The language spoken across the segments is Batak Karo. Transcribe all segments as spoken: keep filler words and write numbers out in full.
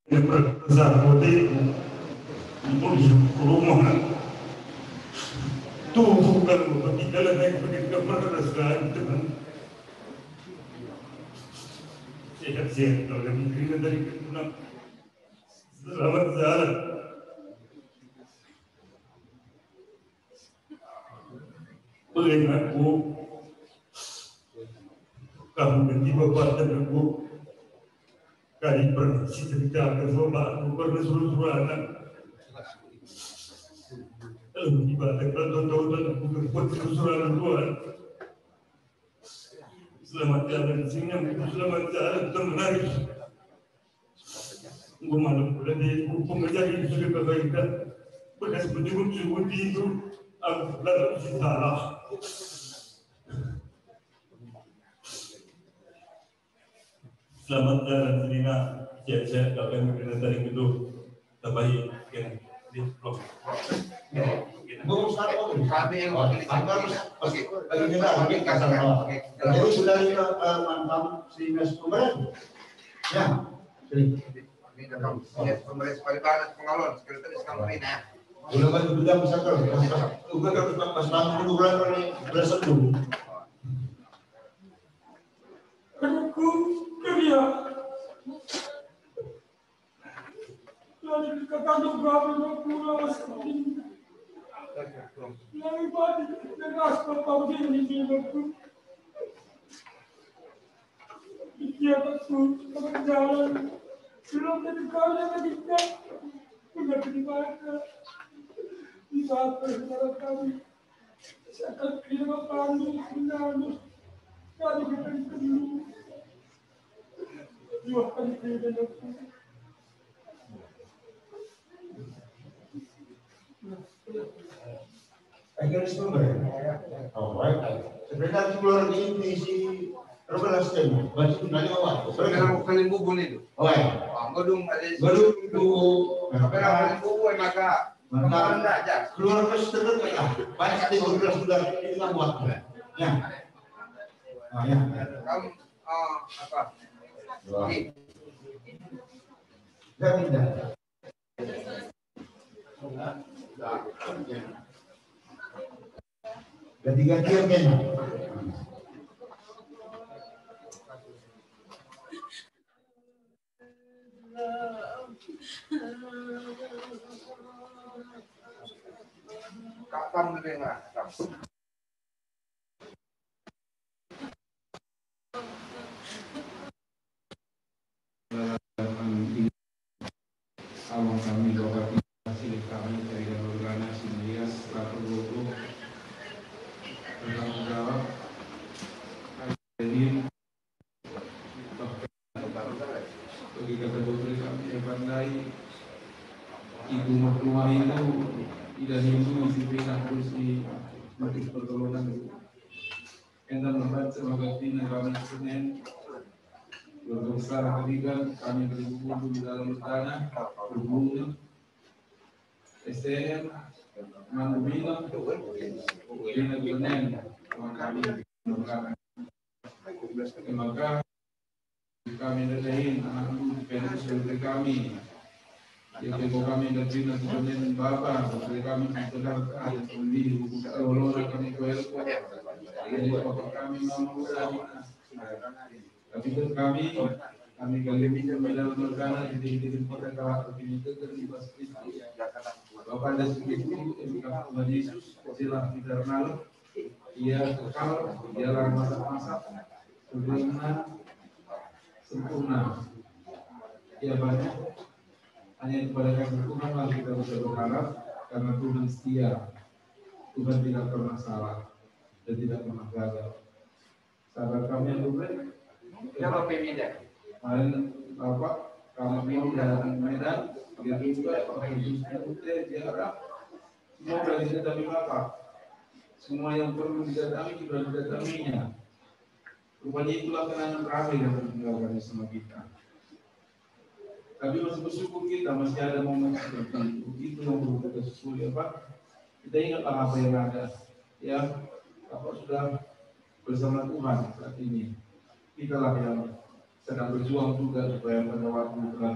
Yang bersama di rumah. Tuh, bukan bertiga lah, naik pergi ke mana, Tuhan. Sehat-sehat, kalau yang kena dari kena. Selamat jalan. Bage aku, kamu dan Bapa dan aku, kami pernah ceritakan bahwa aku pernah suruh-suruh anak. Lalu tiba-tiba kalau tahu-tahu aku berbuat suruh-suruh anak Tuhan. Selamat jalan, Sinam, selamat jalan, Tuan Raja. Enggo malem bulan e, hukum mencari sudah pemerintah. Bekas penyulut-sulut itu, aku lalu salah. Selamat jalan, Sinina. Sehat-sehat kau, kami kena taring gedung. Terbaik, kena. Ini, loh. Burung satu. Kami yang wakil. Oke, oke. Jadi, sudah lima, eh, mantan si Mas Pemeren. Ya. Ini datang, ya, pemerintah sekali banget, pengalon, sekretaris kampanye, ya. Udah banyak juga, misalkan, udah kan pas bangun dulu, bulan, bulan, bulan satu. Aku kerja. Lalu dikatakan berapa aku lawas ini. Lalu bagi tegas bertanggung jawab. Pikiranku berjalan, belum tentu kau dapat ikan. Punya penibaka, dibaka dalam kami. Saya akan kira pandu, menanus, kami akan perlu. Dua kali kira aku. Ayo, Mister. Oh, baik. Sebentar, keluar di, di si Robert Lasten. Baju nanya awak. Sebentar, aku kalimbubun itu. Oh, ya. Ah, gedung ada. Gedung itu. Apa namanya? Kalimbubun, maka. Maka enggak, Jas. Keluar ke sebentar, ya. Baik, nanti Robert sudah itu kan buat. Ya. Ah, ya. Kamu, ah, apa? Wah. Oke. Enggak, enggak. Ganti-gantian kayaknya. Kapan lebih ngerasa? Awang kami, Bapak Ibu, hasil kami dari Organa Sinrias, seratus dua puluh, bertanggung jawab. Jadi, bagi kata dokter kami yang pandai, ibu mertua itu tidak hindu isi pindah kursi untuk pertolongan. Enda membaca bagak tina kami Senin, keluarga besar Kedigan, kami berkumpul di dalam tanah, berhubungan, S T M, Mandu Minang, Dina Gulenen, teman kami. Maka kami dahin anakku, pendek seperti kami. Ya, tempo kami dan Dina Gulenen Bapa, seperti kami di Jakarta, yang pemilih hukum Solo, kami kuelko. Jadi, Bapak kami, Mama, Uda, Dina. Tapi kan kami, kami kali ini dalam rencana di, di, di kota Kalak, di, di, di, di, Bapak ada sedikit, Tuhan Yesus, jelas kita kenal. Ia kekal, ia lah masak-masak, sempurna, sempurna. Ia banyak. Hanya kepada kasih Tuhan lah kita bisa berharap, karena Tuhan setia. Tuhan tidak pernah salah dan tidak pernah gagal. Sahabat kami yang luhur, ya, Bapak Ibu, ya. Kemarin, apa, kami dari Medan, dia juga, Bapak Ibu, dia Arab. Semua sudah didatangi Bapak. Semua yang perlu didatangi sudah didatanginya. Rupanya itulah kenangan terakhir yang ditinggalkan sama kita. Tapi masih bersyukur kita, masih ada momen seperti itu. Itu yang perlu kita susuli, apa? Kita ingatlah apa yang ada. Ya, Bapak sudah bersama Tuhan saat ini. Kitalah yang sedang berjuang juga supaya pada waktu telah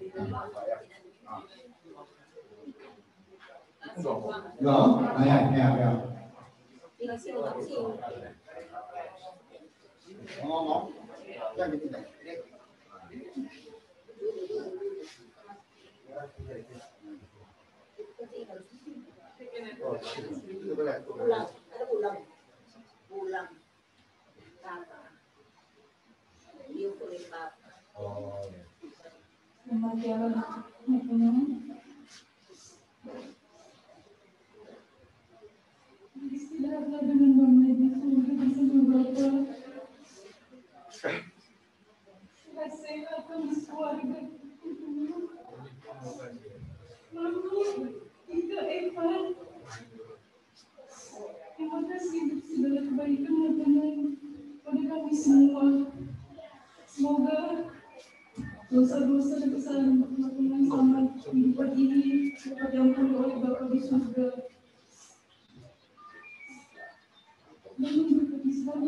Ya, ya, ya, ya. Ngomong, yang ketiga. Ulang, ada ulang. Ulang. Bapa. Dia boleh bapa. Oh, ya. Selamat jalan. Istirahatlah dengan damai di surga bersama Bapa. Sehat-sehat kami sekeluarga. Mami, Ika, Evan. Terima kasih untuk segala kebaikan dan damai pada kami semua. Semoga dosa-dosa dan kesalahan selama kehidupan ini dapat diampuni oleh Bapa di surga. Dan untuk Islam,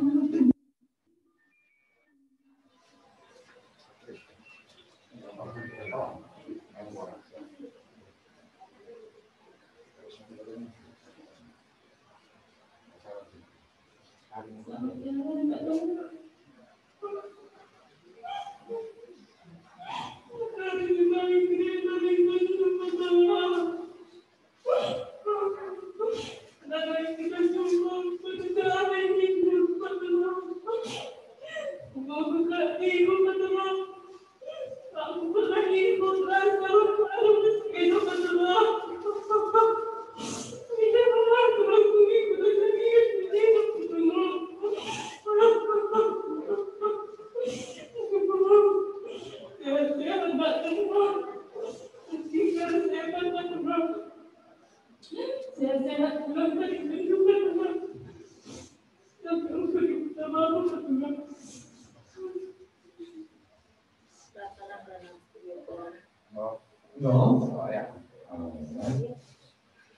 Oh. No. Oh, ya. Oh, ya.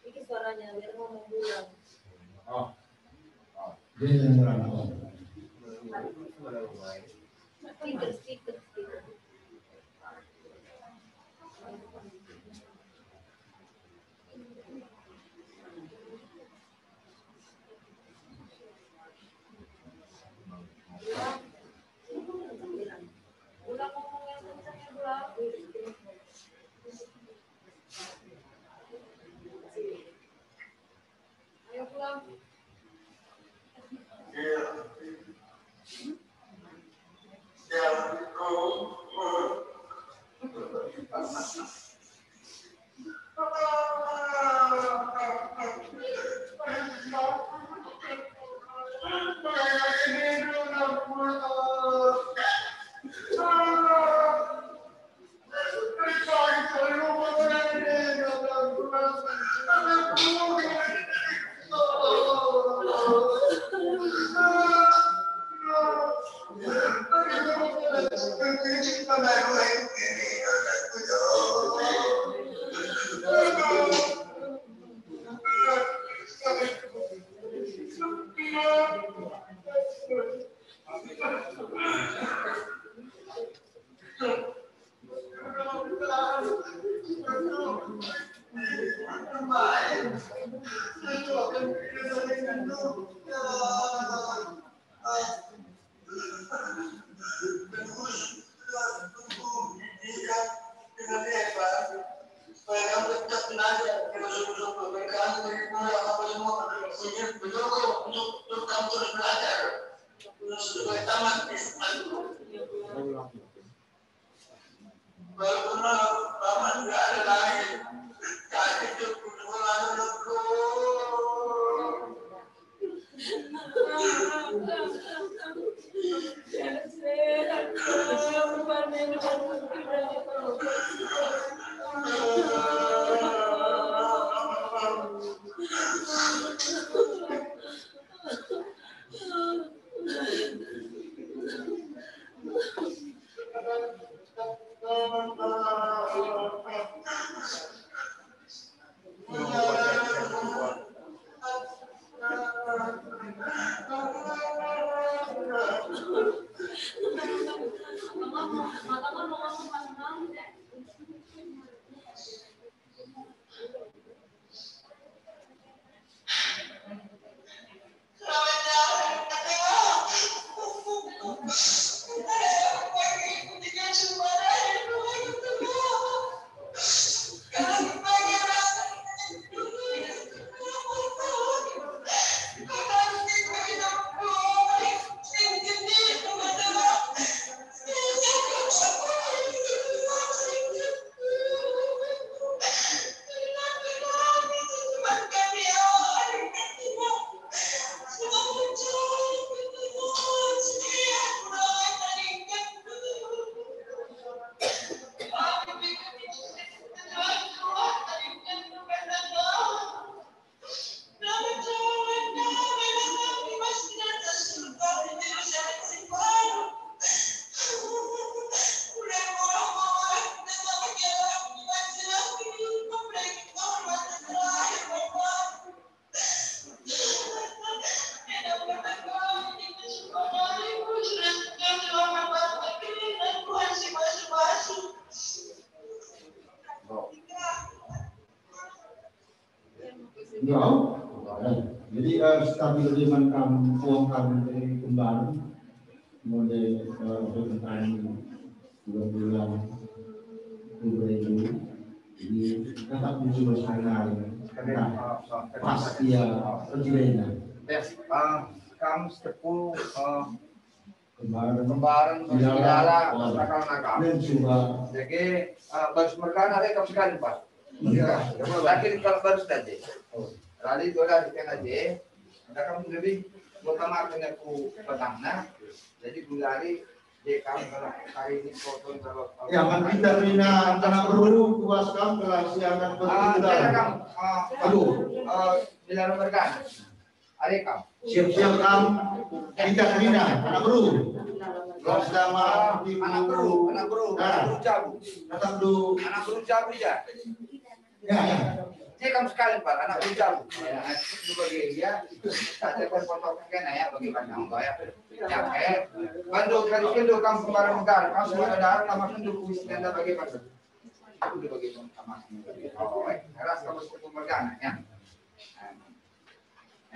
Ini suaranya, biar ngomong dulu. Oh. Oh. Dia yang nerangkan. Speaker, speaker, speaker. Ya. Jadi, eh, stabil man kam, puang kam dari kembar, mulai, eh, bertemu bulan-bulan, bulan. Jadi, tetap mencoba sekali. Nah, pas dia kerjanya. Ya, eh, kam setepu, eh, kembar, kembar, Bidara, Bidara, oh, nakal-nakal. Dan juga. Jadi, eh, baru mergana, eh, kam sekali, Pak. Iya. Tapi kalau baru tadi. Oh. Lali dua hari kan aja. Ada kamu lebih, buat tamat dengan ku petangna. Jadi, dua hari Ya, man kita mina anak beru, kuas kam kelas yang akan berpindah. Aduh. Siap-siap kam, kita mina anak beru. Kelas sama anak beru, anak beru, anak beru jabu. Datang dulu. Anak beru jabu ya. Ya, ya. Ini kamu sekali, Pak, anak bujang. Ya, itu bagi dia. Saya pun potong kena ya, bagi panjang ya. Ya, eh. Bantu, bantu, bantu kamu kembarang negara. Kamu sudah ada, kamu tunduk kuis ganda bagi bantu. Itu bagi sama. Oh, eh, keras kamu sepuluh mergana ya.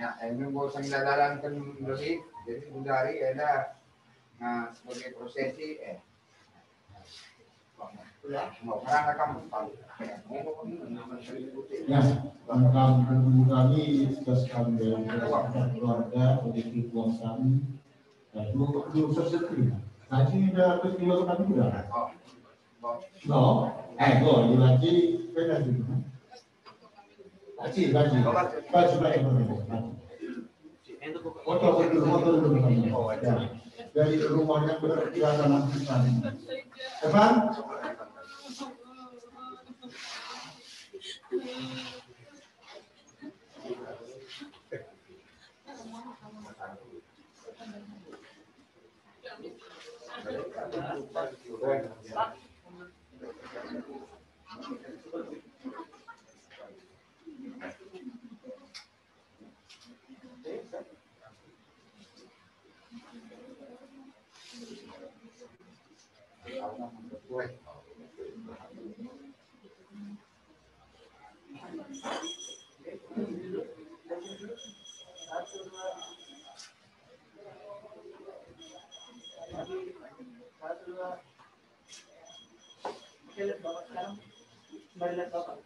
Ya, eh, nunggu sengdalaran kan lebih, jadi dari ada, nah, sebagai prosesi, eh. Ya, lengkap dulu kami, tugas kami dari keluarga, begitu uang kami. Dan dua puluh persen. Tadi ada peristiwa kami juga. No, eh, go, di Haji, beda juga. Haji, Haji. Haji, Haji, Haji. Foto, foto, foto dulu. Ya. Dari rumahnya berkira sama kita. Evan? Oke, lihat Bapak sekarang. Kembali lihat Bapak.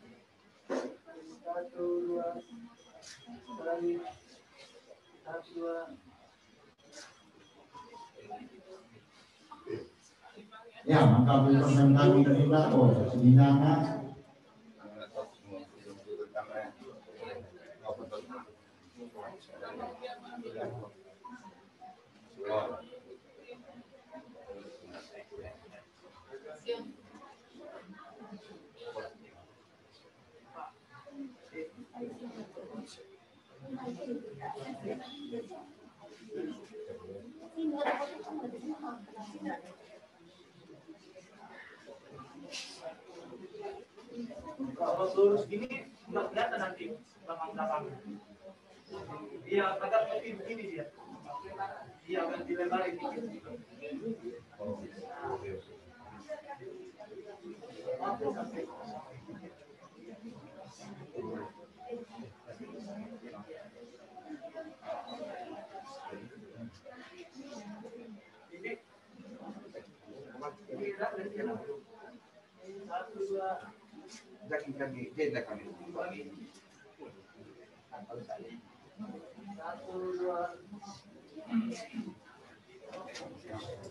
Satu, dua, sekali. Satu, dua. Ya, maka beri persen kami terima, oh, sedinana. Kalau lurus gini, nggak kelihatan nanti belakang-belakang. Iya, agak lebih begini dia. Iya, agak dilebarin dikit.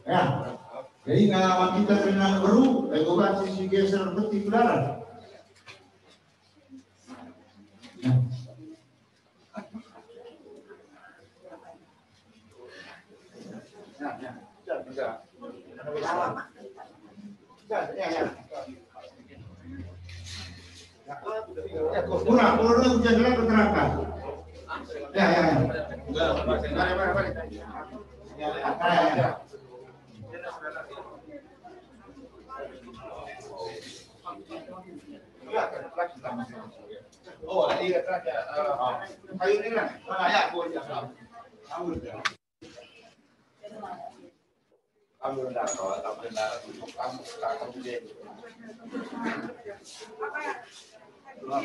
Ya, jadi ngawan kita dengan beru, lagu sisi geser peti kudarat. Ya. Kurang, kurang, kurang, kurang, kurang. Ya, ya, ya. Mari, mari, mari. Ya, ya, ya. Oh, iya, terakhir. Eh, kayu ini kan? Ah, ya, aku aja. Kamu udah. Kamu udah, kalau kamu udah, kamu, kamu udah. Nah,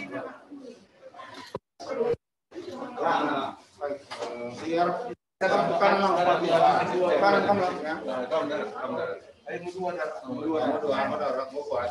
nah, nah. Eh, biar Kanan, kanan, kanan, kanan, ya. Ayo, dua, dua, dua, dua, dua.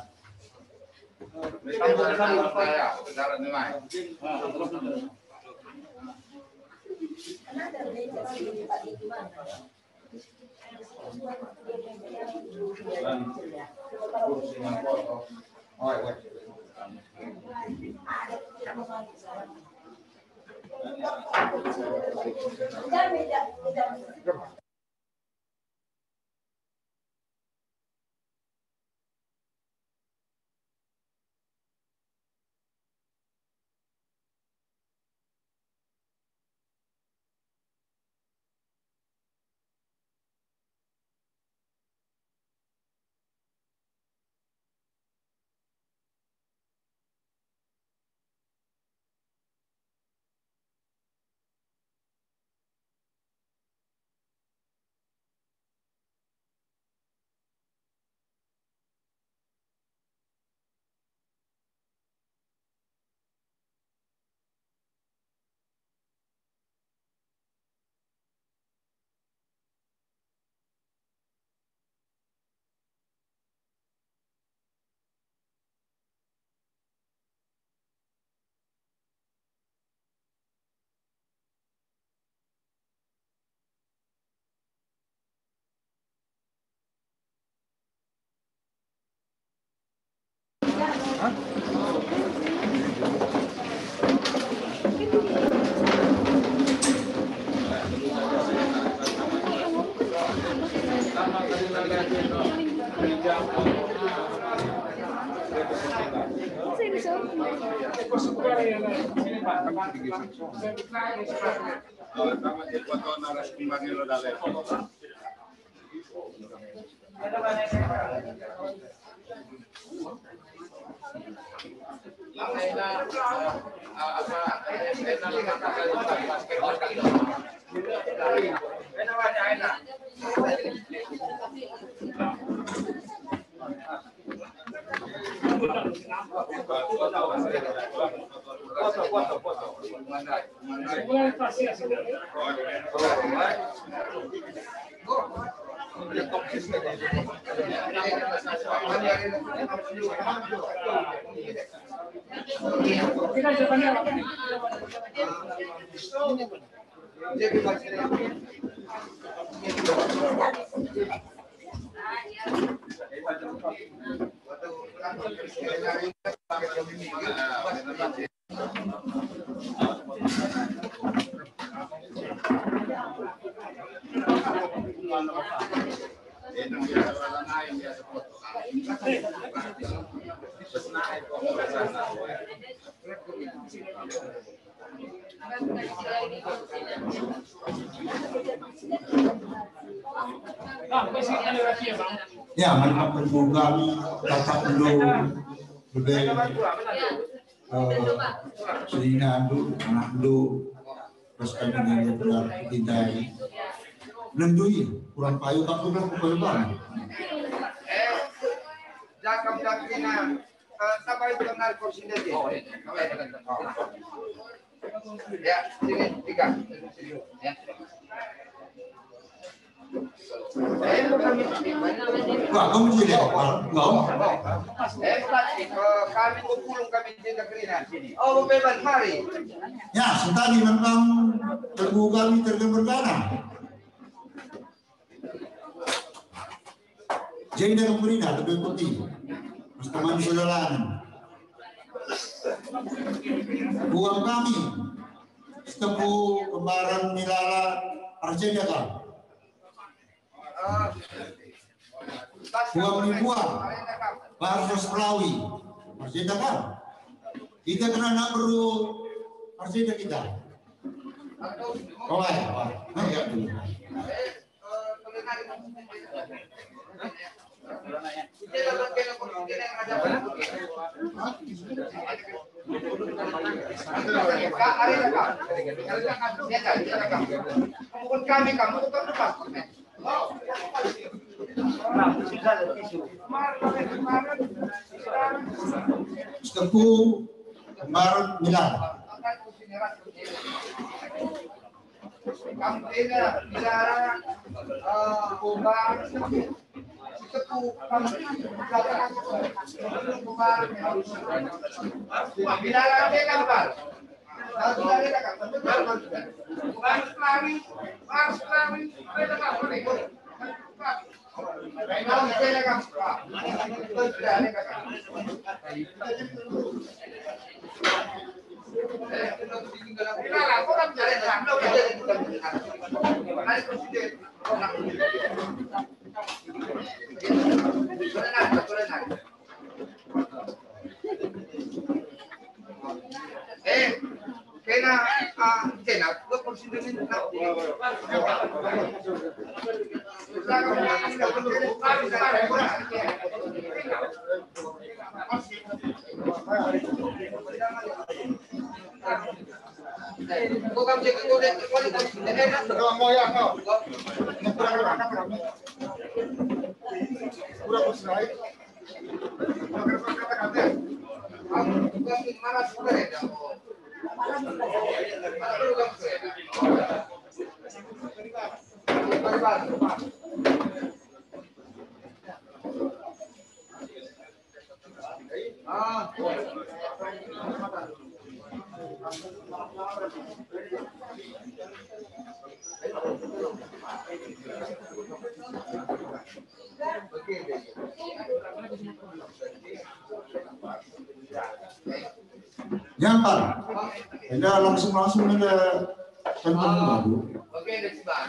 Ya, mari kita berdoa, Bapak Endo, Bebe, eh, Selina Endo, anak Endo, terus kami dengan benar kita ini. Nendui, kurang payu, tak kurang payu banget. Eh, jakam jakina, eh, sampai benar kursi dia. Ya, sini, tiga. Ya. Wah, kamu sini, Pak. Enggak. Eh, Pak, eh, kami kumpul kami di negeri sini. Oh, bebas, mari. Ya, sentani memang teguh kami terdengar dana. Jadi dalam berita lebih putih. Mas teman saudara, uang kami, Setempu, Kembaran, Milala, Arjenda kal. Uang ribuan, Barsos Pelawi, Arjenda kal. Kita kena anak beru, Arjenda kita. Oh, ya, oh, ya, dulu. Setempu, Kembaran, Milala. Kamu enda bicara, eh, Umar, Setempu, kamu bicara, Umar, bicara, Umar, Umar, Umar, Umar, Umar, Eh, kena, ah, kena, gua kursi dulu, nah. Gua kan jaga gua dari, gua dari kursi dulu, nah. Kurang kursi lain. Nyampar. Enda langsung-langsung enda tentang baru. Oke, ada sebab.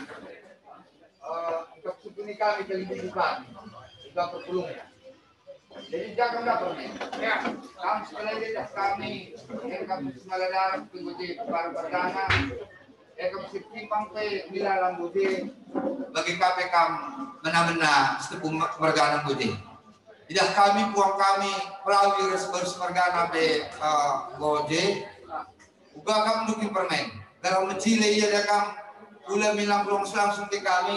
Eh, untuk sukuni kami, kami bukan. Juga perpulung. Jadi jangan dapur nih. Ya, kami sekali aja kami, ya, kami semala darah, tunggu di para perdana. Ya, kami setimpang pe mila lambu di. Bagi kape kam mena-mena setepu mergana budi. Idah kami, puang kami, pelawi ras baru semergana pe, eh, goje. Uga kam ndukin permen. Dalam mecile ia da kam, ula milang ruang selang sungke kami.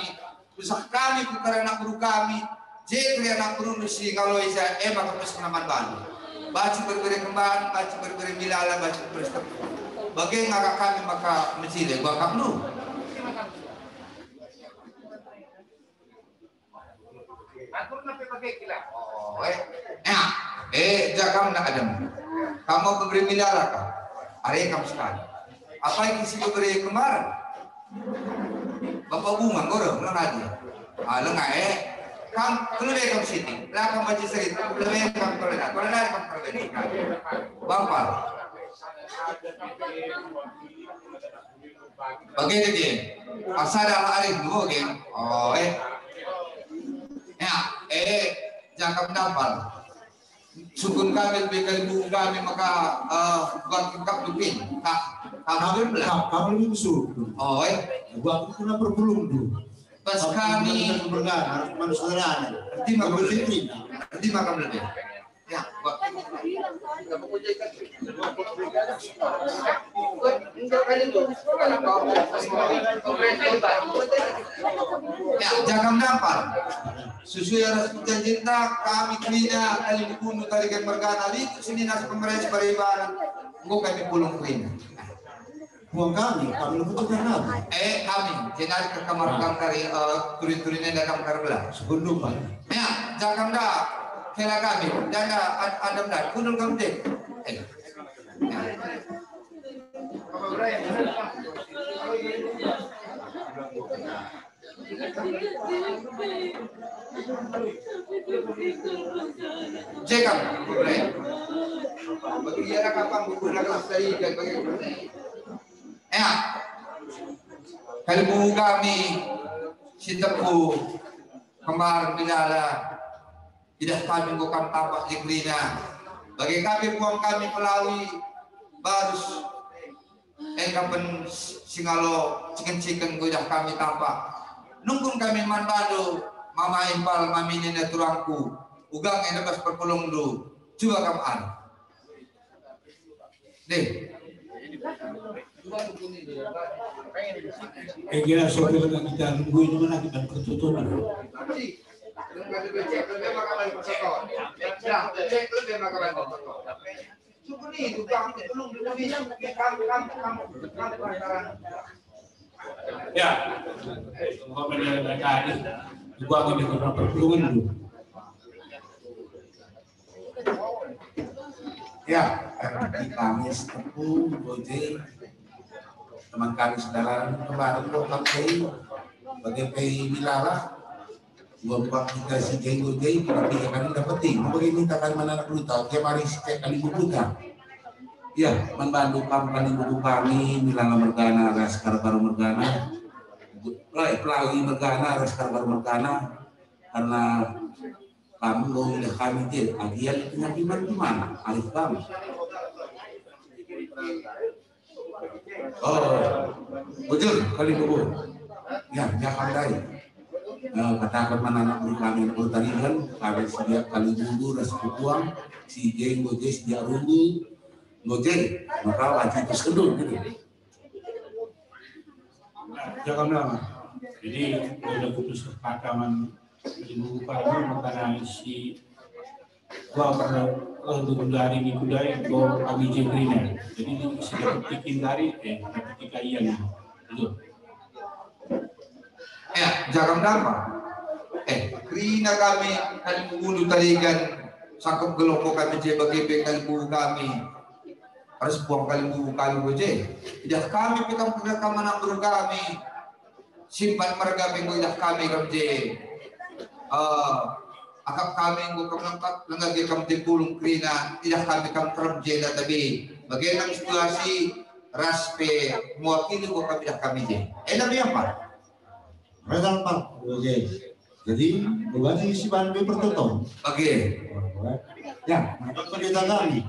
Usah kami ku kare anak beru kami. Je kere anak beru si ngaloi ja, e maka pes penaman balu. Baci berbere kemban, baci berbere milala, baci berbere setepu. Bage ngaka kami maka mecile, uga kam ndu. Aturna pe bage kila. Oh, eh. Ya. Eh, jakam nak adem. Kamu pemberi milala ka? Are kam sekali. Apa yang isi pemberi kemarin? Bapak bunga, goro, lenga aja. Ah, lenga, eh. Kam, kelebe kam sini. Lah, kam baca serit. Kelebe kam kelena. Kelena kam kelebe. Bampal. Bage dage. Asada la arih dua gen. Oh, eh. Ya, eh, jangkap dampar. Sukun kami lebih kali bu kami maka, eh, buat lengkap dupin. Tak, tak hampir belah. Kamu lebih besar. Oh, eh. Buat kena perpulung tu. Pas kami bergana, manusia. Terima kasih. Terima kasih. Ya, jangkap dampar. Sesuai ras perjanjienta, kami kerina kali bunuh tarikan mergana lituk sini nas pemerintah baribanan. Enggo kami pulung kerina. Buang kami, kami luput juga kami. Eh, kami, jenari ke kamar kam kari, eh, turin-turin enda kam kari belah. Sebelum, Pak. Ya, jangan dah, kela kami, dan dah, an-, andam dah, kundul kam dek. Eh. Ya. Cekap, boleh. Bagi dia lah kapan buku nak selesai dan bagi. Ya. Kalibu kami si tepu kembar milala. Idah kami enggo kam tampak je kerina. Bage kami puang kami pelawi barus. Engkapen singalo ciken-ciken enggo idah kami tampak. Nungkun kami man bandu, mama impal, mami nina turangku. Uga nge nebas perpulungndu. Cuba kam an. Deh. Ege la sope lenga kita nungguin mana kita ketutup. Ya, umpamanya tadi, gua ngambil perpulungan dulu. Ya, di kami setepu, Boje, teman kami saudara, kemarin lo kami, bagi P I Milala, dua empat kita si Jenggo Jai, kita tiga kali dapat tim, bagi minta kan mana anak duta, dia mari si cek kali bubuta. Ya, man bandu kam kali bubu kami, Milala mergana, ras Karbaro mergana, Pelai, Pelawi mergana, ras Karbaro mergana, karena Kam enggo idah kami je, agian penyakiman di mana? Arif kam. Oh, bujur kali bubu. Ya, jangan dai. Eh, katakan mana anak buah kami, anak buah tarigan, kami sejak kali bubu, ras kukuang, si je enggo je sejak rungu, enggo je, maka wajib terus kendul, gitu. Nah, jangan lama. Jadi, udah putus kata man Ibu Pak Nur, makanya si gua pernah, eh, dulu dari Niku Dai, gua kami Jebrina. Jadi, sudah bikin dari, eh, ketika iya nih. Itu. Ya, jangan lama. Eh, kerina kami, kami mengulu tarigan, sangkep geloko kami je bagi pe kami mengulu kami. Harus buang kali mbubu kami boje. Idah kami pe kam kena kam anak beru kami. Simpan merga pe enggo idah kami kam je. Eh, Akap kami enggo kam nempat, langa gia kam tepulung kerina, idah kami kam terem jenda tabe. Bage nang situasi ras pe mewakili enggo kam idah kami je. Enda me apa? Enda me apa? Oke. Jadi, bukan isi bahan be pertoton. Oke. Ya, maka pendeta kami.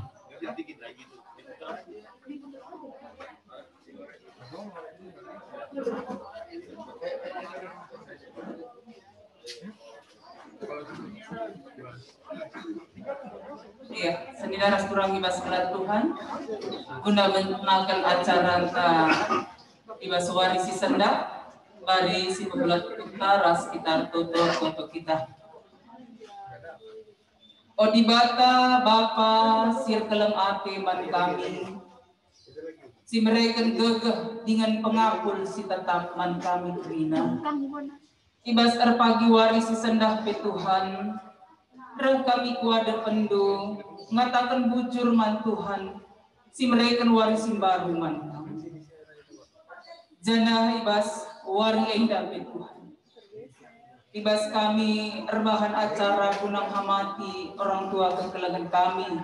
Iya, senina ras turang i bas gelar Tuhan, guna menaken acara enta i bas wari si sendah, mari si pebulat kita ras kita ertoto-ertoto kita. O Dibata, Bapa si erkeleng ate man kami, si mereken gegeh dingen pengakul si tetap man kami kerina. I bas erpagi wari si sendah pe Tuhan, reh kami ku adepenNdu, ngataken bujur man Tuhan, si mereken wari si mbaru man kami. Janah i bas wari enda pe Tuhan, i bas kami erbahan acara guna ngamati orang tua kekelengen kami,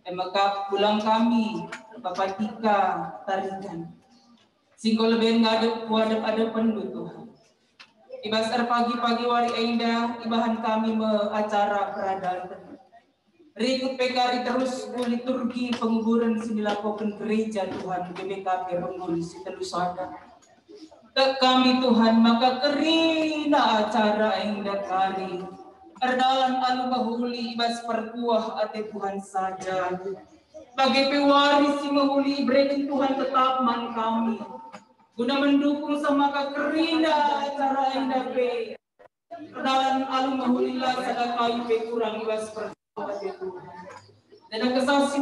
e maka pulang kami, Bapa Tika Tarigan, si enggo leben ngadep ku adep-adepenNdu, Tuhan. I bas erpagi-pagi wari enda, ibahan kami me acara peradaten. Rikut pe kari terus ku liturgi penguburen si dilakoken gereja Tuhan G B K P Runggun si telu sada. Tek kami Tuhan, maka kerina acara enda kari erdalan alu mehuli i bas perkuah ate Tuhan saja. Bage pe wari si mehuli ibereken Tuhan tetap man kami, guna mendukung semaka kerina acara enda pe. Erdalan alu mehuli la sada kai pe kurang i bas perkuah ate Tuhan. Janah Kesah si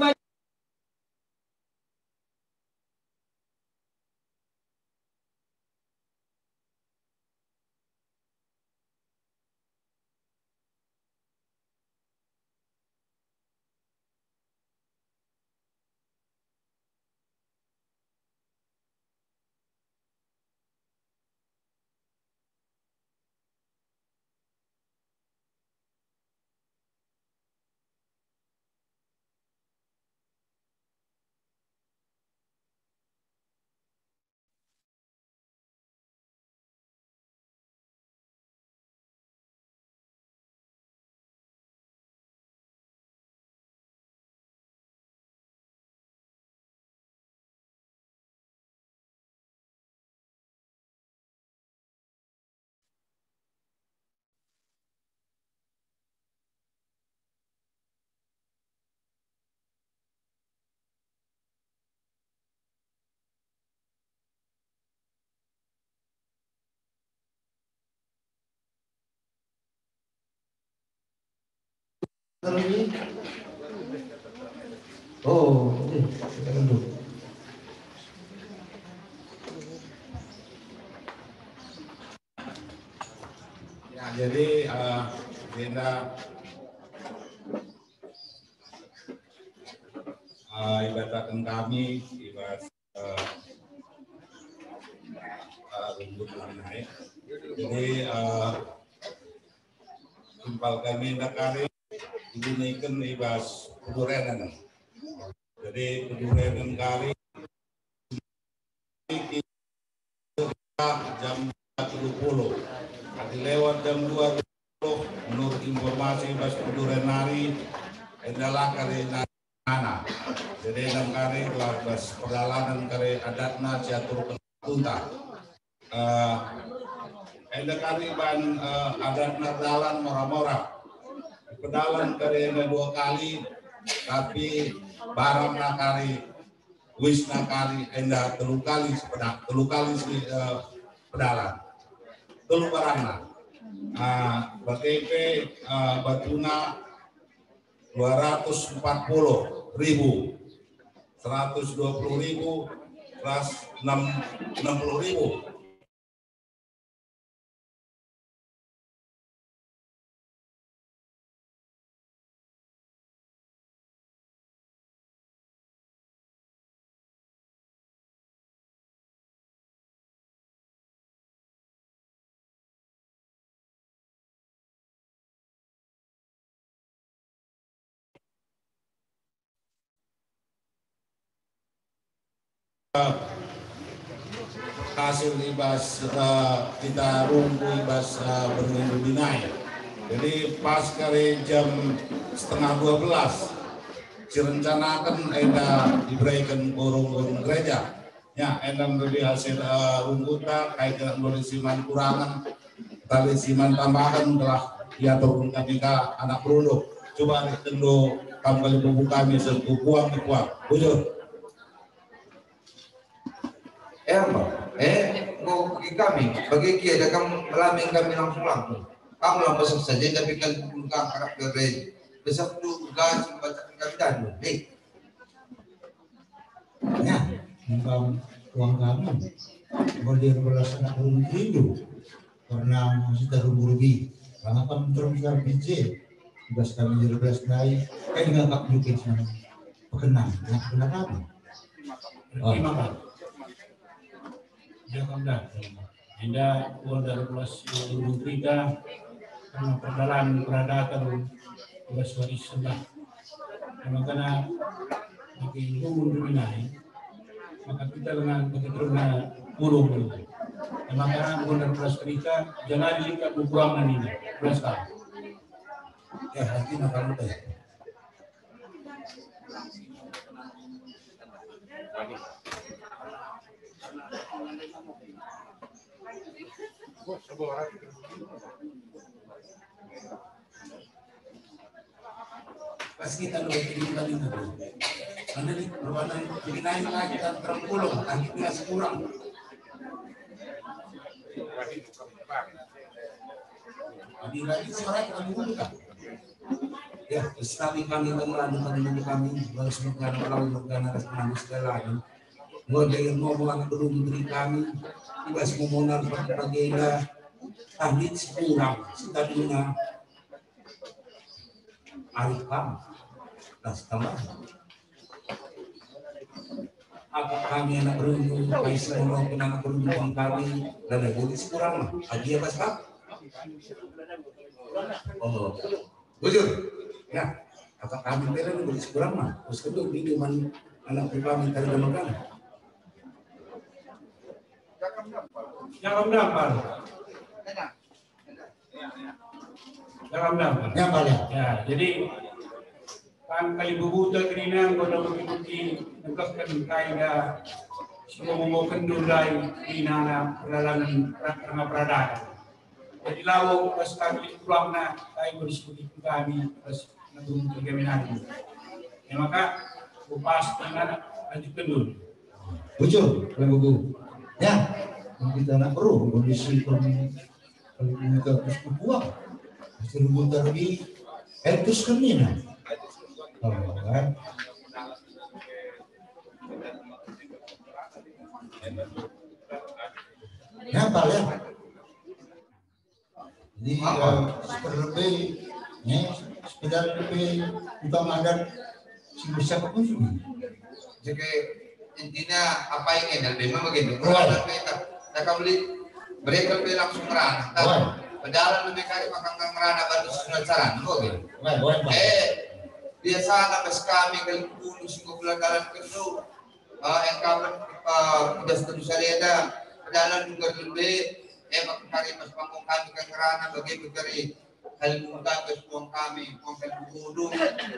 Oh, eh, kita kan tuh. Ya, jadi, eh, agenda, eh, ibataken kami, ibas, eh, eh, runggut nai. Jadi, eh, impal kami enda kari, igunaiken ibas pedurenen. Jadi, pedurenen kari, jam dua tiga puluh. Adi lewat jam dua tiga puluh, menurut informasi bas peduren nari, enda la kari nana. Jadi, enda kari la bas perdalanen kari adatna si aturken tunta. Eh, enda kari ban, eh, adatna dalan mora-mora. Pedalan kari enda dua kali, tapi barangna kari, uisna kari enda telu kali sepeda-, telu kali si, eh, pedalan. Telu barangna. Ah, bage pe, eh, batuna dua ratus empat puluh ribu, seratus dua puluh ribu, ras enam, enam puluh ribu. Hasil i bas, eh, kita runggu i bas, eh, Berngindu Binai. Jadi pas kari jam setengah dua belas, sirencanaken enda dibereken ku runggun gereja. Ya, enda menduli hasil, eh, rungguta, kai kena menduli siman kurangen, tali siman tambahen telah diaturken kami ka anak beru. Coba rikenndu kam kalimbubu kami sekukuang-kukuang. Bujur. Eh, apa? Eh, enggo bagi kami, bagi kia ada kam melami kami langsung-langsung. Kam lah besar saja, tapi kalimbubu kam arah bebe. Besar tu gaji baca kami dan. Eh. Ya, engkau uang kami. Engkau dia belas anak burung rindu. Karena masih tahu rugi. Karena kami terus dalam bije. Tugas kami jadi belas nai. Eh, dengan kak juga sana. Pekenang. Ya, kenapa? Oh. Terima kasih. Jaga dah. Enda uang dari belas burung kita. Karena perdalan peradakan. Tugas warisan lah. Makana bagi rumun ruminai, maka kita dengan bagi teruna burung itu. Makana guna belas berita, jangan jika buburangan ini, belas kali. Ya, hati makan udah. Pas kita lo bikin balik itu. Karena di perwanan jadi naik lagi dan terpulung, lagi dia sekurang. Jadi lagi suara kita dulu kan. Ya, sekali kami teman kami kami baru semoga orang orang ada kami sekali. Model ngomong anak beru menteri kami, tiba semua pagi-pagi enda, tahnit sekurang, setadina. Arif pam, das tambah. Apa kami anak beruntung, kai si ngomong anak beruntung kami, dan ada budi sekurang lah. Adi ya pas pak? Oh, bujur. Ya, apa kami bela ni budi sekurang mah. Terus kedua, di man anak kami tadi makan. Jangan gampang. Dalam dalam. Ya, Pak, ya. Ya, jadi kan kalimbubuta kerina enggo mengikuti negahken kai da si memumoken dundai di nana perdalan tengah peradakan. Jadi lawo pas kami puangna kai enggo disebut kami pas nanggung kami nanti. Ya, maka kupas dengan lanjutkan dulu. Bujur, Tuan Guru. Ya, kita anak beru, kondisi pem-, pem-, pem-, buah. Seribu terlebih, etus kemina. Oh, kan? Ya, Pak, ya. Jadi, eh, seperlebe, ya, sekedar lebe utama adat si besar pun. Jadi, intina apa yang ada lebe memang begitu. Right. Kalau sampai tak, tak kau beli, mereka lebih langsung merana. Tak, right. Padahal lebih kali makan ngerana baru sudah cara, kok gitu. Right, right, Pak. Eh, biasa lah pas kami kalau dulu singgung bulan dalam kedua. Eh, engkau, eh, tugas terus ada, pedalan juga lebe, eh, maka kari pas panggung kami kan ngerana bagi kari kali muda ke suang kami, suang kali muda,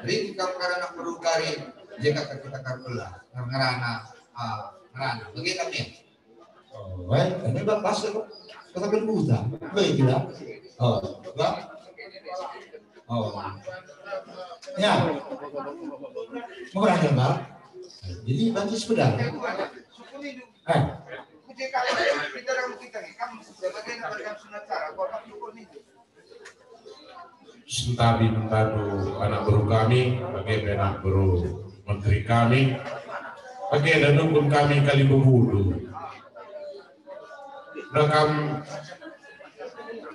ring kam karena perlu kari, jika kita karpela, ngerana, ah, ngerana. Bagi kami. Oh, baik, ini Bapak pas kata buta. Baik, ya. Oh, Pak. Oh. Ya. Mau berakhir, Pak? Jadi, bantu sepeda. Eh. Sentabi mentadu anak beru kami, bage pe anak beru menteri kami, bage enda nungkun kami kalimbubu. Rekam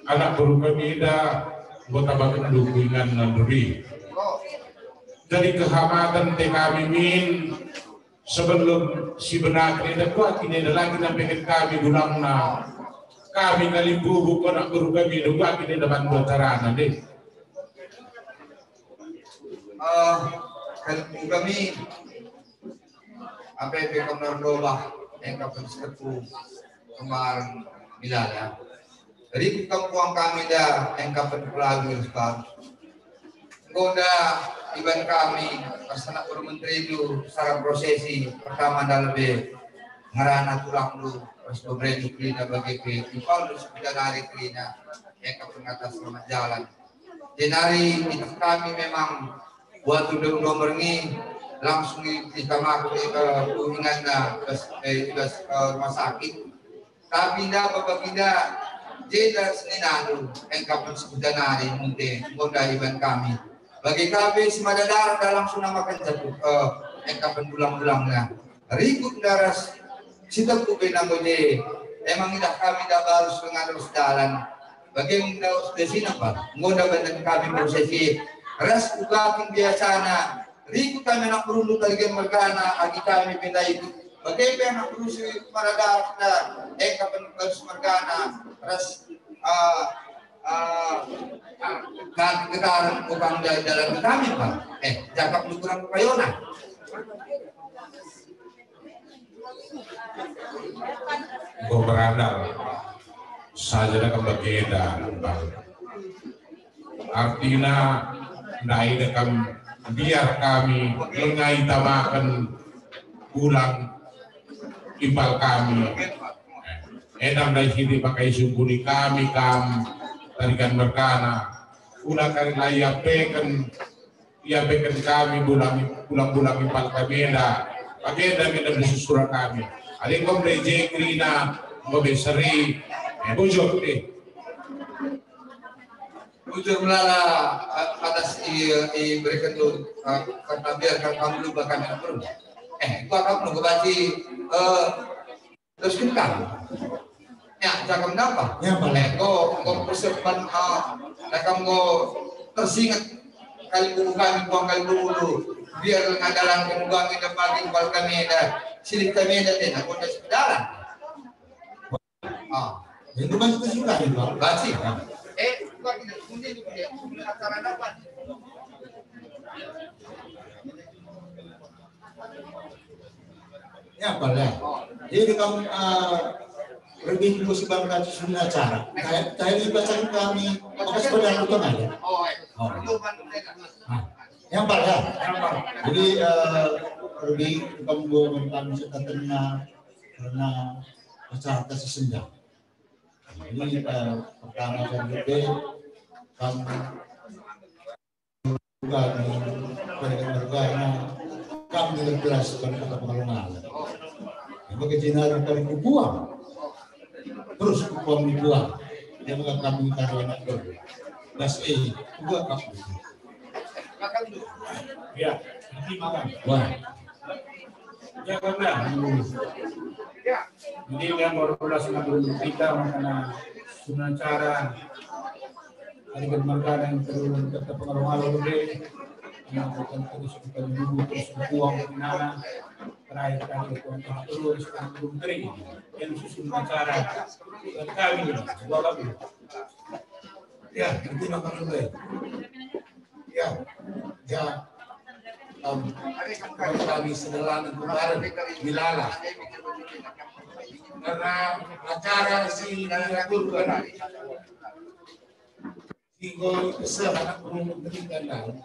anak beru kami enda, anggota bagenduk ingan nandubi. Jadi kehamaten te kami min, sebelum si benar enda kuat ini enda lagi nampeken kami gulangna. Kami kalimbubu anak beru kami enda kuat ini enda bantu acarana deh. Eh, kalimbubu kami Ape pe kam ndobah engka pen sitepu kemaren milala. Rikut kam puang kami da engka pen pelagu ras baru. Enggo da iban kami ras anak permenterindu secara prosesi pertama nda lebe ngerana tulangndu ras pemerindu kerina bage pe impalndu sepeda nari kerina engka pen atas selamat jalan. Jenari iteh kami memang waktu dua puluh dua merengi langsung i-, itamaken, eh, ku inganna bas, eh, i bas, eh, rumah sakit. Tapi nda baginda jenda seninandu engka pen sepeda nari munte enggo nda iban kami. Bage ka pe si mada darat nda langsung namaken jatuh, eh, engka pen tulang-tulangna. Rikut nda ras sitepu pe nanggo je. Emang idah kami nda baru setengah terus dalan. Bage nda prosesi napa? Enggo nda banten kami prosesi. Ras uga kin biasana. Rikut kami anak perundut kaligen mergana, agi kami pe nda ikut. Bage pe anak perundut si mada darat nda, engka pen baru mergana. Ras, ah, ah, ah, kami ketaran ukang da-, dalan kami, Pak. Eh, jakap lu kurang payona. Enggo meradal saja da kam bagenda, Bang. Artina, ndai da kam mbiar kami langa itamaken ulang impal kami. Enda ndai sitik maka isungkuni kami kam tarigan mergana. Ula kari la iapeken Iapeken kami bulang, bulang-bulang impal kami enda. Bagenda me enda bersisura kami. Adi enggo mende je kerina, enggo be seri. Eh, bujur deh. Bujur melala, eh, atas i, ibereken tu, eh, kata biarkan kamu lupa kami ampun. Eh, gua kamu nunggu baci, eh, Terus kentang. Ya, cakap napa? Ya, Pak. Eh, kok, kok persiapan, ah, ya, kamu kok tersinget kali dulu kami, buang kali dulu. Biar ngadalan kamu buang enda pagi, buang kami enda, silih kami enda, deh, aku enda sepedalan. Ah. Itu masih tersuka, ya, Pak? Baci. Eh, bukan, ini, ini, ini, acara dapat. Ya, apa ya? Jadi kamu, eh, lebih dulu sebab kasus acara. Kayak, kayak dibacakan kami, maka sepeda motor aja. Oh. Nah, yang apa ya? Jadi, eh, lebih kamu dua kami serta tenang karena acara kasih senda. Jadi, eh, pertama kali itu kamu Kami, pada keluargana, kami berkelas pada kata pengalungan. Yang bagi jenari kami kubuang, terus kubuang dibuang. Yang bagi kami taruh anak dulu. Das eh, dua kami. Ya, nanti makan. Wah. Ya, karena, hmm. Jadi, yang baru pulas nggak berita, makanya sunan cara Ari bermarga dan perlu tetap pengaruh-pengaruh lebih. Yang bukan terus bukan dulu, terus buang di mana. Terakhir kali itu terus kan belum kering. Yang susun acara. Dan kami, dua kami. Ya, itu makan lebih. Ya, ya. Em, kami sedalanan kemarin, dilala. Karena acara si diaturkan. Singgo keseh anak perundut pendidikan dan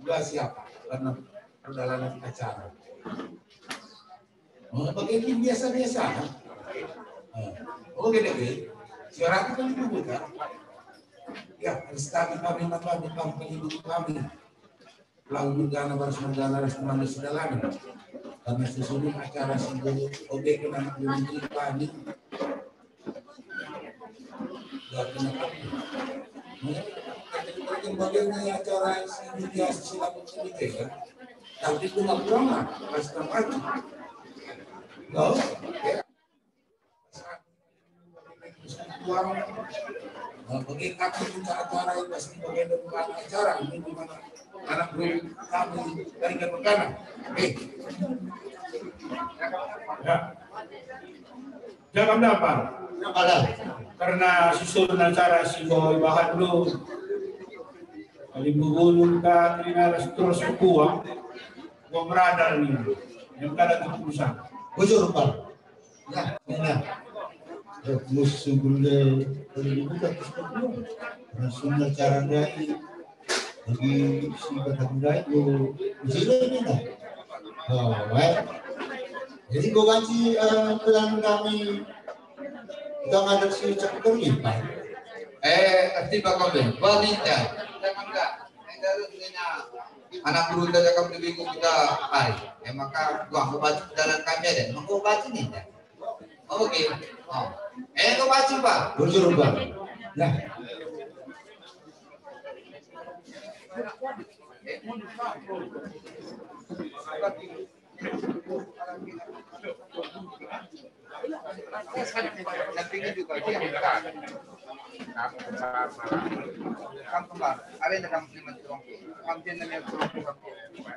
dua siapa karena perjalanan acara. Oh, pakai ini biasa-biasa, kan? Eh, oh, gede, gede. Suara kita itu bukan. Ya, harus kami, kami, kami, kami, kami, kami. Lalu mergana, baris mergana, ras teman sedalanan. Karena sesudah acara singgo, oke, kena menteri kami. Gak kena apa. Bagian acara si media sosial itu kan. Tapi itu nggak kurang lah, pas tempat. Loh, ya. Uang, eh, bagi kami punya acara itu pasti bagian dari acara ini di mana anak bro kami dari Kalimantan. Oke. Ya. Jangan dapat. Ada. Karena susun acara si bawa bahan dulu. Kali bubulun ka kerina ras terus kuah. Gua meradal nih. Yang kada keputusan. Bujur, Pak. Ya, ya. Terus sungguh le, kalau dibuka ke sepuluh. Langsung cara dari bagi si kata budaya itu, bisa ini dah. Oh, baik. Jadi, kau banci, eh, pelan kami, kita ngadap si cakap kami, Pak. Eh, arti bakal deh, balita. Jangan enggak. Enggak, artinya anak guru kita akan lebih kita hari. Eh, maka, gua aku baca dalam kami ada. Maka gua baca nih, dah. Oke. Oh. Eh, gua baca, Pak. Bujur, Pak. Nah. Kam kembar, arenda kam terima turangku. Kam jenda me turangku kam.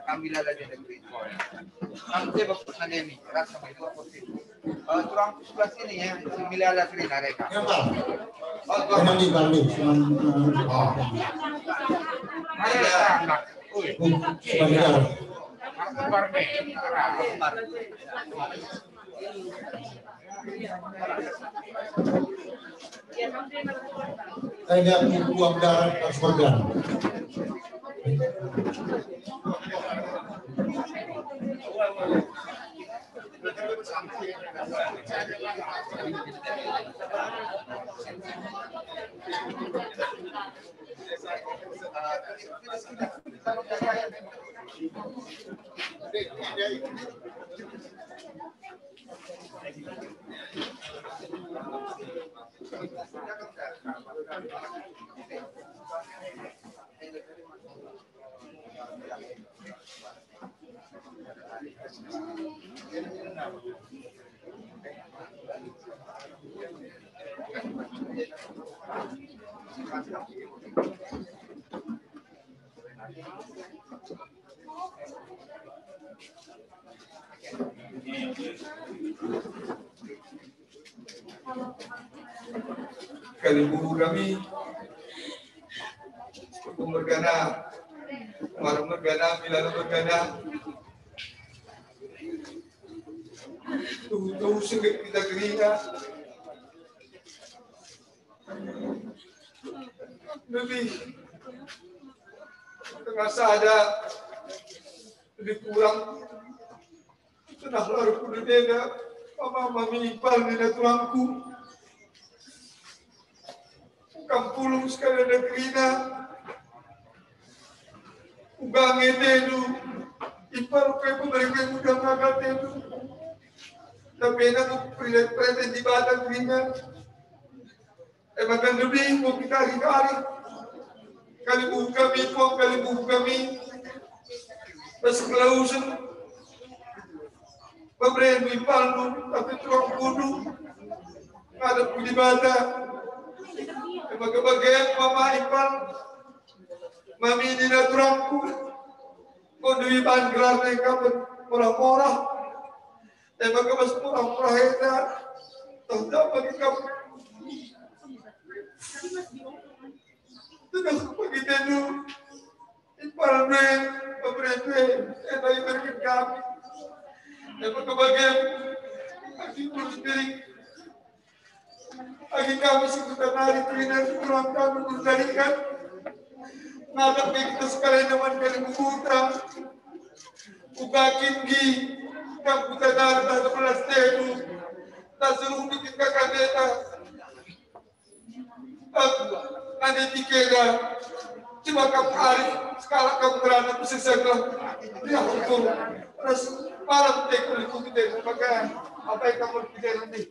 Kam bilala jenda kulit. Kam jeba pernah nemi, rasa mai dua kursi. Eh, turangku sebelah sini ya, si bilala kerina reka. Ya, Pak. Oh, tuan. Memang di Bali, cuman, eh, oh. Ada. Ui. Sebentar. Saya lihat buang darah pas pegang. Kalimbubu kami, Sepupu mergana, Warung mergana, Bilala mergana, tuhu-tuhu sengget kita kerina. Lebih tengah sada, lebih kurang. Tengah larutku enda, mama mami ipal nina turangku. Kam pulung sekali enda kerina. Uga nge atendu, ipal ukai pemeringan mudah ngagal atendu. Tapi enda ku perintah Dibata kerina. E maka ndube enggo kita ari-ari. Kalimbubu kami, puang kalimbubu kami. Bas kelausen. Pemerindu ipalndu, tapi turangkundu. Ngadap ku Dibata. E maka bage mama ipal. Mami nina turangku. Enggo ndube bahan gelarna ikap murah-murah. E maka bas murah-murah enda, tah ndauh bagi kam. Tengah pagi atendu, ipal ndu e, pemerindu e, enda ibereken kami. E maka bage, adi pulung sendiri. Adi kami si kuta nari kerina si turang kami kuta rikan. Ngadap pe kita sekalian man kalimbubuta. Uga kin gi, kam kuta nari tah sebelas tebu. Tah suruh bikin kakak beta. Aku, adi pikira, coba kam ari, sekarang kam kerana kusekseglah. Ya ampun, ras malam te kulit kulit te, maka apa yang kamu pikirin nih?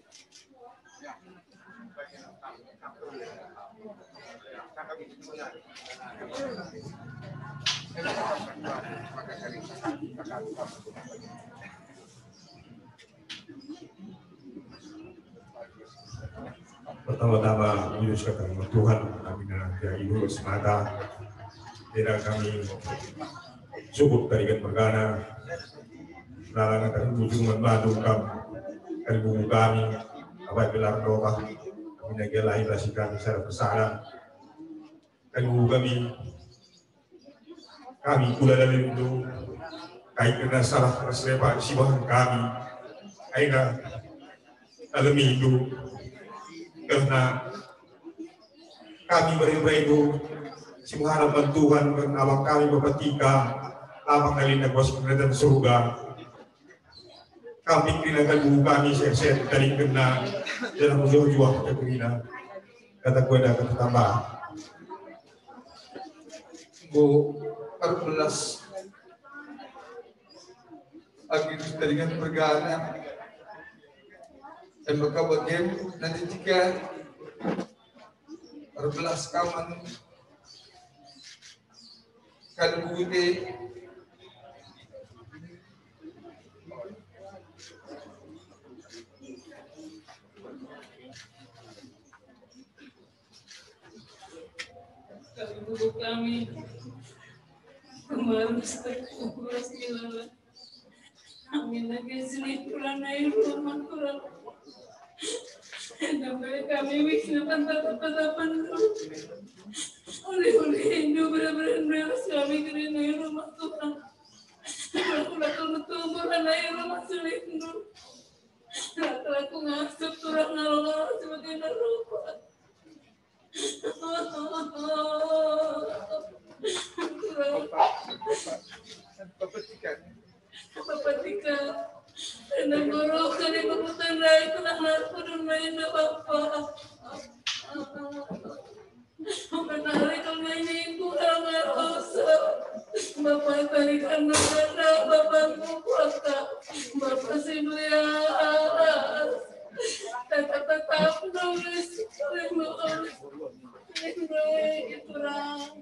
Pertama-tama, puji kata Tuhan, kami na ya ibu semata. Tidak kami cukup tarikan mergana. Larangan kami ujung man Bandung kam. Kami buku kami, apa gelar doa. Kami na gelahi basi kami secara persada. Kami buku kami, kami kula dalam itu. Kai kerna salah ras lepak si bahan kami, aina alemindu, kerna kami bere-berendu si mengharap bantuan kerna abang kami Bapa Tika, abang kalinda kuas kerajaan surga. Kami kerina kalimbubu kami sehat-sehat tadingkenna, janah mejuah-juah kerina. Kata kuda kata tambah. Enggo erbelas Agustus tadingan mergana. Emaka bagem nanti jika erbelas kaman kalimbubu te. Kalimbubu kami kemarin setelah kuras milala. Amin lagi sini kurang naik rumah kurang. Enda kami wis depan tatapan. Uli-uli indu bener-bener kami kena naik rumah kurang. Aku bakal metubuh naik rumah sulit. Aku ngasup kurang ngalo-ngalo sebagai rupa. Bapa Tika, enda guru kali pembutan rai kurang aku dan main Bapa. Bapa nari kau nyanyi kurang aku. Bapa tarikan negara, Bapa kukuasa, Bapa si melias. Tetap-tetap nulis, nulis, nulis, nulis, kurang.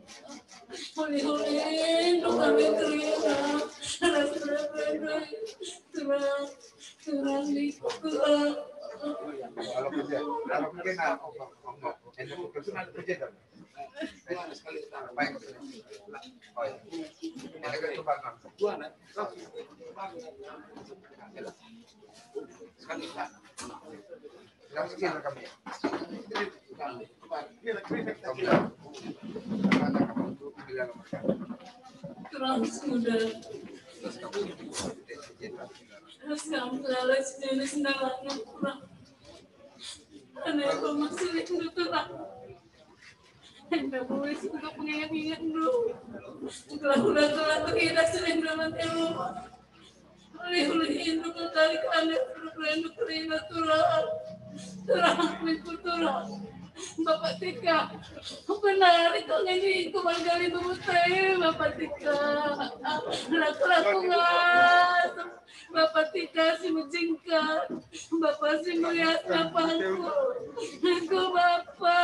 Huli-huli, kami terima. Terang, terang, terang, terang. Terang sudah. Terus kamu lalai sejenis nalaknya kurang. Aneh apa maksudnya itu terang? Enda buis enggo penginget-ingetndu. Enggo lagu-lagu indah sering dalam rumah. Ulih-ulih indu kekali kami perlu kerina turang. Turang, minggu turang. Bapa Tika, penari kau ngini kuman kali bebute, Bapa Tika. Laku-laku ngas. Bapa Tika si mejingkat, Bapa si melias Bapangku. Engko Bapa,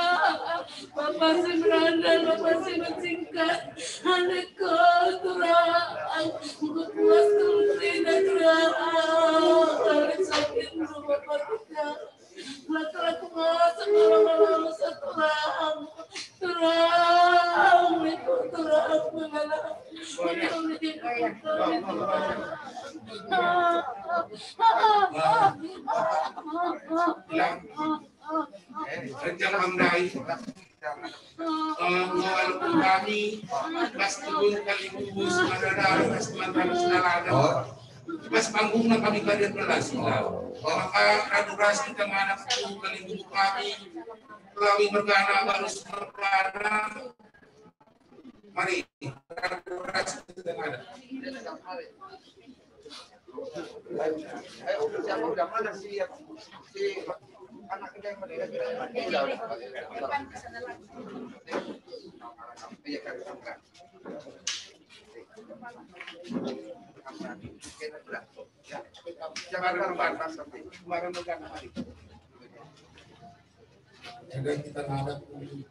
Bapa si merandal, Bapa si mejingkat. Aneko turang, engko puas ku kerina turang. Kali sakitndu Bapa Tika. Laku-laku ngaseng, lalu-lalu seterang, terang, itu terang, mengalah. Rencana Bang Dai. Eh, enggo aluken kami, bas kebun kali bubus, madadari, bas teman kami senalada. Bas panggungna kami kalian berlas, maka radu ras kita mana kali bubus kami, kelawi mergana, barus mergana. Mari, radu ras kita mana. Ayo, siapa udah mana si, si anak kita yang mana? Udah, udah. Iya, kan, kan. Jangan terbatas, tapi kemarin udah kemarin. Jadi kita ngadap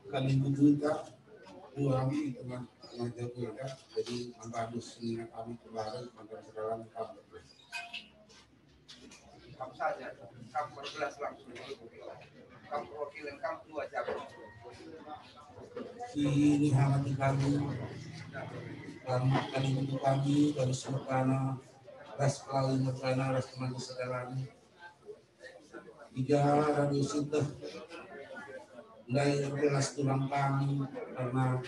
kali buta dua kami dengan tengah jago ya. Jadi mantan dus dengan kami kemarin mantan sekarang kami. Kamu saja, kamu berbelas langsung. Kamu perwakilan kamu dua jago. Ini hati kami, kami kali buta kami dari sementara ras kelawi mergana ras teman sekarang. Tiga radio sudah mulai erbelas tulang kami karena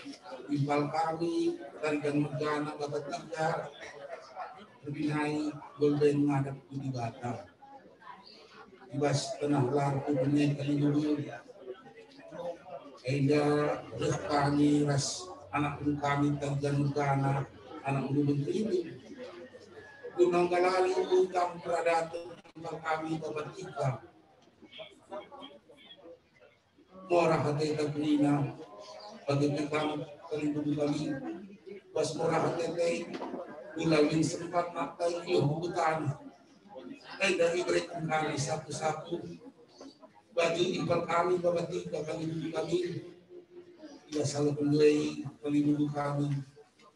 timpal kami dari dan mergana Bapa Tika. binai golden ngadap ku Dibata. I bas tengah lar ku bene kalimbubu, enda reh kami ras anak beru kami Tarigan Mergana, anak beru Menteri, guna nggalali utang peradaten kami Bapak Tika. Mora ateta kerina bagi kam kalimbubu kami. Bas mora ateta, ula min sempat mata iuh ku tanah. Enda ibereken kami sapu-sapu baju impal kami, Bapak Tika, kalimbubu kami. Ia salah pendua kalimbubu kami.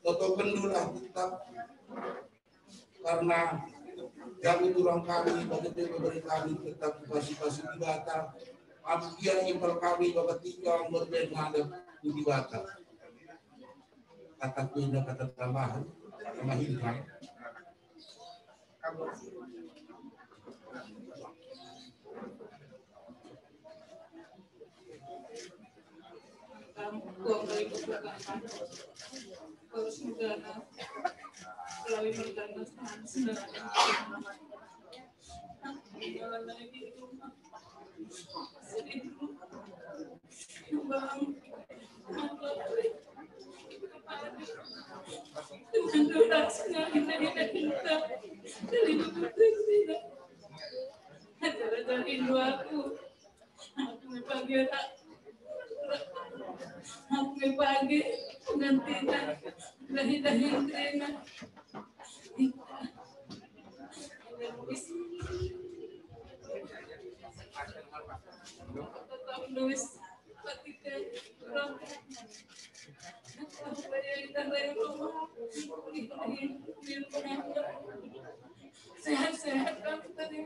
Toto bendulah tetap karena jamin turang kami, bagi pe memberi kami tetap pasi-pasi Dibata. Ampia impal kami Bapak Tika merben ngadap ku Dibata. Kata kuenda kata tambahan, tambahin kan. Aku nge pagi, aku nge pagi, nanti dahi-dahi terima. Tetap nulis ketika sehat-sehat kamu tadi.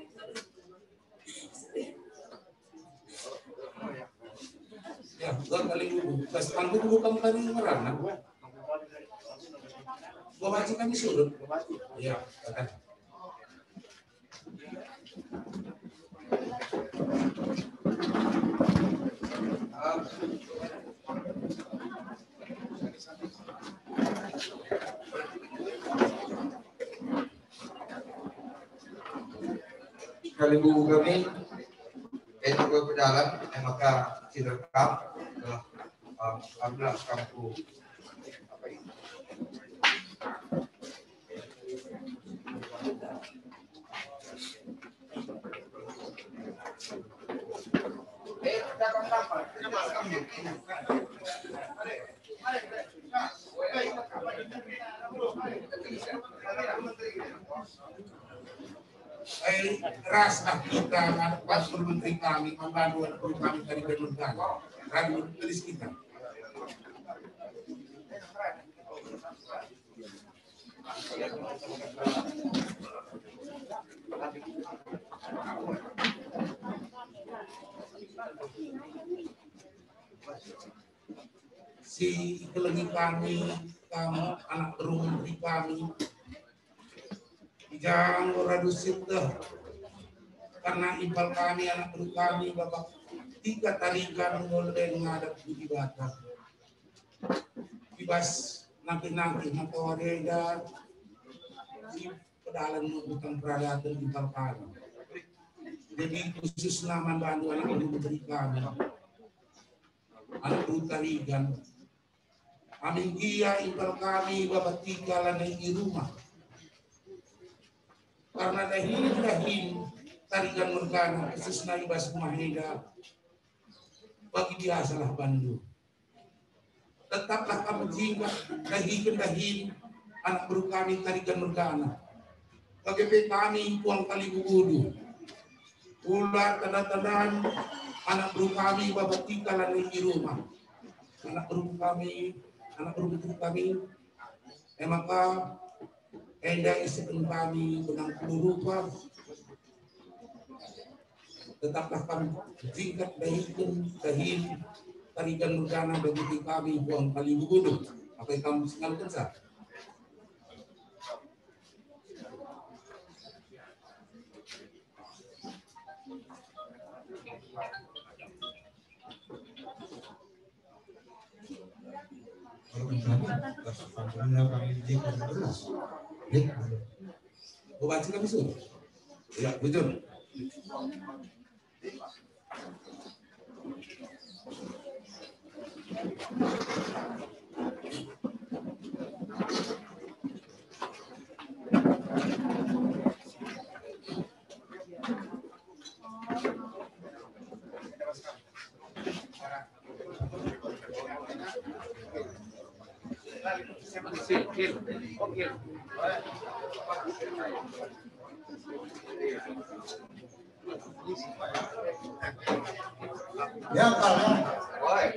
Ya, dua kali buku. Pas aku buku kamu tadi ngerana. Gua baca kami surut. Ya, kata. Kalimbubu kami, eh, kue pedalan, eh, maka sirekam, eh, eh, adalah kampung, apa ini? Eh, raslah kita, Pak Menteri kami, membantu kami dari Kementerian. Kami tulis kita. Si ikelengi kami, kam anak beru menteri kami, i ja enggo radu sieteh, karna impal kami, anak beru kami, Bapak Tika Tarigan, ngolben ngadap ku Dibata. I bas nangkih-nangkih mata wari enda, si pedalan utang peradaten impal kami. Jadi khususna man bandu anak beru menteri kami, anak beru Tarigan. Amin gia impal kami Bapak Tika lanai i rumah. Karna dahin-dahin Tarigan Mergana khususna i bas rumah enda, bagi biasalah bandu. Tetaplah kam jingkat dahiken dahin anak beru kami Tarigan Mergana. Bage pe kami puang kalibubundu. Ula tanda-tandan anak beru kami Bapak Tika lanai i rumah. Anak beru kami, anak beru betul kami. E maka enda iseken kami benang puluh rupa. Tetaplah kam jingkat dahiken dahin Tarigan Mergana bagi kami puang kalibubundu. Apa yang kamu singalkenca? Kalau kami, pas panggungnya kami di kelas. Ya. baca kami suruh. Ya, bujur. Ya, Pak, ya. Oh, eh.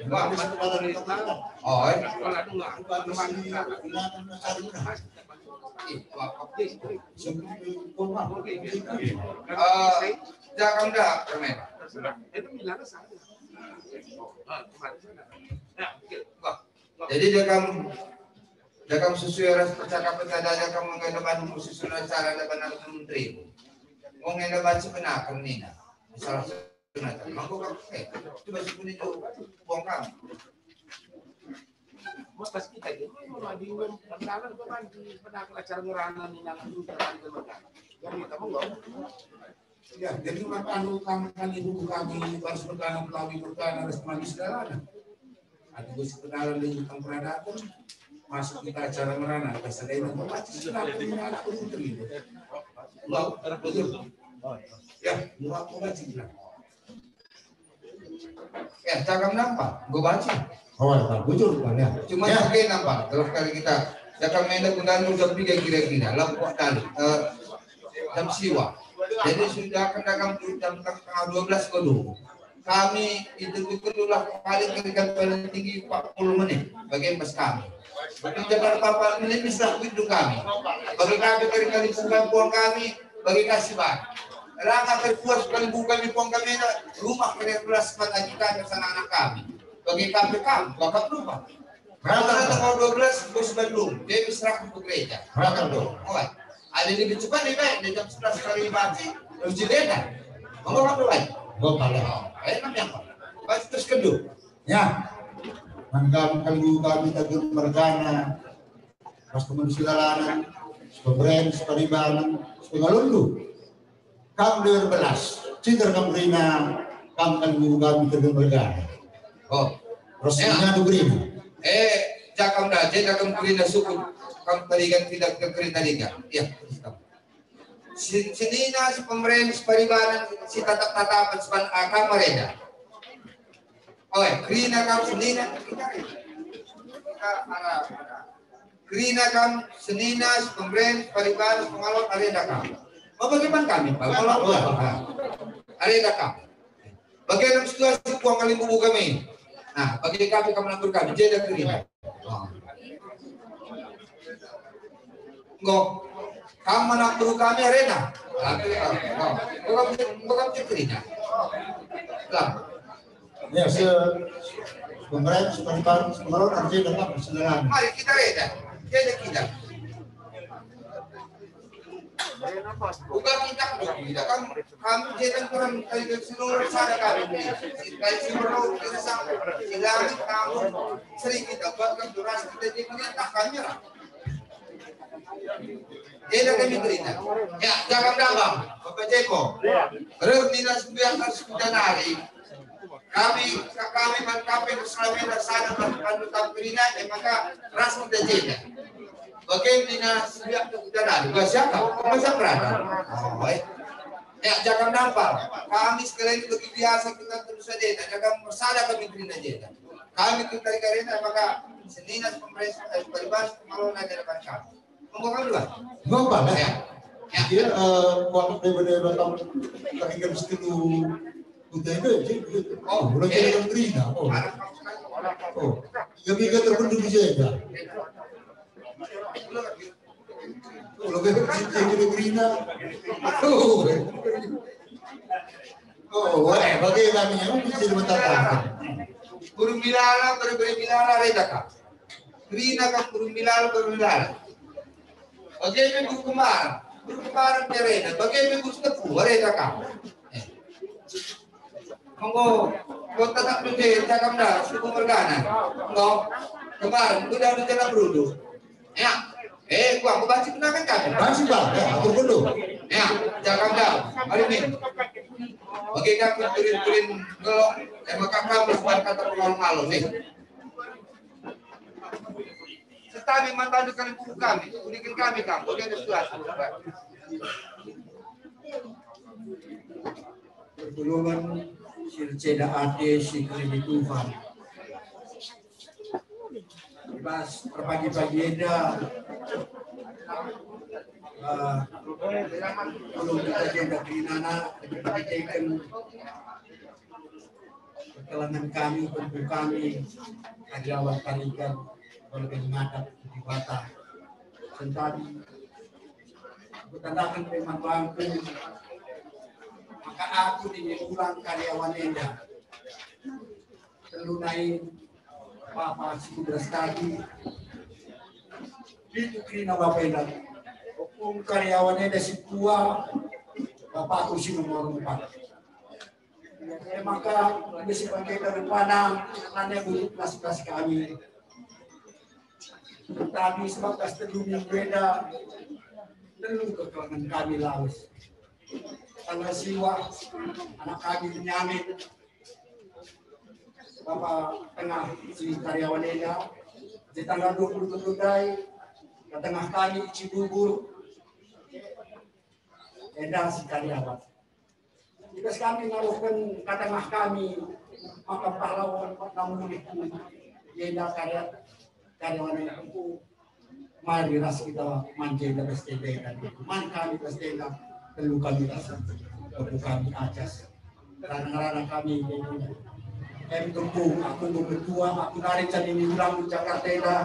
Eh, jangan dah, permen. Jadi dia kamu, dia kamu sesuai ras percakapan tadi aja kamu nggak depan khusus acara depan menteri. Mau nggak depan sebenarnya nina. Salah sebenarnya. Mangko kamu, eh, coba sih punya jauh. Buang kamu. Mas, pas kita ini mau di U M P, pernah kan di pernah acara ngerana nina lalu. Jadi kamu nggak Ya, jadi mak anu kam kan ibu kami baru pertama pelawi pertama harus mandi segalanya. Aku besi kenalan dengan kam peradaban masuk kita acara merana kita selain aku pasti sudah aku punya anak pun terima. Mau betul. Ya, mau aku ngaji lah. Ya, cakap nampak, gue baca. Oh, ya, bujur, Bang, ya. Cuma ya. Pakai nampak, terus kali kita, ya, kami ada guna udah tiga kira-kira, lampu tali, eh, jam siwa. Jadi sudah kena kamu jam tengah dua belas ke dulu. Kami itu dulu lah paling kira paling tinggi empat puluh menit, bagian pas kami. Tapi jangan apa-apa, ini bisa hidup kami. Bagi kami kali-kali bukan buang kami, bagi kasih bang. Ranga terpuas kali bukan di puang kami, rumah kalian belas mata kita bersama anak kami. Bagi kami, kami, bapak rumah. Rata kalau dua belas, bos Bandung, dia bisa ke gereja. Rata dong. Oh, ada di cepat nih, baik, di jam sebelas kali mati, terus jendela. Mau apa, baik? Gua paling. Oh, enak ya, Pak. Pas terus kendu. Ya, mangkam kalu kami tagih mergana, pas teman sidalanan, sepemberen, separibanan, sepengalundu. Kam dear belas, cinta kam kerina, kam kalu kami tagih mergana. Oh. Terus ya. Menyatu kerina. Eh, jakam dah, jakam kerina suku, kam tarigan tidak ke kerina liga. Ya, terus kam. Si, senina, si pemeren, si paribanan, si tatap-tatapan, si pan akam marenda. Oi, kerina kam senina, kita, kita, arah, arah. Kerina kam senina, si pemeren, si paribanan, si pengalon, arenda kam. Mau bagaimana kami, Pak? Kalau apa? Arenda kam. Bagi enam situasi puang kali bubu kami. Nah, bagi kami, kami nampur kami, jeda kerina. Enggo, kam mana guru kami arena? Tapi, oh, enggo kam, enggo kam cek kerina. Lah. Ya, se-, pemerintah, sepanjang, sepanjang, nanti dapat persidangan. Mari kita reda. Reda kita. Bukan kita, kita kan, kami jangan kurang kali ke seluruh sada kami. Kali si Mero, kita sama. Silakan kamu sering kita buat kan durasi kita di pemerintah kami lah. Eda kami berita. Ya, jangan dalam. Bapak Jeko. Reh mina sembilan ratus kuda nari. Kami, kami man kape keselamatan sana man anu tampilina, eh, maka ras kita jeda. Bagaimana sejak kita lalu? Gak siapa? Gak siapa berada. Oh, baik. Ya, jangan nampar. Kami sekali lagi bagi biasa kita terus saja. Jangan bersada kami terima jeda. Kami kita karena maka senina pemerintah, eh, bebas, kalau ada depan kami. Monggo kami, Pak. Monggo, Pak, ya. Ya. Ya. Dia, eh, waktu daripada kamu tadi kan setuju. Udah itu, jadi, oh, mulai iya. Jadi menteri, nah, oh. Oh. Ya, kita terbentuk di sini, ya. Oh, lebih kecil jadi menteri, nah. Oh. Oh, wah, bagaimana ya? Bisa dibatalkan. Burung Milala, beri-beri Milala, reda, Kak. Kerina kan burung Milala, burung Milala. Bage pe burung kembar, burung kembar pe reda. Bage pe burung tepu, reda kam. Eh. Monggo, kota tak duje, cakap dah, suku mergana. Enggo, kembar, udah duje lah berundu. Ya. Eh, kuah, kubanci benar kan kami? Banci, Bang. Ya, aku dulu. Ya, jangan kau. Mari nih. Bagi kami kurin-kurin ngelok, eh, maka kami sebar kata pengalu-ngalu nih. Setabi mantandu kami buku kami, kudikin kami kamu, bagi ada situasi. Pertulungan si erceda ate si keliling Tuhan. Bas erpagi-pagi enda, eh, belum kita jenda kerinana, kita pakiteken perkelengen kami, tentu kami, karyawan tarigan, lebih ngadap di Dibata. Sentadi, kutandaken pe man bangku, maka aku nini ulang karyawan enda. Telu nai bapa si kuberas tadi. Pitu kerina bapa enda. Tepung karyawan enda si tua, bapakku si nomor empat. E maka, besi bangketa rupana, nane bujuk kelas-kelas kami. Tapi sebakas telu minggu enda, telu kekelengen kami lawes. Tanggal siwah, anak kami Benyamin, bapa tengah si karyawan enda, di tanggal dua puluh pitu ndai, tengah kami Cibubur, enda si karyawan. Ibas kami ngaruhken katengah kami, maka pahlawan namulihku, enda karya, karyawan anak empu. Mari ras kita man jenda bas jenda. Man kami bas jenda, telu kami ras. Telu kami ajas. Rana-rana kami, em tempu, aku ketua, aku nari jadi ni ulang di Jakarta enda.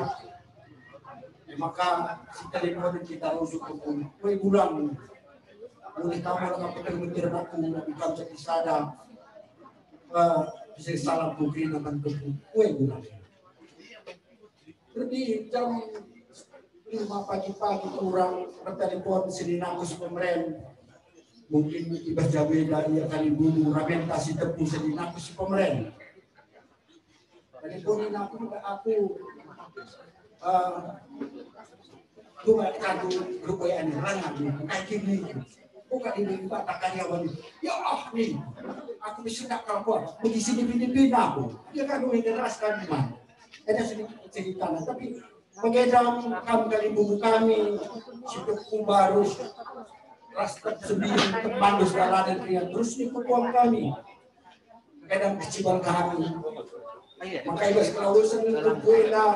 E maka, si telepon kita rujuk tempu. Kue ulang. Mulih kamu dengan petir-petir aku, bukan jadi sada. Eh, bisa salah putri nonton tempu. Kue ulang. Lebih jam lima pagi-pagi kurang, ertelepon seninaku si pemeren. Mungkin ibas jam enda ia kali dulu ramenta si tepu seninaku si pemeren. Telepon aku, aku, eh, cuma kadu rupaya ni rana ni, kaki ni. Bukan ini, Pak, tak karyawan ni. Ya Allah, ni. Aku bisa nak kau buat. Bagi sini bini-bini aku. Dia kan lebih keras kan, man. Ada sedikit cerita, nah, tapi bagi kam, kam kali buku kami, si tepu barus, ras tep sembiring, tep mandus dalanen ria, terus ni kupuang kami. Kadang keciban kami. Maka ibas kelausen kupuela,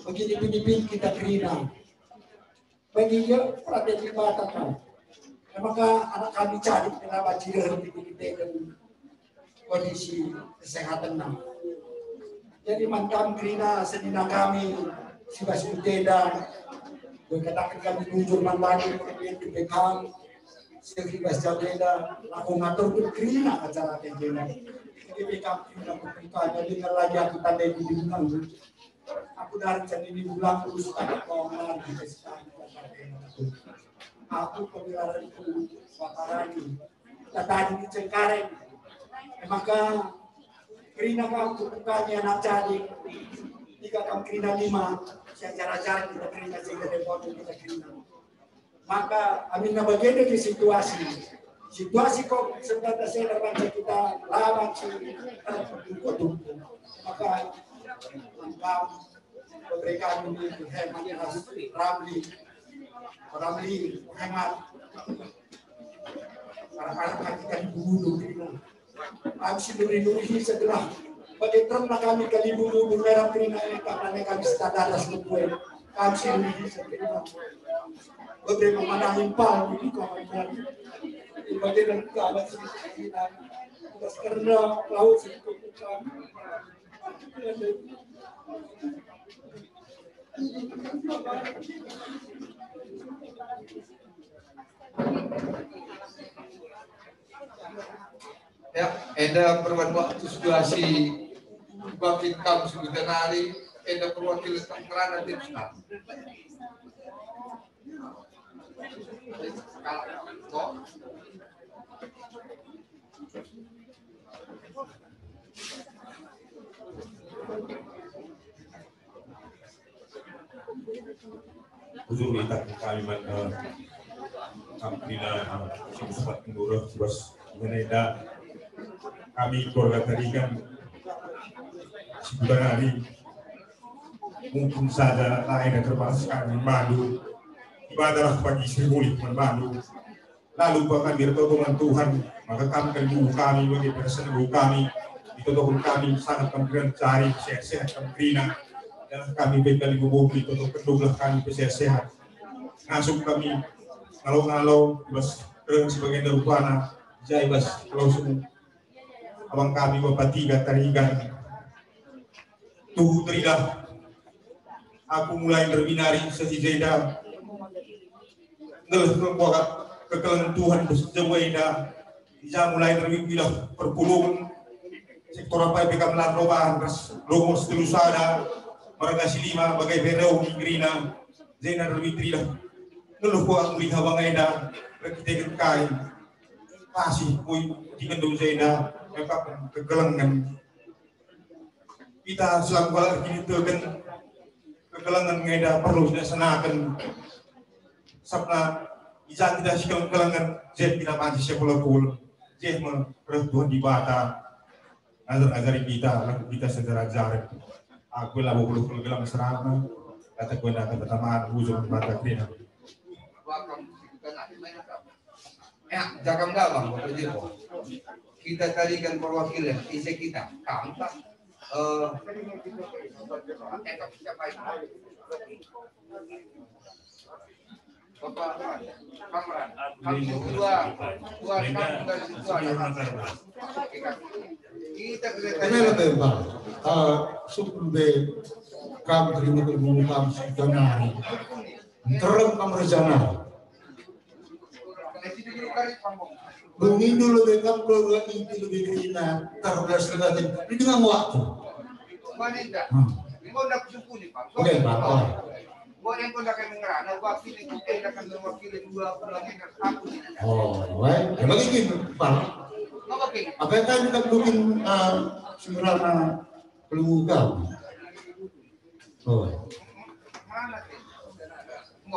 begini-begini kita kerina. Bagi dia, perhatian Dibata kan. Maka anak kami cari kenapa tidak begini kondisi kesehatan nang. Jadi man kam kerina senina kami, si bas kutenda, berkatakan kami bujur man bani, kemudian kebekam, sehingga jabeda, laku ngatur kerina acara kejena. Jadi kebekam kerina kubuka, jadi lagi aku tandai di bintang. Aku dari jadi ini bulan terus tak kau ngelarang kita sekarang. Aku pengelaranku Batarani. Kita tadi di Cengkareng. Maka kerina kau tukangnya anak jadi. Tiga kam kerina lima. Saya ajar-ajar kita kerina sehingga dia kita kerina. Maka aminna bagenda di situasi. Situasi kok sebenarnya saya terpaksa kita lawan si kutu. Maka lengkap memberikan ini hemat ras Ramli. Ramli hemat. Anak-anak kita dibunuh. Kami si nuri-nuri segelah. Bagi terna kami kali bulu-bulu merah kerina ini, karena kami standar das kue. Kami si nuri segelah. Bagi memanah impal di kawan kami. Bagi dan kawan si kita. Atas kerna laut si kami. Ya, enda perban waktu situasi bangkit kam sudah nari, enda perwakilan tak merana tim. Bujur itah kami man, eh, kam kerina, eh, si sempat menurut bos mengenai da kami keluarga Tarigan si bulan hari mungkin saja lain dan terbatas kami mandu ibadah pagi sri mulih man mandu. Lalu bahkan dirtoto dengan Tuhan, maka kam kan guru kami bagi persen guru kami, ditotohon kami sangat kemungkinan cari sehat-sehat kemungkinan. Dan kami bengkali gubuk ditoto keduklah kami sehat-sehat. Ngasup kami ngalo-ngalo bas reng sebagai rupana, jai bas kalau semua abang kami bapa tiga Tarigan. Tuhu teridah aku mulai nderbinari sehijeda. Ngeleh kekuat kekelengen Tuhan bas jabo enda. Ija mulai nderbibilah perpulungen sektor apai pe kam lan robahan ras lomor setelu sada, marga si lima bagai bereu inggirina. Jenda nderbibilah ngeleh kuat mulih abang enda. Erkiteken kai kasih kui di kendung jenda mekap kekelengen. Kita selaku kalak erkiniteken kekelengen ngenda perlu sinasenaken. Sabna ija kita si keleng-kelengen, jet kita banci siapulung-pulung. Jet me reh Tuhan Dibata ngajar-ngajari kita, laku kita secara ajar. Aku labo perlu keleng-kelengen serana, kata kuenda kata taman, ujung Dibata kerina. Ya, jagam gabang, Bapak Ibu. Kita Tarigan perwakilan, ise kita? Kam kah? Eh, eh, kamu siapa itu? Bapak Kamran, kamu dua, dua kamu dari situ ada. Kita, kita Ini lebih, Bang. Eh, sukun be kam terima kasih, kam sudah nari. Nterem kam rejana. Dungi dulu deh kam keluarga inti lebih kerina, terbelas legatin. Ini dengan waktu. Hmm. Oke, Pak. Oh. Oh, baik. Ya, bagi gini, Pak. Apa yang tadi kita bikin, eh, sebenarnya keluarga? Oh.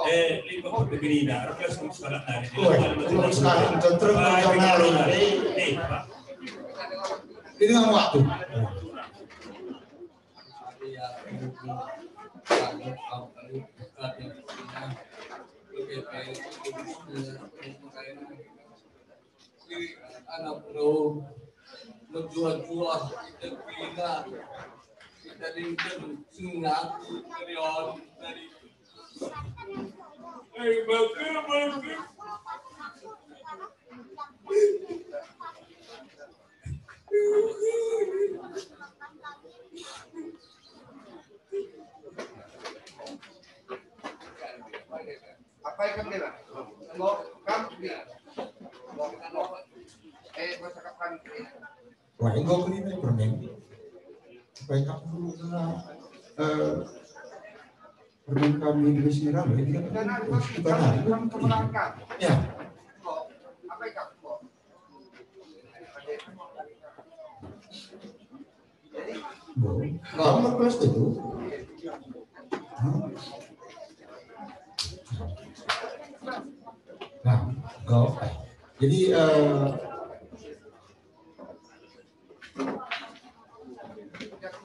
Eh, lima puluh degreena, harus sekolah tadi. Oh, sekarang tentu. Ini kan waktu. Anak bro, mejuah-juah kita kena, kita dingken sunat dari on dari. Eh, bagus, bagus. Apa yang kamu bilang? Enggo, kamu bilang. Enggo, enggo. Eh, gua cakap kan. Wah, enggo kerina permen. Apa yang kamu dulu kena, eh, permen kami Indonesia rame, ini kan kita nari, kan kita nari. Ya. Enggo, apa yang kamu? Enggo. Enggo. Kamu kelas itu? Hah? Nah, enggo. Jadi, eh,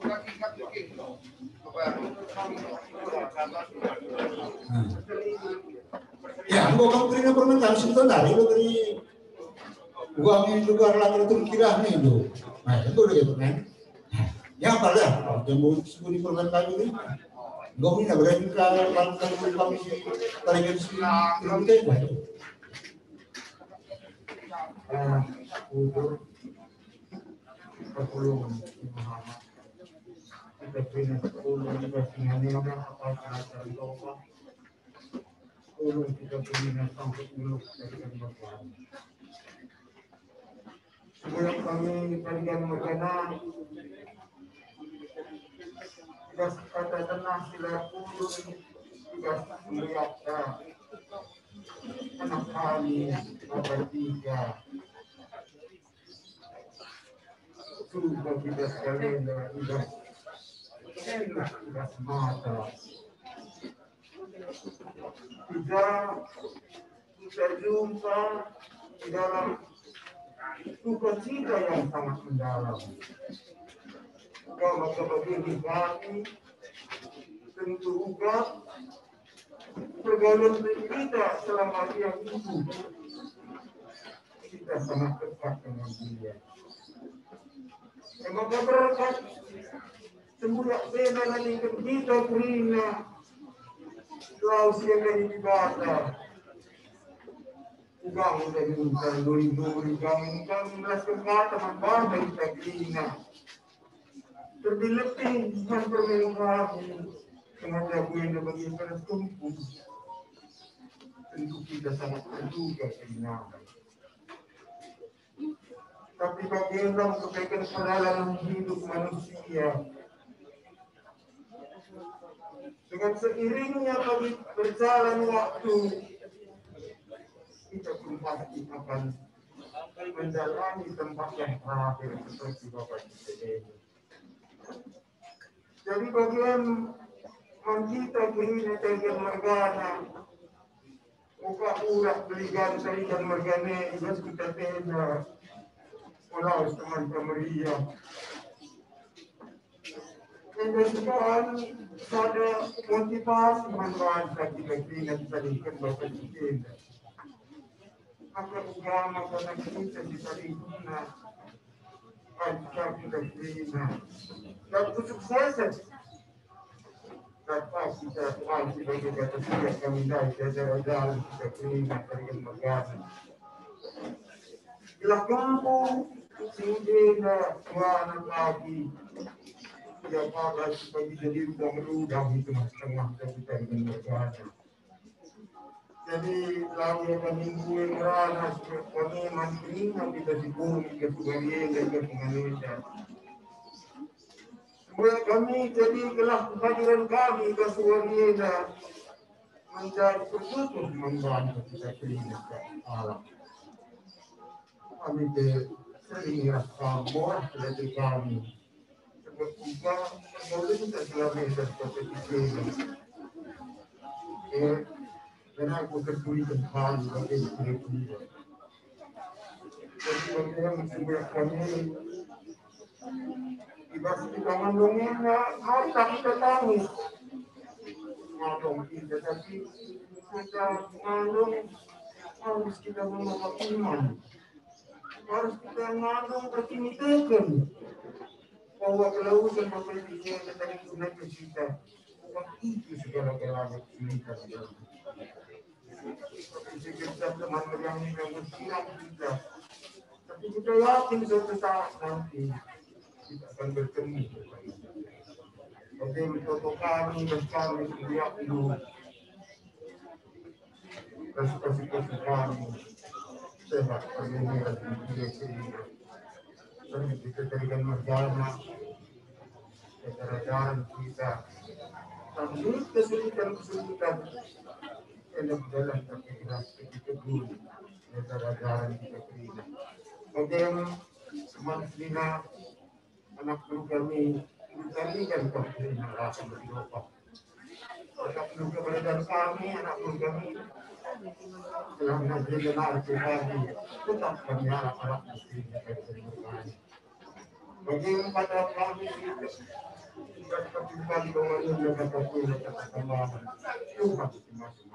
nah. Ya, enggo kamu kerina permen kami sebentar, dari lo dari uang ini juga lagi itu kirah nih, lo. Nah, itu udah gitu, kan? Nah, ya, apa ya? Yang mau sebut di permen kami ini? Enggo mina berani ka, kami si, kami si, kami si, eh, untuk perpulungan Muhammad. Kita punya sepuluh, kita punya lima, apa, apa, apa. Ulun kita punya sampai ulun kita punya. Sebelum kami panjang wacana, tugas kata tenah sila ulun, tugas melihat anak kami, kata tiga. Sudah kita sekalian dengan tugas, enak tugas mata. Kita, kita jumpa di dalam sukacita yang sangat mendalam. Uga maka bagi kami, tentu uga pergaulan kita selama ia hidup, kita sangat dekat dengan Dia. Maka berkat sembuyak bena nalingken kita kerina lau siakan Dibata. Uga engkai minta duri-duri, uga engkai melasken kata man banta kita kerina. Terlebih-lebih man perminggu kami, sengaja buena bagi para setempuh. Tentu kita sangat berduka kerina. Tapi bagi engkau kebaikan perjalanan hidup manusia. Dengan seiringnya bagi berjalan waktu, kita pun pasti akan menjalani tempat yang terakhir seperti Bapa di Eden. Jadi bagian man kita kerina tarigan mergana, uga urak beligan tarigan mergana i bas kita tenda, walau teman pemeriah. Enda sekarang sada motivasi man banta kita kerina tarigan Bapa di Eden. Maka uga maka kita di tarigan. Maka kita kerina. Dan kesuksesan. Dan pasti kita pasti bagi kata tidak kami dari jajaran kita kerina tarigan mergana. Gelah kamu sehingga dua anak lagi. Ia pagas bagi jadi rudang-rudang itu mas tengah kita dengan mergana. Jadi lalu kami gue merana kami mantri kita di bumi ke Sugaria dan ke Penganeda. Buat kami jadi gelah kehadiran kami ke Sugaria menjadi pertutup membantu kita kerina Allah. Kami te sering rasa boh kerja kami. Sebab kita boleh kita selama ini dapat itu. Eh, karena aku tertuli Tuhan bagi kita. Jadi bagi yang semua kami ibarat kita ngandungnya, harus kita tangis. Ngandung kita, tapi kita ngandung harus kita membawa iman. Harus kita ngandung perkiniteken bahwa kelautan Bapak Ibu kita tadi gunakan kita. Bukan itu segala-galanya kesulitan dalam hidup. Seperti kita teman yang ini yang bersiap kita. Tapi kita yakin suatu saat nanti kita akan bertemu. Oke, mencontoh kami dan kami setiap dulu. Kasih-kasih kami sehat, kami ini dan kami ini. Kami kita jadikan mergana. Keterangan kita sambil kesulitan-kesulitan dalam jalan tapi keras kita dulu. Keterangan kita terima. Oke, teman Sina, anak guru kami, kami kan kami rasa berdoa. Anak guru keberadaan kami, anak guru kami, telah mengajarkan arti kami, tetap kami harap-harap mesti kami. Bagi pada kami, kita kembali mengenai kata Tuhan, kata Tuhan, Tuhan masing-masing.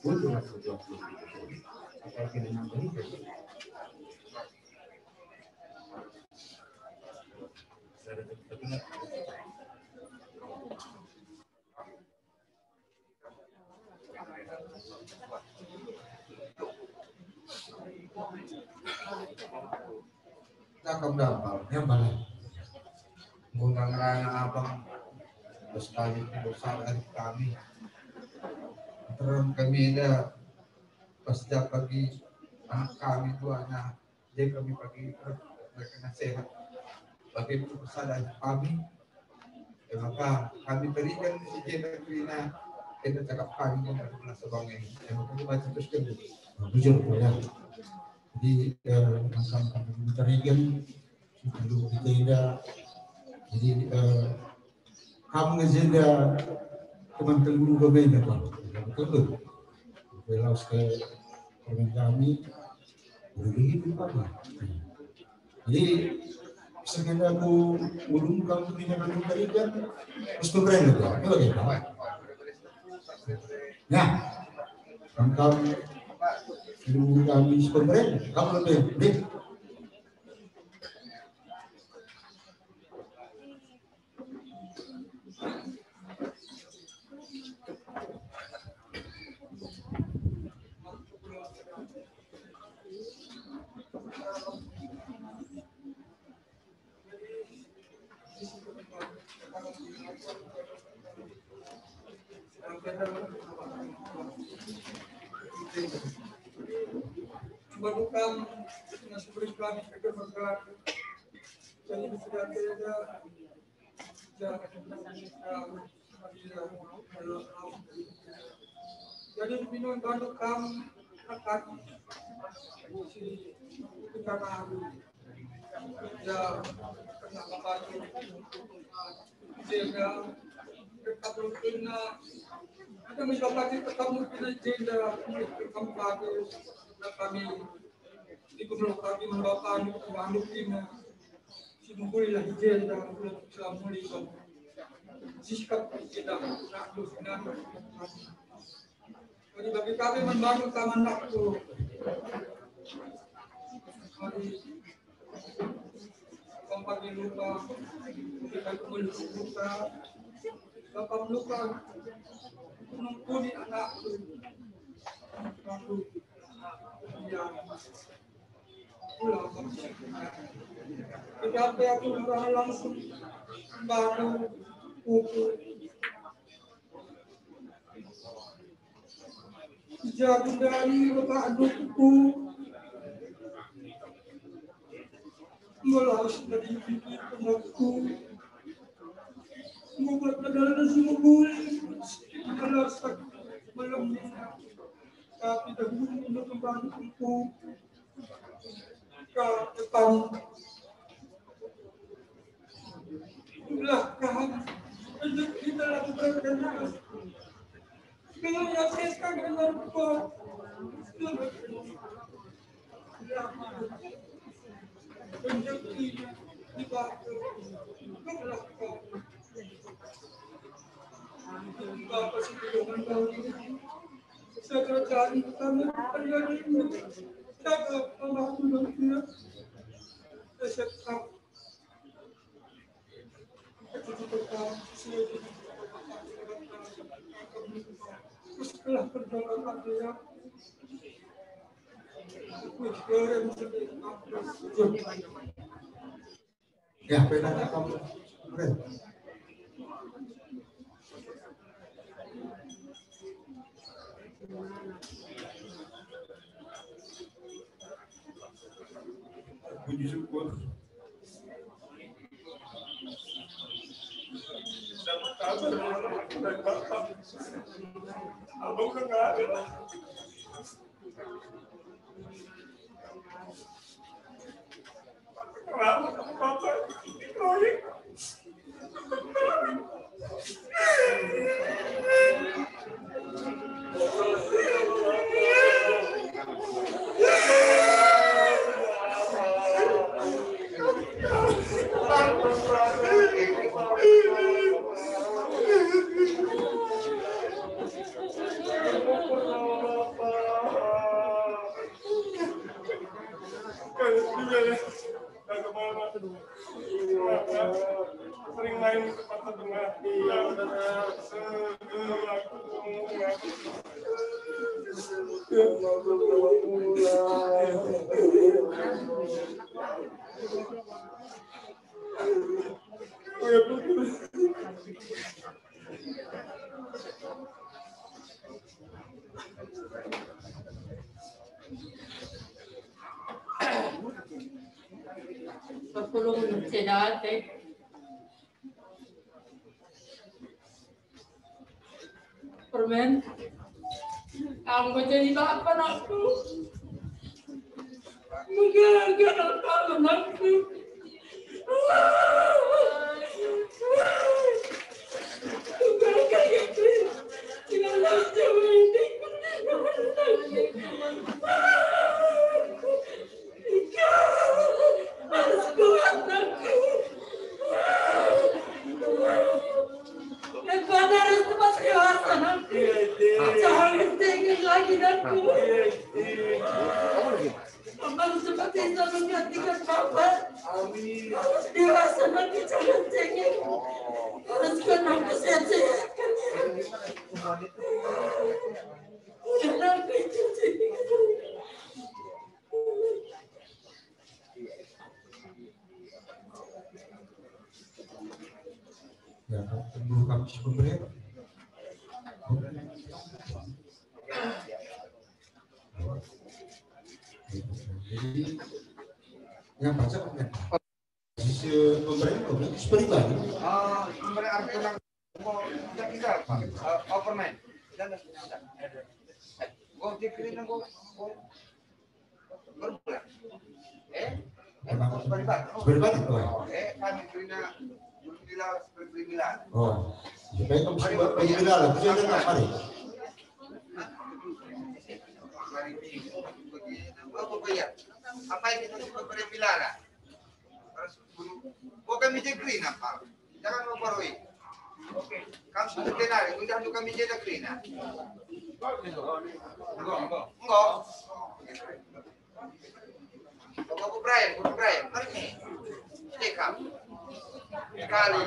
Untuk masuk waktu kita. Apa yang kita nambahi? Cakap dapat, ya balik. Guna ngerana abang, terus kami dosa dari kami. Terang kami ada pas tiap pagi anak kami tuanya. Jadi kami pagi mereka nasihat. Bagi itu kesalahan kami, ya, maka kami berikan si jenda kerina, kita cakap kami yang ada merasa bangai. Ya, maka kita baca terus dulu. Nah, bujur, ya. Jadi, eh, maka kami berikan, kita dulu kita tidak. Jadi, eh, Kam nge jenda teman telu domen ya, Pak. Betul. Belas ke permen kami. Udah begitu, Pak. Jadi, sekali aku ulung kamu punya kamu tadi kan, terus pemberen itu, apa lagi, Pak? Nah, kamu ulung kami pemberen, kamu lebih, deh. Jadi, sudah ada Jadi, minum bandu kam akan si kita nabi. Ya, kena bandu. Jenda, tetap rutinna. Ada mencoba tetap rutinna jenda, tetap bagus. Dan kami, di gubernur kami membawa bandu, bandu ini. Sibukulilah i jenda, selamulikum. Sikap kita, nak terus, nak terus. Jadi bagi kami membangun taman waktu. Mari, kompak di lupa, kita kumpul lupa, bapak lupa, menungkuni anakku. Aku, ya. Tetapi aku meraih langsung baru ukur. Jago dari letak dukku. Melas dari pipi pengaku. Ngubat pedal semua buli. Melas tak belum. Tapi dahulu untuk kembang empu. Kau tetap. Itulah kau. Untuk kita lakukan dengan. Dengan yang sesuai dengan kau. Rezeki di bawah. Itulah kau. Bapa sepiluman kau ini. Saja cari kami terjadi. Jaga pembangunan dia. Resep kau. Ya, pena kamu. Puji syukur. Dapat kabar dari Bapak. Abang udah nggak ada. Kenapa kamu, Bapak? Proyek. Sering main ke Pasar Tengah. Iya, benar. Perpulung cedate. Permen. Kamu jadi bapak anakku. Menggelar-gelar anakku. Pemberi. Jadi, yang baca kan? Sisi pemberi, pemberi seperti tadi. Ah, pemberi arti yang mau kita, kita, Pak. Eh, overnight. Dan, dan, dan. Gua pikirin, gua, gua Berbulan. Eh? Emang Beribadah. Beribadah, oh. Oh, eh, kami kerina Beribadah, Beribadah. Oh. Ya, baik, kamu Beribadah, Beribadah, Beribadah, mari. Hari Minggu, begini, apa, apa ya? Apa yang itu Beribadah? Terus, guru, gua kami je kerina, Pak. Jangan memperoi. Kam sudah kenal, udah tu kami je kerina. Enggak, enggak. Enggak. Bapak Ibu Brian, Ibu Brian, mari ni. Cekap. Sekali.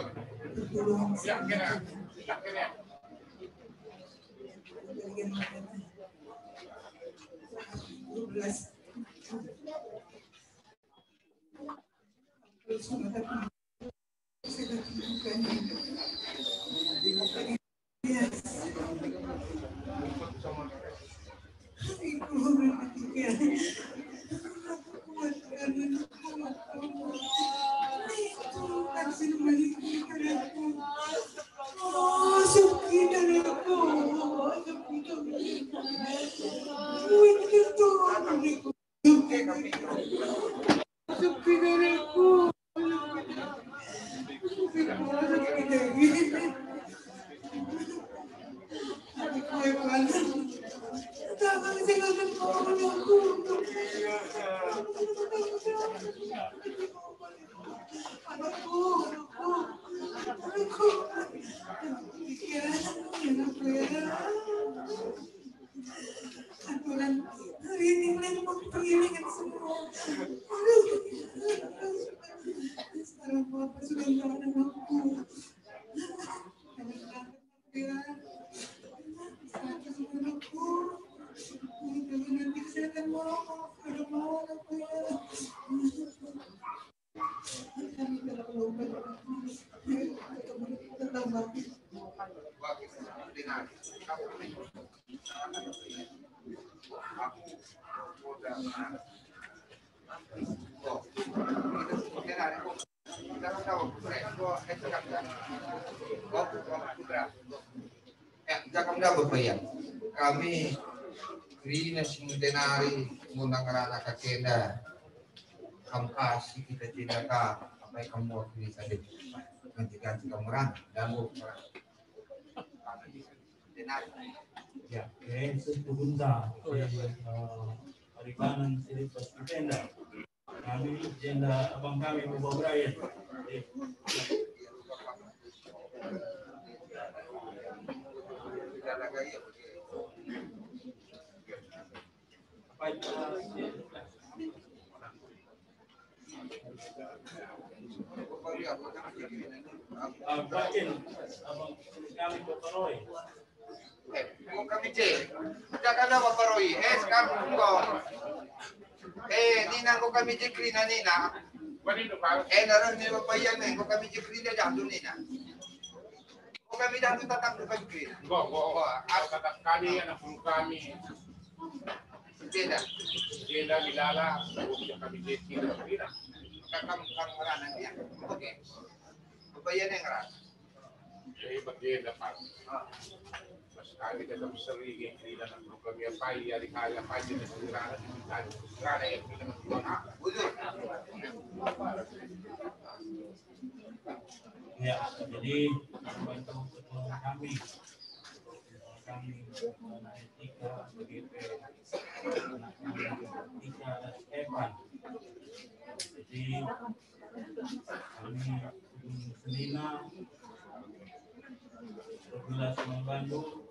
Aturan hari ini mulai penggilingan semua. Aduh. Sekarang Bapak sudah nggak ada waktu. Sekarang Bapak sudah waktu. Ini nanti saya akan mau, ada mau apa ya? Eh, jangan Bapak ya. Kami kerina si ngentenari ngundang ngerana ka kenda. Kam kasih kita cinta ka, apa yang kamu wakili tadi? Ganti-ganti kamu rana, dan ngentenari. Ya, eh, suku Gunta, eh, Paribanan, Sirip, Bas Kutenda. Kami jenda abang kami Bobo Brian. Apa itu? Ah, batin abang kami Bobo Roy. Eh, enggo kami je. Jangan ada Bapak Roy. Eh, sekarang enggo. Eh, nina enggo kami je kerina nina. Eh, narah ni Bapak Ian, eh, enggo kami je kerina dah tu nina. Enggo kami dah tu tatap tu kami kerina. Enggo, enggo, enggo. Tatap kami, anak bulu kami. Jenda. Jenda dilala, enggo kami je kerina. Maka kamu, kamu ngeranan ya. Oke. Bapak Ian yang ngeranan. Jadi bagi dapat. Sekali kita seri, kita dapat program ya, Pak, ya, di kaya, Pak, jadi segera, segera, ya, kita dapat. Ya, jadi untuk ketua kami, kami, etika, B G P, etika, dan Evan. Jadi, kami senina sebelas membantu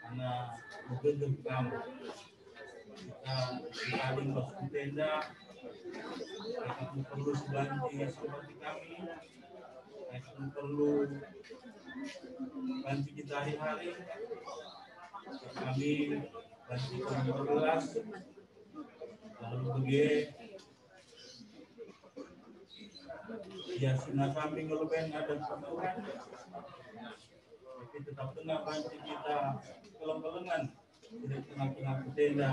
karena begitu kamu. Kita, kita di Bas Kutenda, kita perlu sebanti seperti kami, kita perlu bantu kita hari-hari. Kami bantu kita berbelas, lalu bagi Ya, senina kami ngeleben ada peraturan. Tapi tetap kena banci kita keleng-kelengen di tengah-tengah kutenda.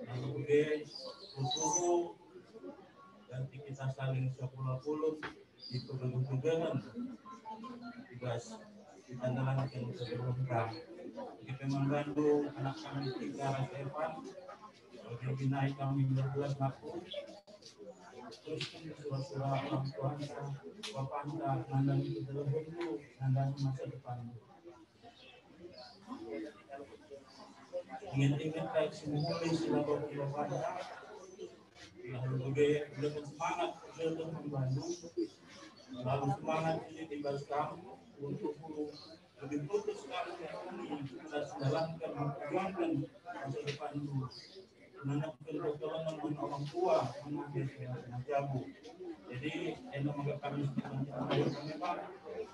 Lalu be, tuhu, dan kita saling sepuluh-puluh di pegeluh-pegeluhen. Tugas kita dalanken sebelum kita. Kita membantu anak kami tiga, Ras Evan. Bagi binai kami berbelas aku. Terus sura-sura orang tuanta, bapanta, nandangi kegeluhenku, nandangi masa depanku. Inget-inget kai si mehuli si labo ku bapanta. Lalu bage, bage semangat, bage membantu. Lalu semangat ini timbas kam untuk lebih fokus sekali ke ekonomi, kita dalanken, memperjuangkan masa depan dulu. Menanamkan pertolongan dengan orang tua, mengambil jago. Jadi, enda maka kami sedang memang, eh,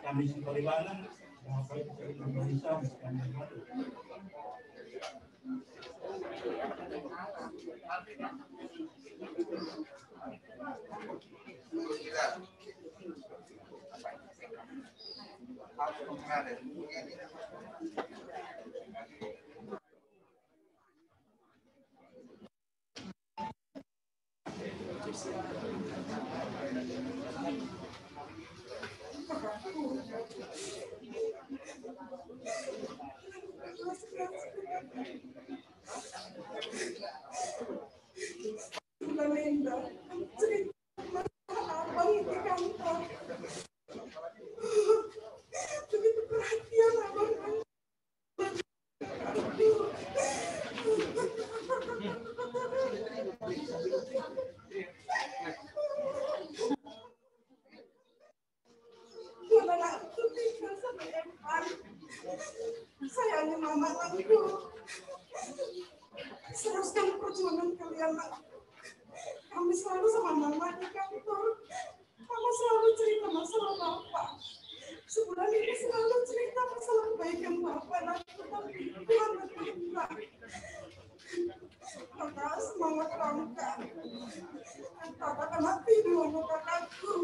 kami si Paribanan, maka itu kami bisa, kami. Sayangi mama aku. Teruskan perjuangan kalian, nak. Kami selalu sama mama di kantor. Mama selalu cerita masalah bapak. Sebulan ini selalu cerita masalah kebaikan bapak, nak. Tetapi Tuhan berkehendak. Maka semangat langkah. Katakan hati dua kakakku.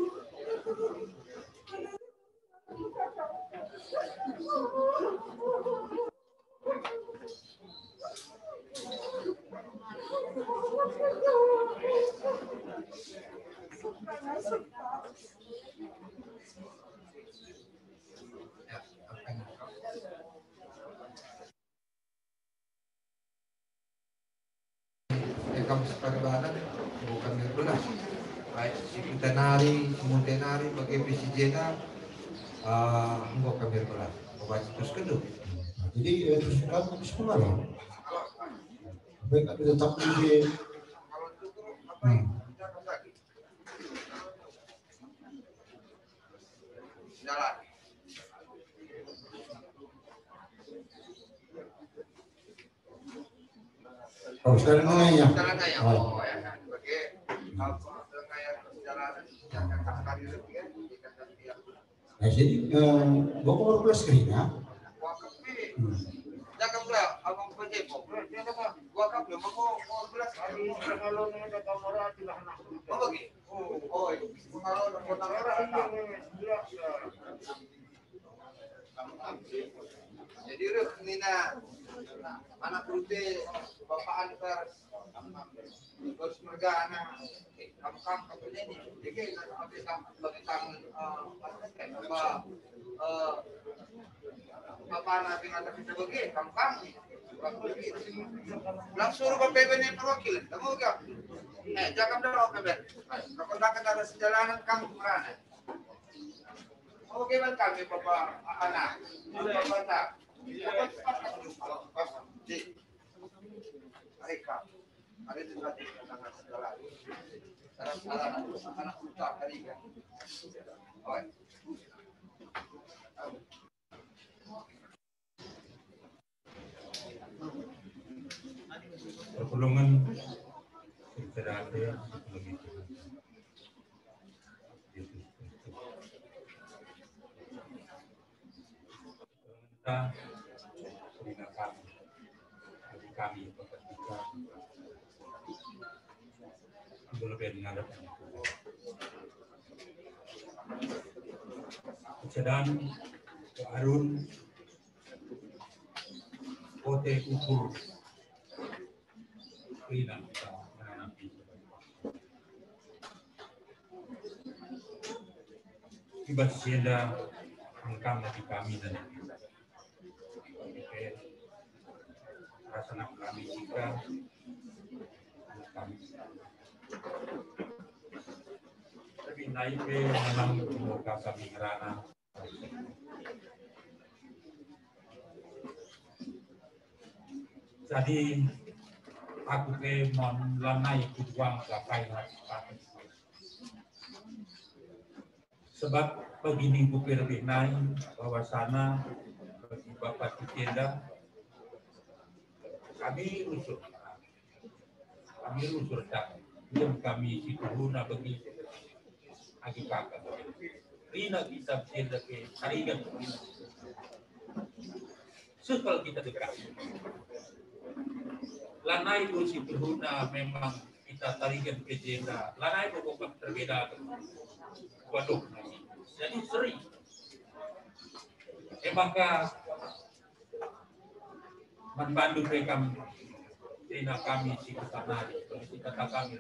Eh, kam si Paribanan, enggo kami erbelas. Baik si Kuta nari, si Munte nari, bage pe si Jena, eh, enggo kami erbelas. Enggo banci terus kendu. Jadi, eh, terus kamu sekolah, ya? Baik, tapi tetap di, hmm. Jalan. Oh, sekarang enggak ya? Sekarang enggak ya? Oh. Oh, ya kan. Oke. Kalau sekarang enggak ya, jalan, ya kan, sekali lagi ya, ya kan, ya. Nah, jadi, eh, bapak baru pulas kerina. Hmm. Ya kan, Bro, abang P J, Bro. Dia apa? Gua kan belum mau, mau pulas. Hari ini kalau ada kamera, tidak nak. Oh, oke. Oh, itu kalau ada kota merah, jadi reh nina, mana rute, bapak antar, terus mergana, kam-kam, kam ini, jadi, bagi kam, bagi kam, eh, apa, eh, bapak nanti ngatur kita bagi, kam-kam, langsung suruh bapak ini perwakilan, kamu enggak? Eh, jangan dulu, P B. Kau kontakkan ada sejalanan kamu merana. Oke, bang, kami, Bapak, anak. Bapak, tak. Bapak, cepat, Bapak. Di. Baik, Kak. Ada juga di tengah segala. Salam, salam. Anak muda tadi, kan. Oi. Pertolongan sejahtera bagi Tuhan Yesus Kristus. Kita terima kasih bagi kami, Bapak kita. Lebih ngadep. Kesedan, kearun, kote ukur. Ringan kita menghadapi. Ibas sienda engkam bagi kami dan rasa nak kami sika kami. Tapi naik pe memang muka kami ngerana. Jadi aku pe mon lanai kujuang kapai. Sebab begini kupe lebih nai bahwasana bagi Bapak Cikenda kami rusur. Kami rusur tak. Diam kami si tuhuna bagi agi kaka. Rina kita sienda ke tarigan. Sekal kita dekat. Lanai tu si tuhuna memang kita tarigan ke jenda. Lanai pokoknya terbeda. Waduh. Jadi seri. Emangkah man bandu pe kam, rina kami si kutanari, si kata kami.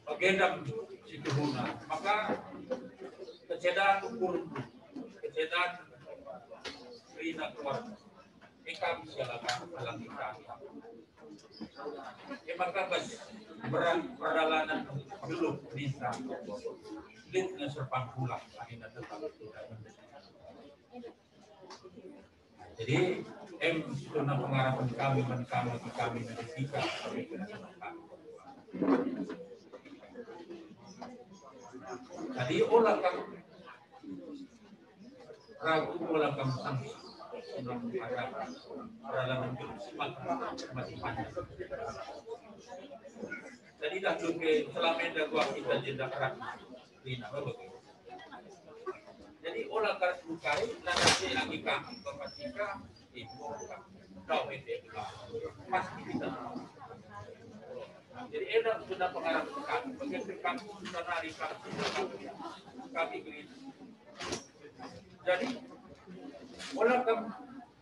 Bagendam si tuhuna, maka kecedan ukur, kecedan rina keluarga. Ikam sialakan alam ikam. Emangkah bas berat perdalanan dulu nisa. Lit nge serpang pulang, akhirnya tetap tidak. Jadi, em, tuna pengarapan kami, man kami, di kami, di kita, kami kena. Jadi, ola kam ragu, ola kam sangsi. Sebab ada peralatan itu semakin, semakin panjang. Jadi, dah juga selama ini gua kita jeda keras. Ini apa begitu? Jadi ola karet bukai, lanai si agi kami, Bapak Sika, ibu, kau ende, pasti kita. Jadi enak sudah pengarah kami, begitu kami, sudah hari kami, kami gelis. Jadi, ola kam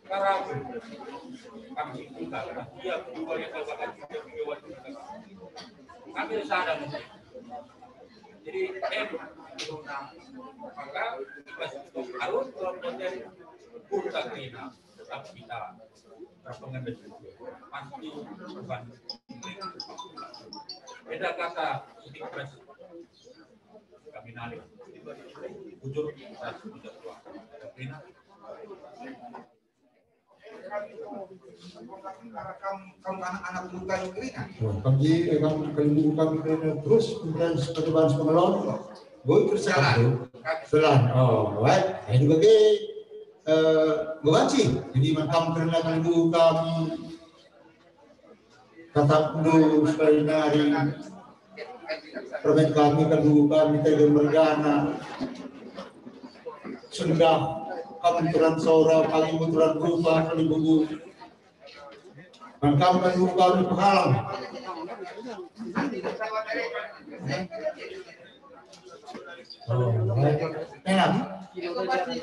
karagu. Kami singkungkan, tiap dua yang kau katakan, tiap dua yang kau katakan. Kami sada mungkin. Jadi, em, maka, pas harus kalau konten pun tak kena, tetap kita berpengendali. Pasti bukan. Beda kata, sedikit keras. Kami nalih. Bujur, keras, bujur, tua. Kena. Kam, kam anak-anak luka kerina. Oh, kam ji, eh, kam kalimbubu kami kerina terus, kemudian sebagai bahan pengelon. Boy terus jalan. Jalan. Oh, baik. Ini bagi, eh, bebanci. Jadi, man kam kerina kalimbubu kami. Tatapndu sekali nari, permen kami, kalimbubu kami, tega mergana. Sendah kami turan sora, kami turan rupa, kalimbubu. Dan kami kalimbubu kami penghalang. Oh, baik. Enak.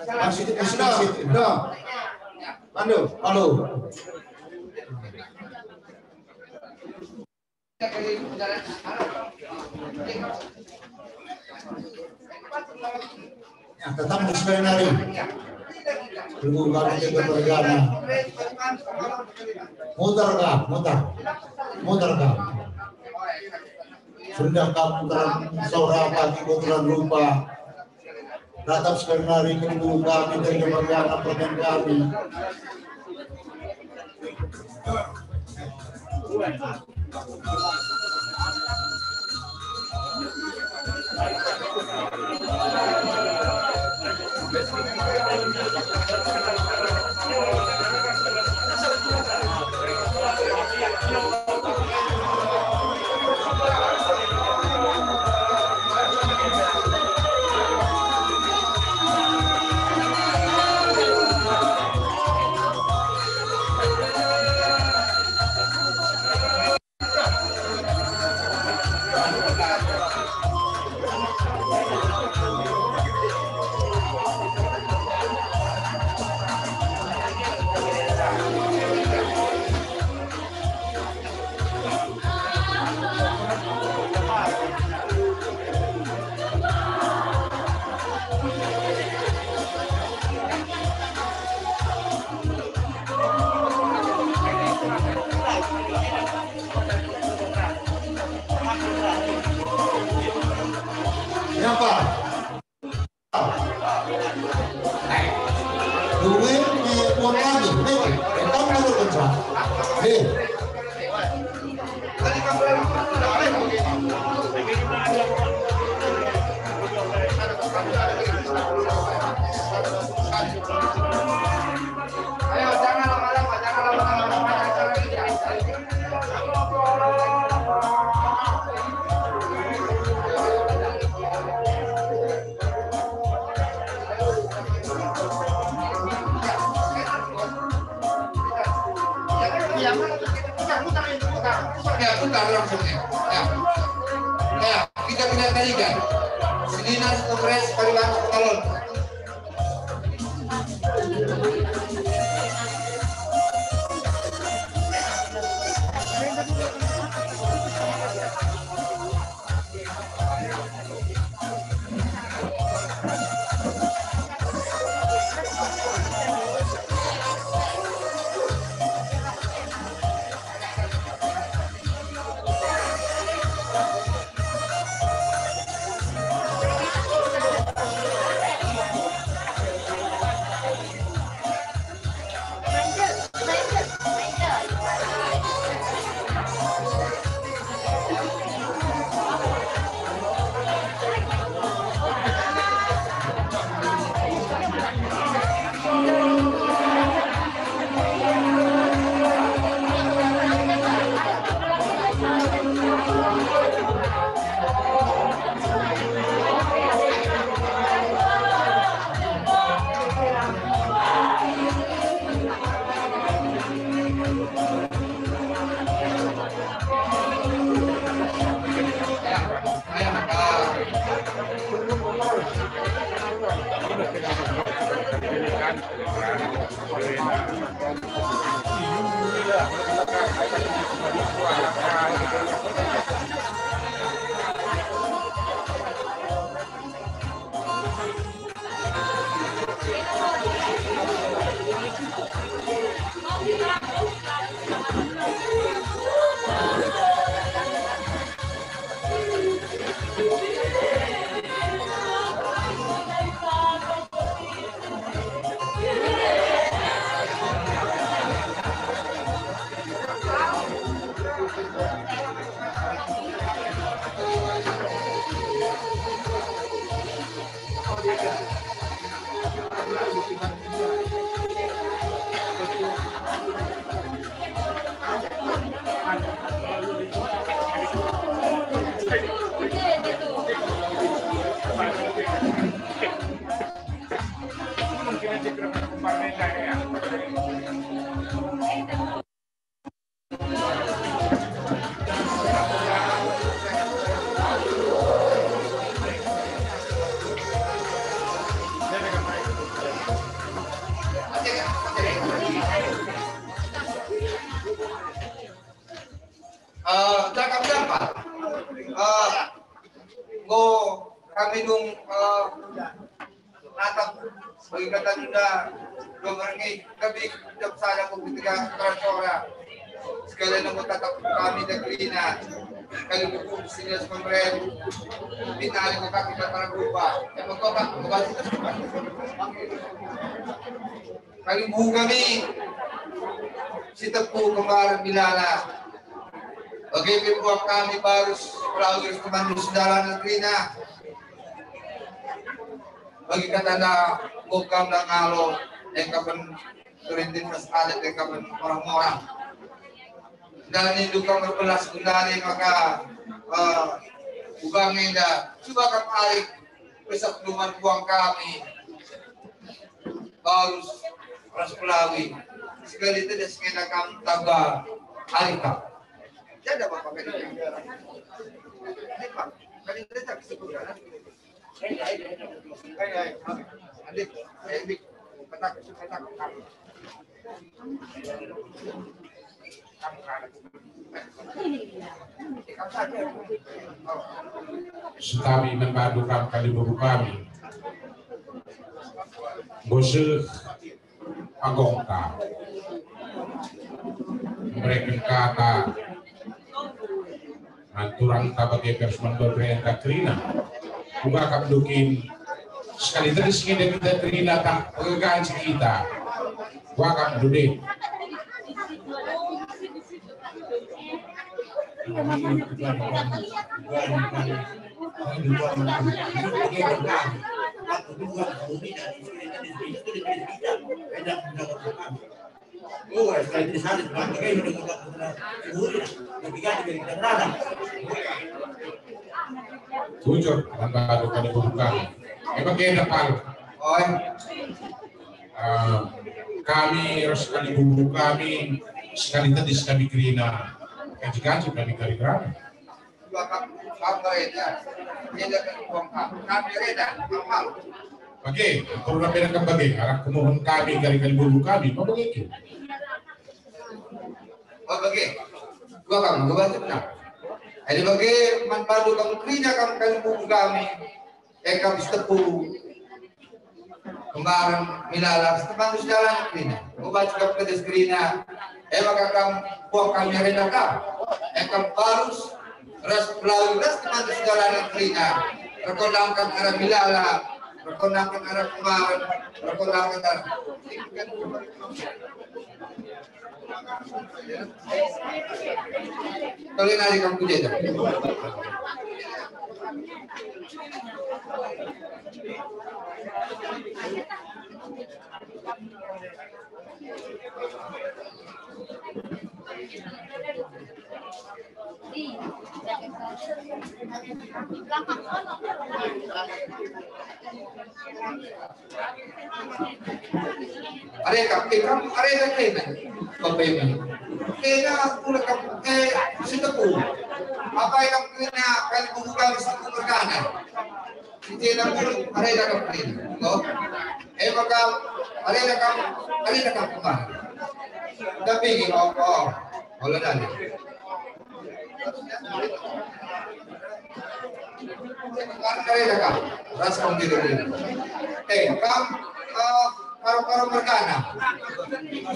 Masih, masih, masih. Dah. Halo, halo. Ya, tetap di sebenari. Tunggu kami jaga pergana. Mutar kah, mutar. Mutar kah. Sudah kamu terang sora pagi, kebetulan lupa. Tatap sebenari, kalimbubu kami, tega mergana, permen kami. Tetap lalu kencang. Hei. Ayo, jangan lama-lama, jangan lama-lama. Ya, putar langsung ya. Ya. Ya, kita pindah tarikan. Senina Kongres Pariban Talon. Eh, cakap siapa? Eh, enggo kami dung, eh, natap bagi kata Junda, dua merengi, tapi jam sada pun ketika tercora. Sekalian enggo tatap kami dan kerina. Kali buku sini pemeren. Kita ada kota kita para berubah. Yang kota, kota. Kami buka kami si Tepu kembar Milala. Bage pe puang kami Barus, Pelawir, teman di saudara negerina. Bagi katanda buka ngalo, engkapen turintin mas adat, engkapen orang-orang. Dan nindu kam berbelas gulari maka, eh, uga enda, coba kam ari pesek luman puang kami. Barus ras Pelawi. Sekali tedis ngena kam taba ari kam. Jadi apa pakai ini? Ini, Pak. Kan ini tak sebut, kan? Hai, hai. Adik, adik. Petak, petak. Sentabi man bandu kam kalimbubu kami. Enggo seh agongta. Mereken kata man turangta bage pe ras man bere-berenta kerina. Kuga kam dukin sekali tedis ngenda kita kerina tak pegeganci kita. Wakaf dulu. Bujur, man badu kalibubu kami. Emang kena palu. Oi. Eh, kami ras kalibubu kami, sekali tedis kami kerina, kaji-kaji kami kali kerana. Dua kami, kami reda. Reda kan uang kami. Kami reda, kami malu. Bage, perlu beda kan bage. Arah kemuhun kami kali kalibubu kami, apa bage? Oh, bage. Dua kami, dua baju kami. Jadi bage, man badu kami kerina kami kalibubu kami. E kam Sitepu, kembar Milala, Sitepu bantu sejarah kerina. Ubaca kam kedes kerina. E maka kam puang kami renda kam. E kam Barus, ras Pelawi, ras teman sejarah kerina. Rekonangkan arah Milala, rekonangkan arah kembar, rekonangkan arah. Tole nari kam ku jenda. Are kap, eh, kam, are dah kena. Bapak Ibu. Kena pula kap, eh, Sitepu. Apa yang kena kalibubu kami Sitepu mergana? Kena pula, are dah kap kena. Oh. Eh, maka, are dah kap, are dah kap kemana? Tapi, oh, oh. Ola dali. Kari-kari dah kam, ras kam diri-diri. Eh, kam, eh, karo-karo mergana.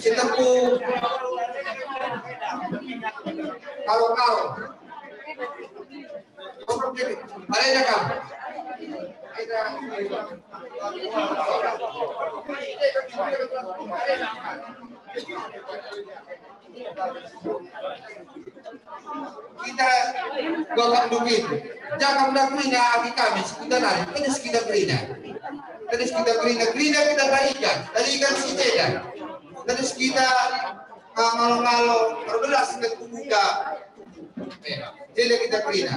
Sitepu. Karo-karo. Kari dah kam. Kita gotong dukit. Jangan mendakui adi kami sekuta nari, terus kita kerina. Terus kita kerina, kerina kita tarikan, tarikan si jeda. Terus kita, ah, malo-malo, perbelas kita kubuka. Eh, jeda kita kerina.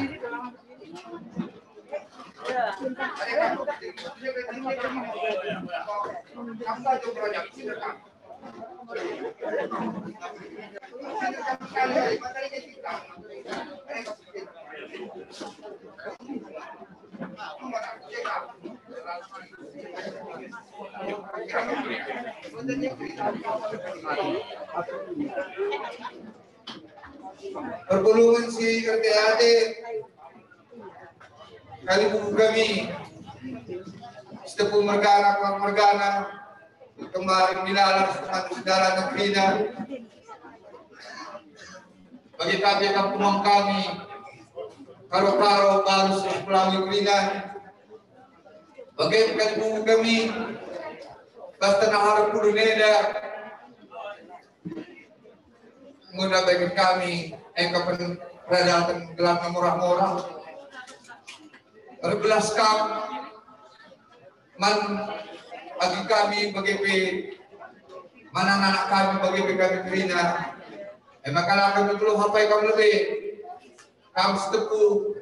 Perpulungen si R T A D, kalibubu kami, Sitepu mergana, Kuat mergana, kemari Milala, Sitepu saudara negeri dan bagi kami kampung kami, karo-karo baru Sitepu Pelawi kerina, bagi kalibubu kami, pas tengah hari puluh neda, Mula bagi kami, enggo pen radaten gelarna murah-murah. Erbelas kam man bagi kami bage pe man anak-anak kami bage pe kami kerina. E maka la kami perlu hapai kam lebe. Kam Sitepu,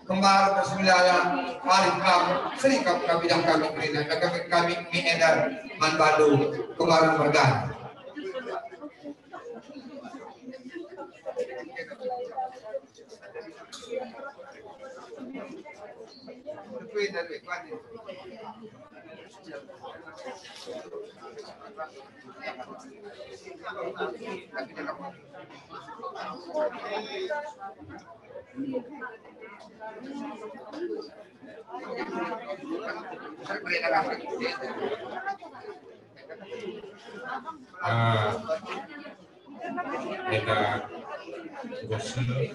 kembar Rasulullah, mari kam, seri kam kabidah kami kerina, kami, kami nge enda man bandu kembar mergana. Ah, enda bos kami,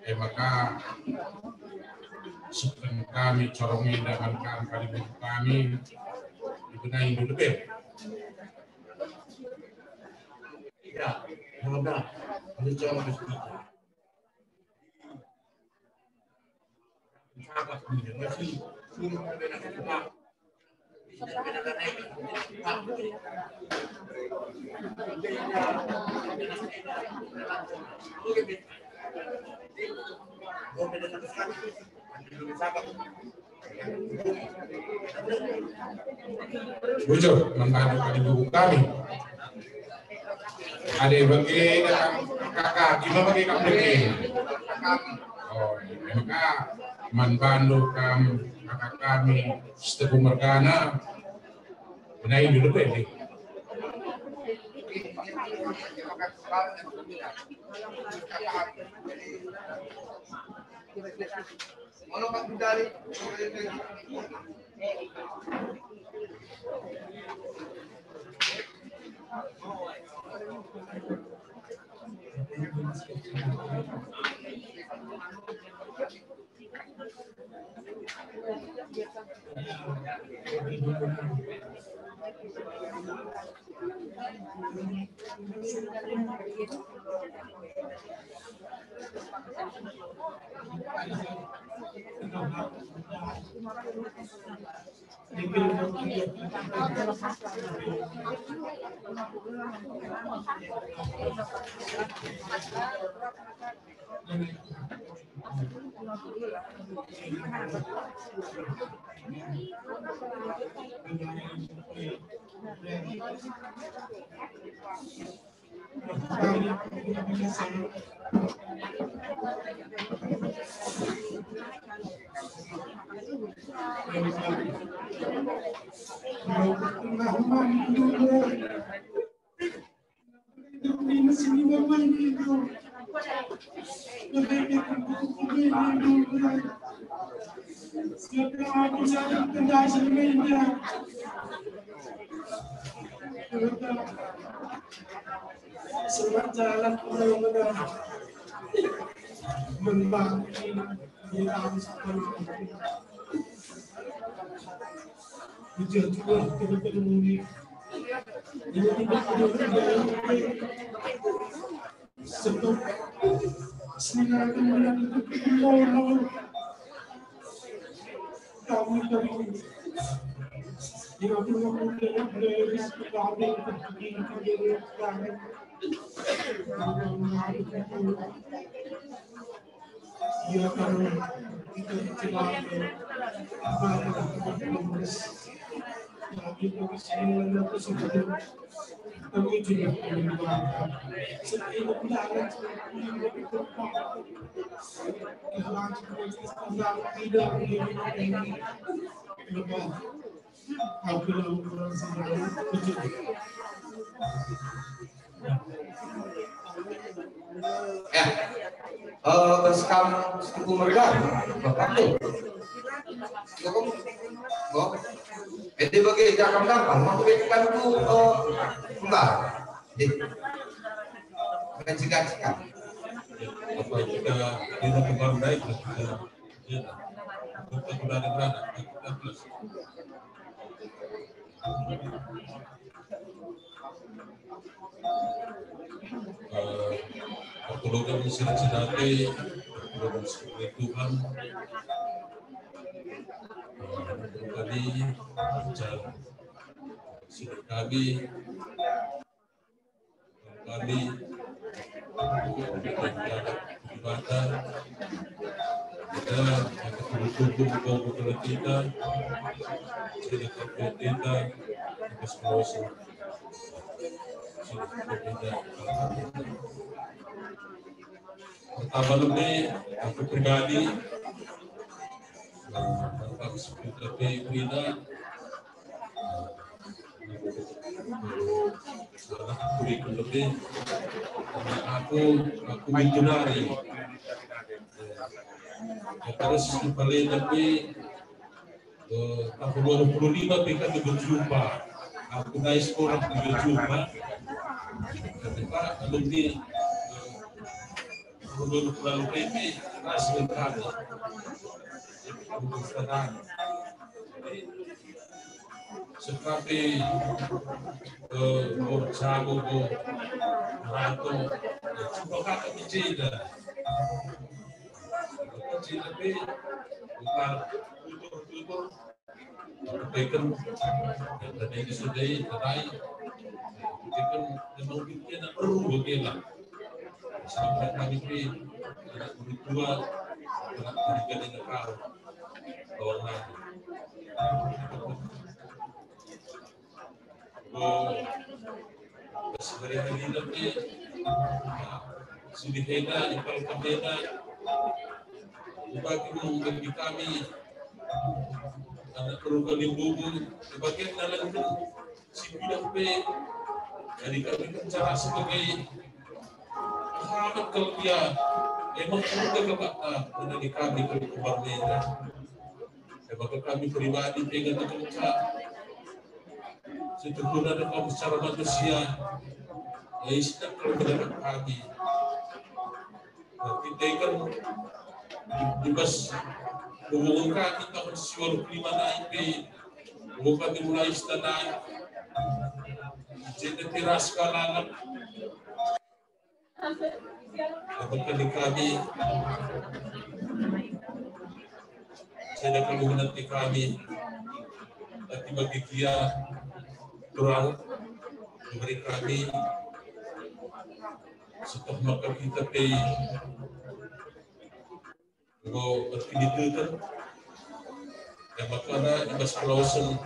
e maka sukten kami corong enda man kam kalibubu kami. Benaindu lebe. Ya, mudah-mudahan. Ini calon presiden. Bujur, man bandu kami dukung kami. Adi bage kam kakak, gimana bage kam bage? Oh, maka man bandu kam kakak kami Siteku mergana. Benaindu lebe. Selamat jalan, mudah-mudahan. Membagi di tahun sekarang. Hujan turun, turun, turun, turun. Ini tidak ada hujan. Sebab sehingga akan melihat itu pulau-pulau. Kami, kami. Di waktu-waktu yang berlalu, kami, kami, kami. Ya, kalau kita celaka, apa yang kita tulis? Tapi kita sini, kita sudah tahu juga. Setiap kita akan tidak. Ya. Eh, terus kam Siteku mergana, Bapak tu. Siteku, oh. Ede bagi, jangan gampang. Mau bagi kan tu, eh, enggak. Deh. Bukan cegah-cegah. Apa kita, kita kembang baik, kita, ya, kita berani-berani, kita plus. Eh, pertolongan isi racun ate, pertolongan seperti Tuhan. Eh, tadi, macam sidik kami, kami, Dibata, kita, kita, kita, kita, kita, kita, Pertama lebe, aku pribadi, Bapak Seputu P U Ina, aku ikut lebe, aku, aku misionari. Terus paling tapi Eh, tahun dua ribu dua puluh lima pe kami berjumpa. Aku naik sekolah di berjumpa. Kata Pak, alumni, eh, tahun dua ribu dua puluh lima pe ras dengan kami. Jadi, aku bersaudara. Jadi, Sekapi, eh, bo jago bo rato, eh, coba kata kecil dah. Kecil tapi bukan tutur-tutur. Kepeken, dan ini sudah tadi, kepeken memang bikin perlu bagaimana. Sampai kami pi, anak murid tua, anak murid gandeng kau, kawan lagi. Oh, sehari-hari tapi, sudi heda, ipal kami heda, ubah kami, bagi kami, anak perlu kami bubu, sebagian dalam itu, si bilang pe, jadi kami bicara sebagai sahabat kalau dia, emang perlu ke kakak, menjadi kami kalau kembang heda. Maka kami pribadi pe ngatakenca, situhuna kam secara manusia, ya, istilah kalau mendapat kami. Kita kan di bas hubungan kami tahun dua ribu lima nai pe, hubungan kami mulai setelah jadi teras kalangan. Apakah di kami, saya akan menanti kami, tapi bagi dia terang memberi kami, setelah maka kita pe enggo erkiniteken, e maka i bas kelawesen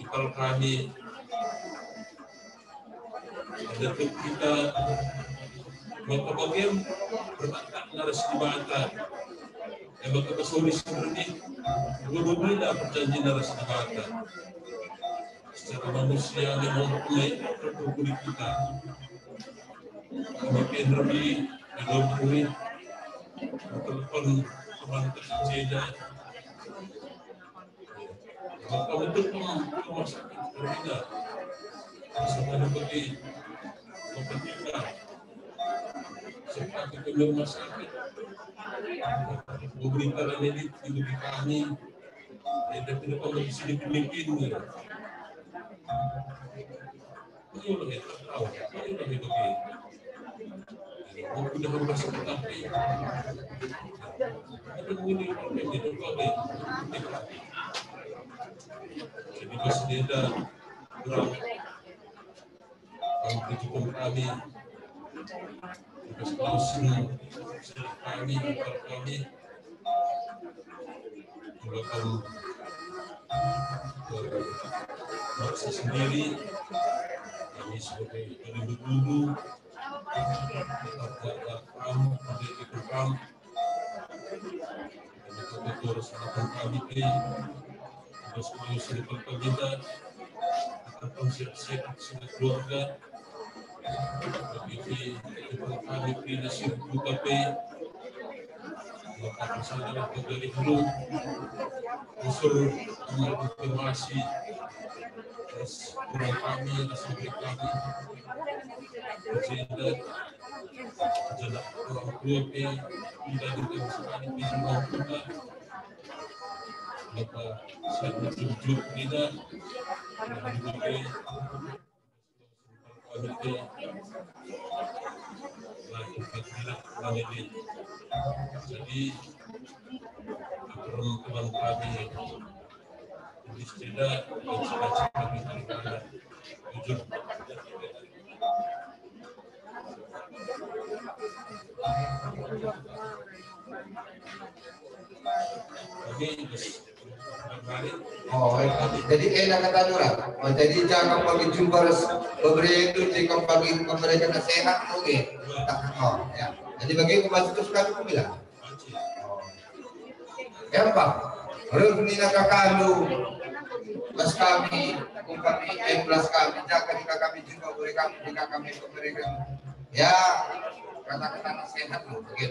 ipal kami, ada kita maka bagian berkata ras Dibata, e maka pesuri seperti guru bila perjanjian ras Dibata. Secara manusia memang mulai terpukuli kita. Kami penderi, kami penderi, telepon teman kerja. Maka betul teman rumah sakit berbeda. Misalnya bagi pemerintah, sempat ke rumah sakit, pemerintah dan elit di kami, dan tidak di sini pemimpin. Ayo lagi, tahu. Ayo lagi bagi. Aku dah merasa tetapi. Ada bunyi, ada bunyi. Jadi, pas dia dah kurang, kami tujuh kami. Tugas langsung kami, kami. Kalau kamu, eh, maksa sendiri, kami sebagai guru-guru, tetap jaga kamu, pendidik kamu, kami tetap harus lakukan kami, eh, terus kami sudah bekerja, tetap sehat-sehat, sudah keluarga, Bagi kami pina sibuk kape, maka kesadaran kembali dulu. Usul mengkonfirmasi, terus kurang kami, rasa baik kami. Sehingga jalan orang tua pe, tidak ada sekali pina orang tua. Maka saya bertujuh kita, dan juga Jadi, teman-teman kami di sepeda, dan sepeda kami di mana? Jujur. Kami Oh, jadi enak kata orang. Oh, jadi jangan bagi jumpa ras pemberi itu, jangan bagi pemberi kena sehat, oke. Oh, ya. Jadi bagi aku masih terus kami bilang. Oh. Ya, Pak. Rukni naka kalu. Plus kami, kami, eh, plus kami, jaga di kami jumpa, beri kami, di kami pemberi kami. Ya, kata-kata sehat, oke.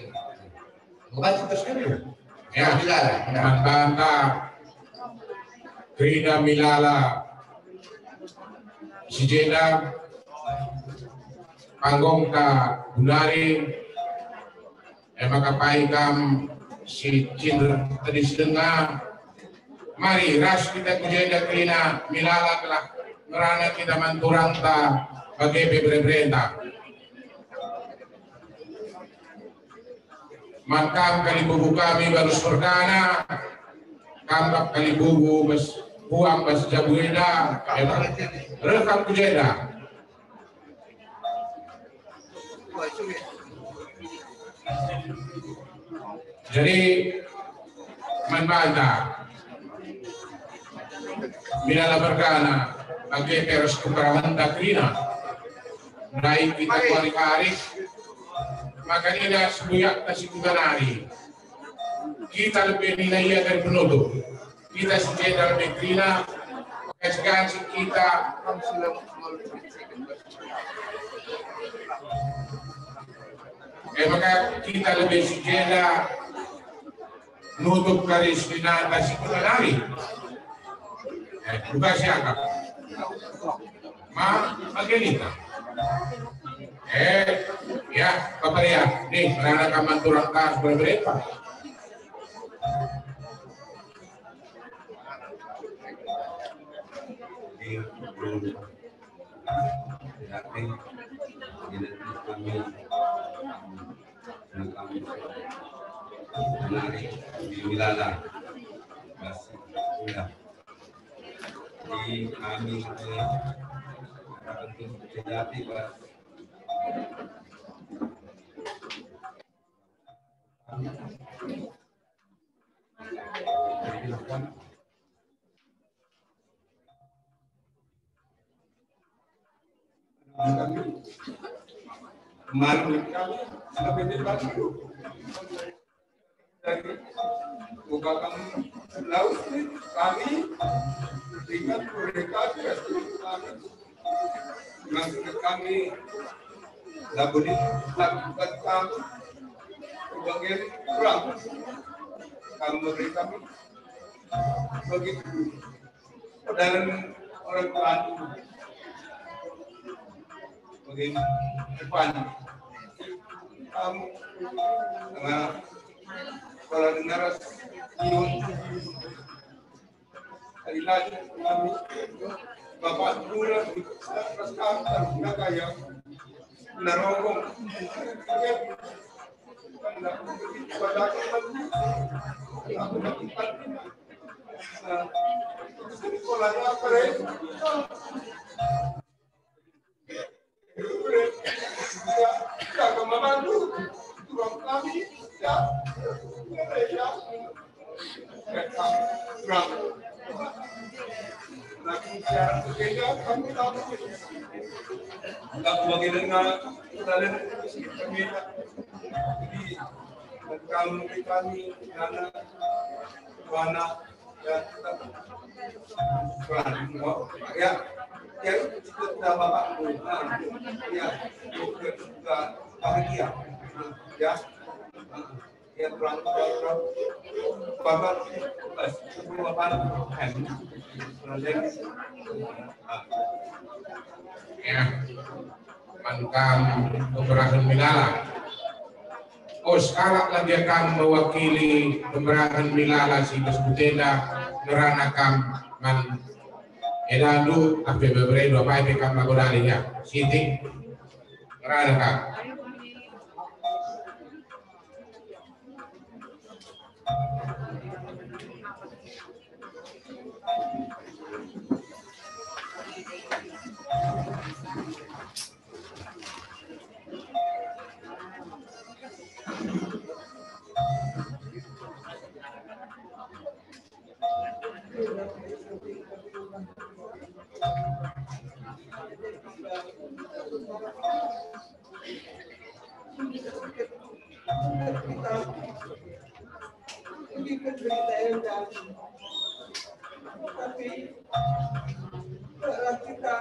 Obat terus dulu. Ya, Milala. Banta-banta kerina Milala. Si jenda panggungta gulari. E maka pai kam si cinder tedis denga. Mari, ras kita ku jenda kerina milala gelah ngerana kita man turangta bage pe bere-berenta. Man kam kalimbubu kami Barus Perdana, kam kap kalimbubu bas puang bas jabu enda, reh kam ku jenda. Jadi, man banta milala mergana bage pe ras kembaranenta kerina. Ndai kita kuari-kuari, maka nina sibuyakta si kuga nari. Kita lebe nina ia dari penutup. Kita si jenda lebe kerina, gaji-gaji kita. E maka kita lebe si jenda nutup kari seninata si kita nari. Eh, buka siakap. Ma, bage nina. Eh, ya, Bapak ya. Nih, anak-anak kaman turang tas berapa? Menarik di milala. Bas, udah. Di kami, eh, Rakyat Kecil Jati, Bas. Kemarin kami sampai di Batu. Jadi, buka kami laut ni, kami ringan mereka kami. Maksud kami, tak boleh lakukan kami. Bagian kurang. Kami beri kami. Begitu. Dan orang tua bagi depan. Kamu, nah, kalau dengar, tadi lagi kami, Bapak Lurah, terus kami, terus nggak kayak narokok. Kami, kami, anak, anak, ya, ya, ya, itu cita-cita Bapak. Nah, ya, juga bahagia. Ya. Ya, kurang, kurang, kurang. Bapak, eh, sepuluh apa? Ya. Man kam pemberahen milala. Oh, sekalak lagi kam mewakili pemberahen milala si bas kutenda ngerana kam man edandu, tapi bebere dua pai pe kam lagu dali ya. Siti. Ngerana kam. Tapi, kita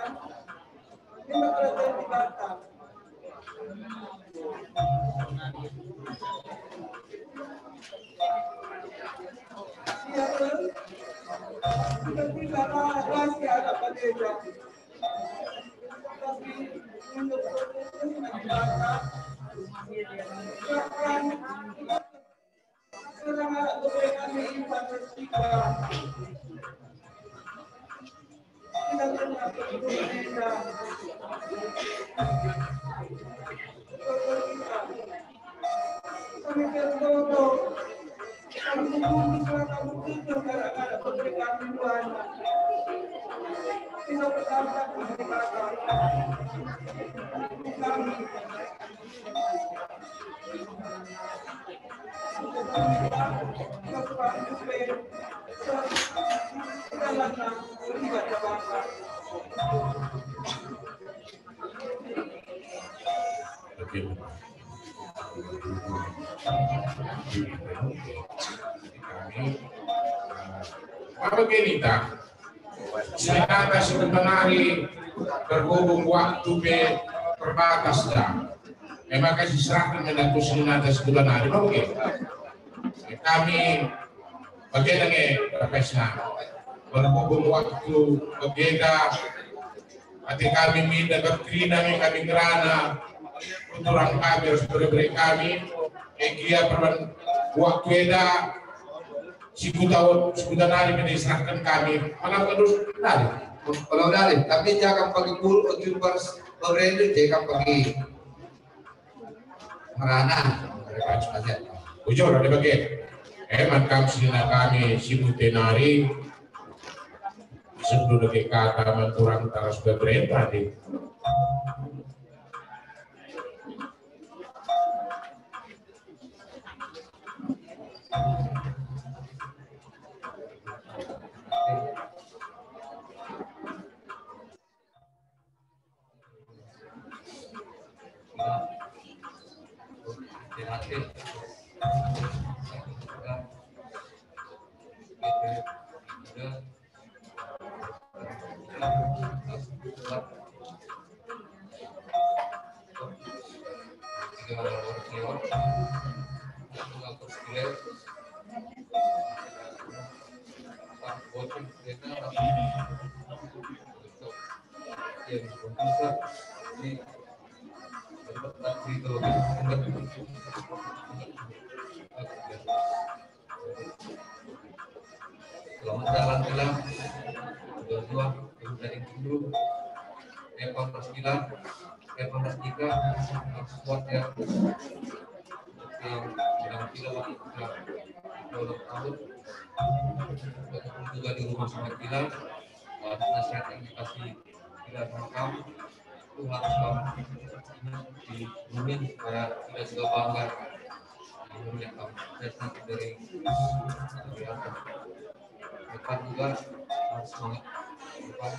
memang kerajaan di Batam. Apa gini tak? Senata si penari berhubung waktu pe terbatas dah. Memang kasih serahkan dengan aku senata sebulan hari, oke. Kami bage nge, Profesor. Berhubung waktu berbeda, ate kami minda, kerina nge kami ngerana, turang kami ras bere-bere kami, e gia perban waktu eda, si kuta, si kuta nari minda diserahkan kami, malam terus nari. Kalau nari, tapi jangan pakai guru, otu pas pemerintah, jangan pakai Merana, mereka saja. Bujur, ada bagi. Eh, man kam senina kami si mute nari, sebelum lagi kata man turang taras pemerintah di. Selamat jalan, Gilang. Dua-dua, yang dari dulu. Evan Raskila, Evan Raskika, harus kuat ya. Yang bilang Gilang, kita dua tahun. Begitu juga di rumah sama Gilang. Nasihat yang dikasih Gilang sama kamu, itu harus kamu di Bumin supaya kita juga bangga. Di Bumin yang kamu, saya sangat dari dari atas. Depan juga harus semangat. Depan.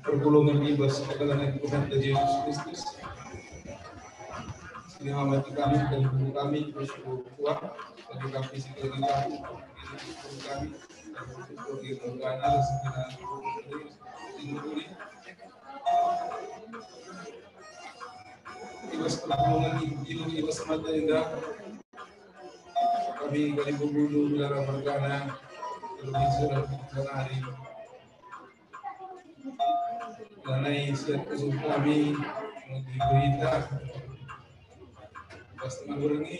Perpulungen i bas kekelengen Tuhanta Jesus Kristus. Sini mamati kami dan guru kami, terus kuat, bagi kami si kekelengen kami, guru kami, dan guru kami, dan guru kami, i bas perpulungen i, i bas mata enda. Kami bali bubulu gelara mergana, terlebih sudah hari. Lanai siap khusus kami, mengikuti berita. Pas tengah berengi,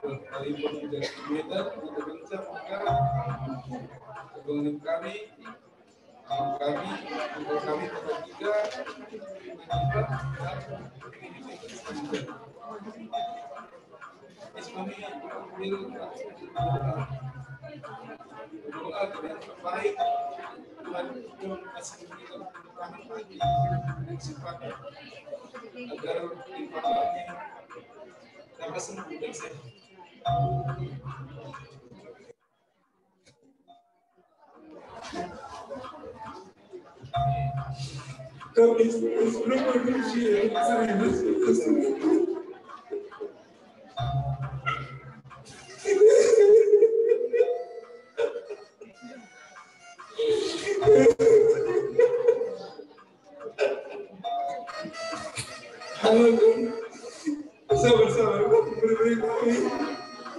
kami pun menjadi meter, kita kencang, maka kami, kami, kami ketiga, Halo, sabar, sabar.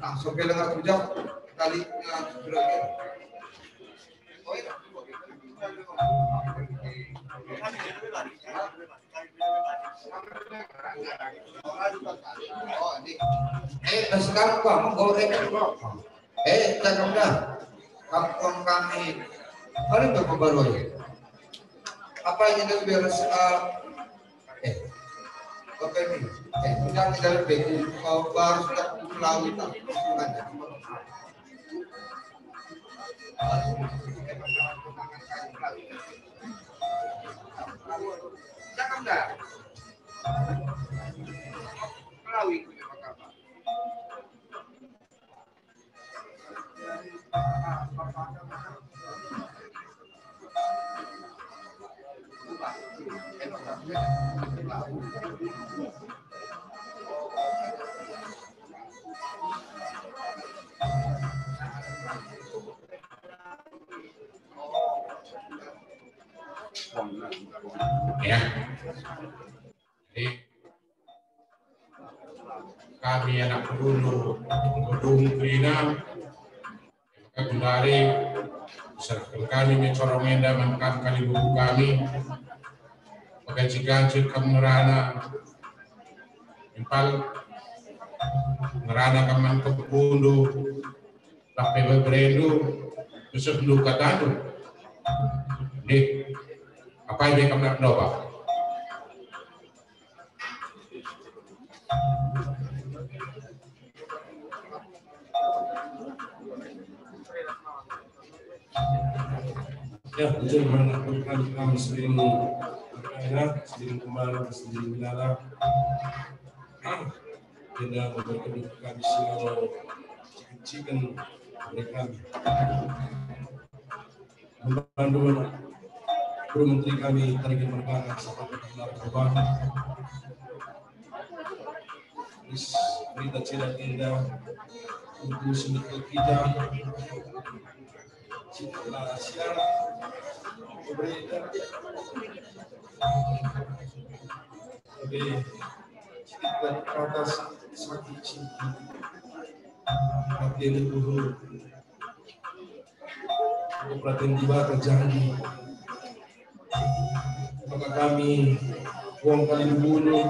Langsung ke lenga kerja kali, ya, sudah ke. Eh, sekarang, Pak, monggo, eh, eh, cakap dah. Kampung kami. Mari, Bapak Baru, ya. Apa yang kita beres, eh, eh, Bapak ini? Eh, kita, kita lebih, eh, baru sudah pulang, kita. Ya. Jadi, kami anak Pedulu, Pedulu kerina, maka gundari, serahken kami me corong enda man kam kalimbubu kami, pegaji-gaji kam ngerana, impal ngerana kam man kebundu, tapi beberendu, besokndu katandu. Dih, Pai be kam ndoba. Ya, betul, mana kami, kami sering, ya, sering kemana, sering melala. Enda memberikan kami semua ciken-ciken oleh kami. Membantu Guru Menteri kami, Tarigan Mergana, sampai ke dalam perubahan. Terus berita cerita enda untuk semeton kita. Cinta siar berita. Lebih sedikit atas sakit cinta. Hati yang luhur. Perhatian Dibata jadi. Maka kami, wong Kalibubulu,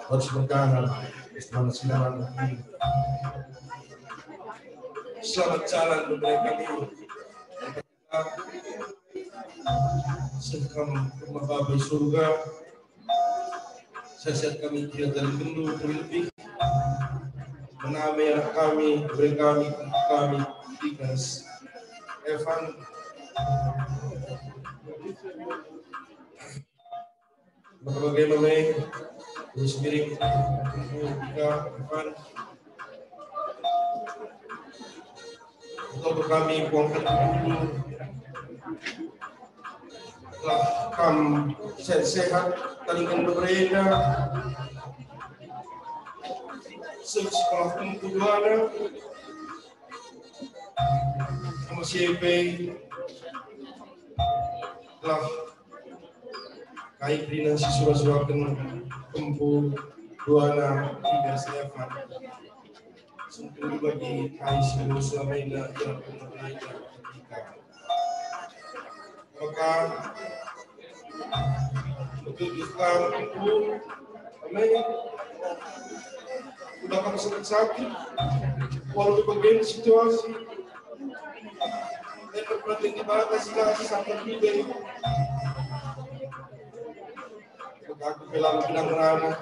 harus berkanan. Selamat siang. Selamat jalan kepada kami. Seh kam rumah Bapa i surga. Sehat-sehat kami, tidak tali gendu, terlebih menami anak kami, bere kami, kami, Dikas Evan. Maka bage me, Ibu Semiring, Ibu Dika, Evan. Atau kami puangkan dulu. Lah kam sehat-sehat, tali gendu berenda. Seh sekolah tempuh duana. Sama siapa? Lah kai kerina si sura-suraken tempuh duana Dikas Evan. Sentuh bagi kai si selama enda ia pernah belajar ketika. Maka betul Islam itu, amin. Udah kamu sakit-sakit, walau bagaimana situasi, tetap perhatian Dibata, sila sampai juga. Maka aku bilang bilang merana.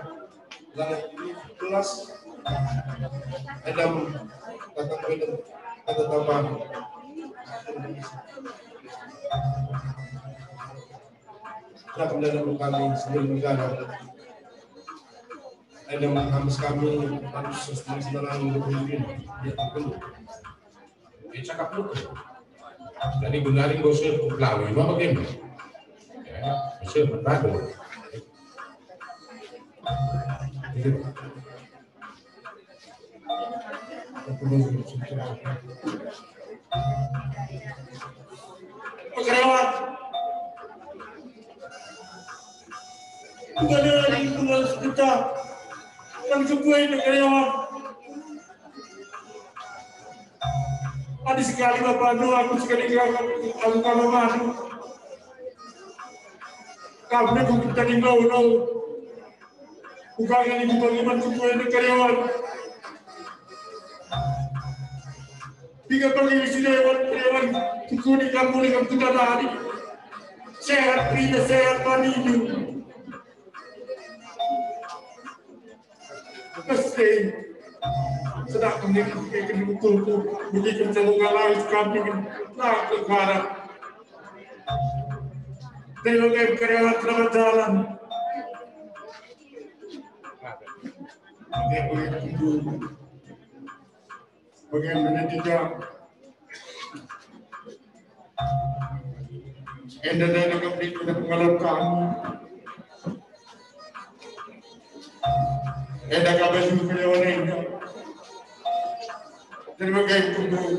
Lanai kelas. Adam, kata Adam, kata Taban. Adam, kami sendiri negara. Adam, kamis kami harus sesuai dengan pemimpin. Ya, betul. Eh, cakap dulu. Jadi, benarin bosnya, lalu, lima bagian. Ya, bosnya, betul. Karyawan. Bukan dari pengawas kita. Yang sebuah ini karyawan. Adi sekali Bapa anu aku sekali aku kamu madu. Kamu aku kita di bau no. Bukan ini bukan iman kutu ini karyawan. Tiga pagi isi dewan karyawan kutu di kampung di kampung tadi. Sehat, tidak sehat, mandi. Pasti. Sedang mengikuti buku-buku, begitu saya mengalami kami, nah, ke barat. Terima kasih, karyawan, selamat jalan. Oke, begitu. Bagian pendidikan. Enda, enda, enda, kami guna pengalap kami. Enda kami suka lewat enda. Terima kasih, Tuhan.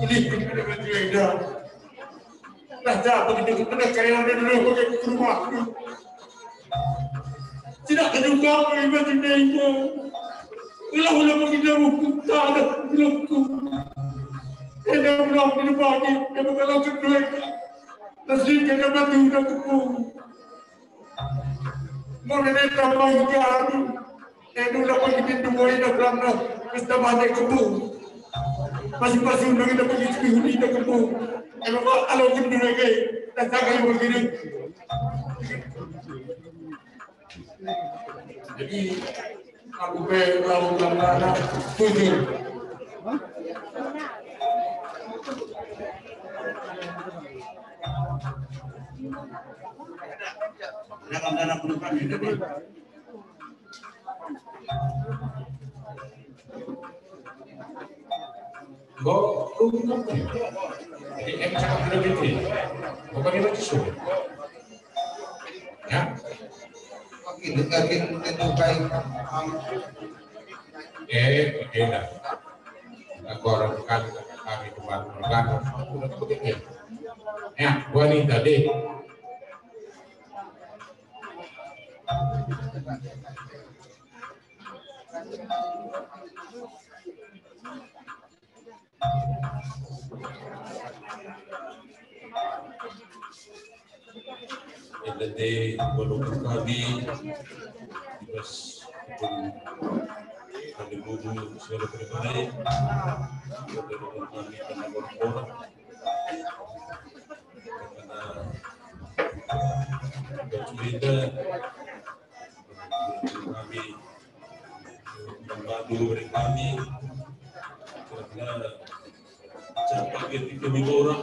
Ini kita baju enda. Nah, tak begitu kita kaya ada dulu pakai ke rumah. Tidak terjungkap oleh baju enda. Ulah-ulah bagi jauh, tak ada belengku. Enda pulang di pagi, enda kalau kedua. Terus kena batu dan kepung. Mau enda tambah garu. Enda udah bagi pintu boy dah kerana. Terus tambah naik kepung. Pasi-pasi undang indah bagi sepihun indah kempu. Emang alo kendu lagi. Tak sagai begini. Jadi aku pe lau dalam tanah tujuh. Dalam tanah penuh kami. Enggo, enggo, enggo. Jadi, em, cakap dulu gitu. Bukan dia baca suruh. Ya. Oke, dengerin tentu baik. Eh, oke dah. Aku orang bukan kami kemarin, bukan. Ya, wanita deh. Enda te walaupun kami di bas pun kami bubu segala pribadi, walaupun kami kena berkorban, karena baju enda kami membantu dari kami karena capai ketika kami orang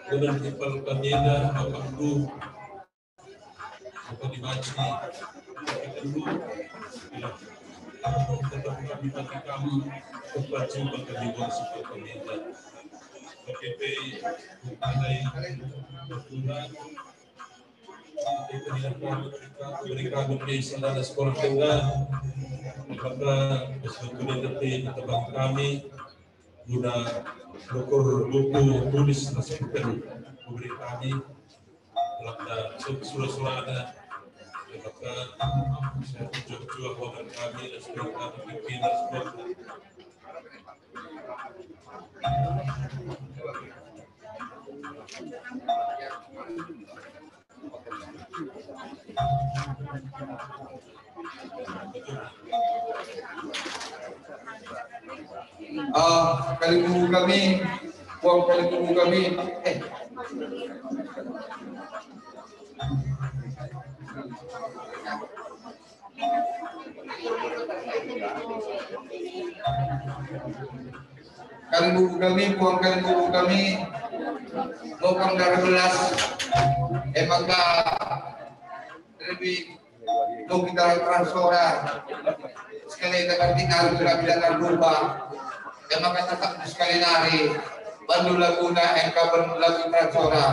dengan kepala kami dah apa tu apa dibaca kita dulu tetap kami bagi kamu kepada kami orang seperti kami dah P P P pandai berkurang Mereka lebih saudara sekolah tengah, maka bersekutu nanti tetap kami guna ukur buku tulis tersebutkan memberi kami dalam sura-sura ada maka saya tujuh-tujuh kami dan sekolah kami pimpinan sekolah. Ah, kalimbubu kami, puang kalimbubu kami. Eh. Kalimbubu kami, puang kalimbubu kami, Bokang Dara Belas, e maka lebih dong kita transora, sekali kita kardinal, kita tidak lupa, e maka tetap sekali nari, bandu laguna, e kaben lagu transora.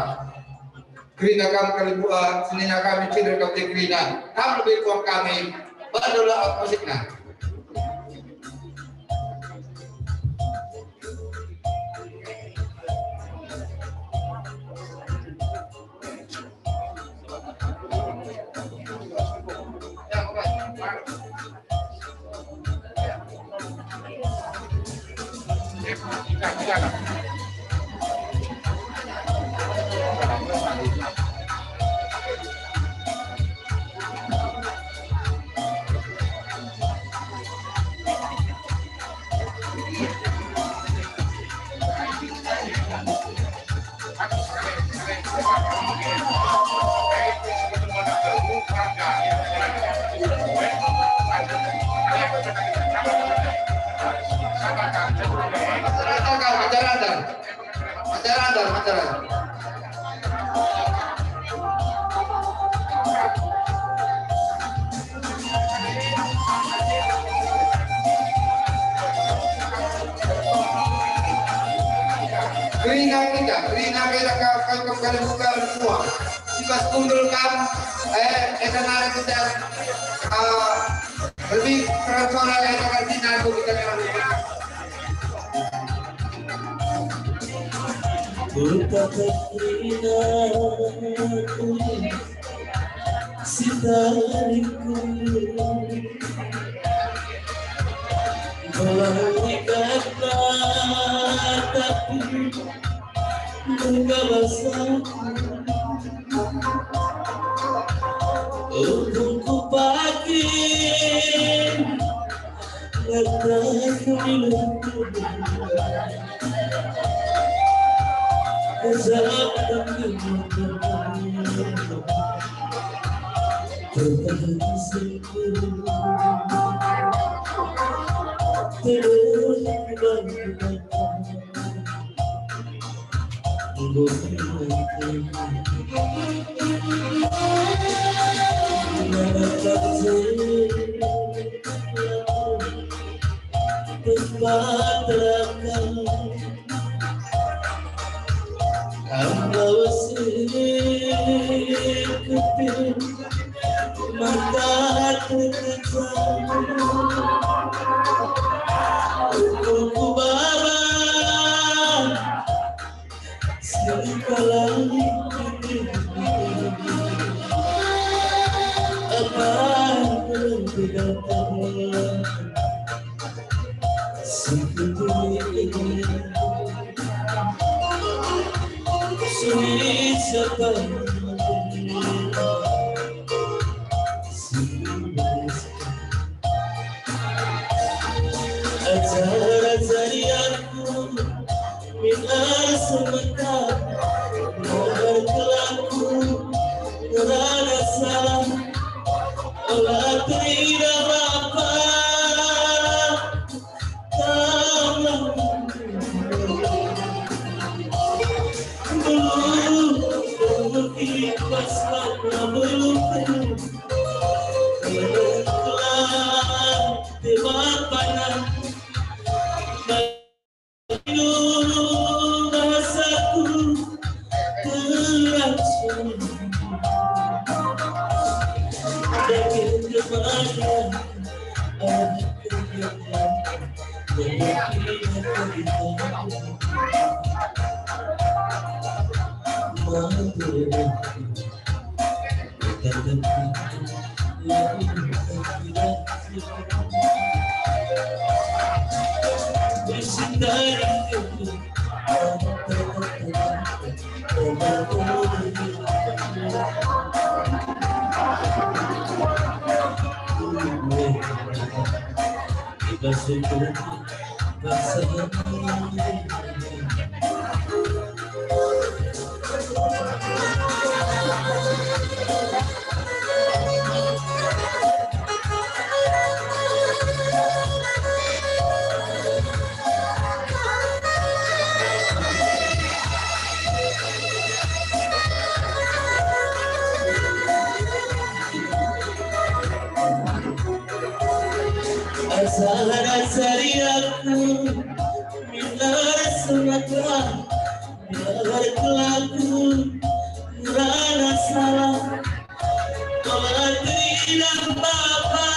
Kerina kam kalimbubu, senina kami cidar kami kerina. Kam lebih puang kami, bandu la musikna. Kerina kita, kerina kita ka-, ka-, ka-, kalimbubu semua. Si bas kundul kam, eh, enda nari kita, eh, lebih terang suara, eh, dengan sinar tu kita. Ku tatap kerina ku. Sitariku melalui kata tapi buka basaku. Untuk ku pagi Maka terkejar ku baba sengkalang apa yang datang. Ajar-ajari aku min arus Mekah, agar kelaku ngerana salah, ola teridah bapa. Beluh, beluh, ipas lama beluh, beluh. Beluh, beluh, beluh, bahasaku terasa. Asal-asal aku minar semata, minar kelaku, merana salah, kalau tidak apa-apa.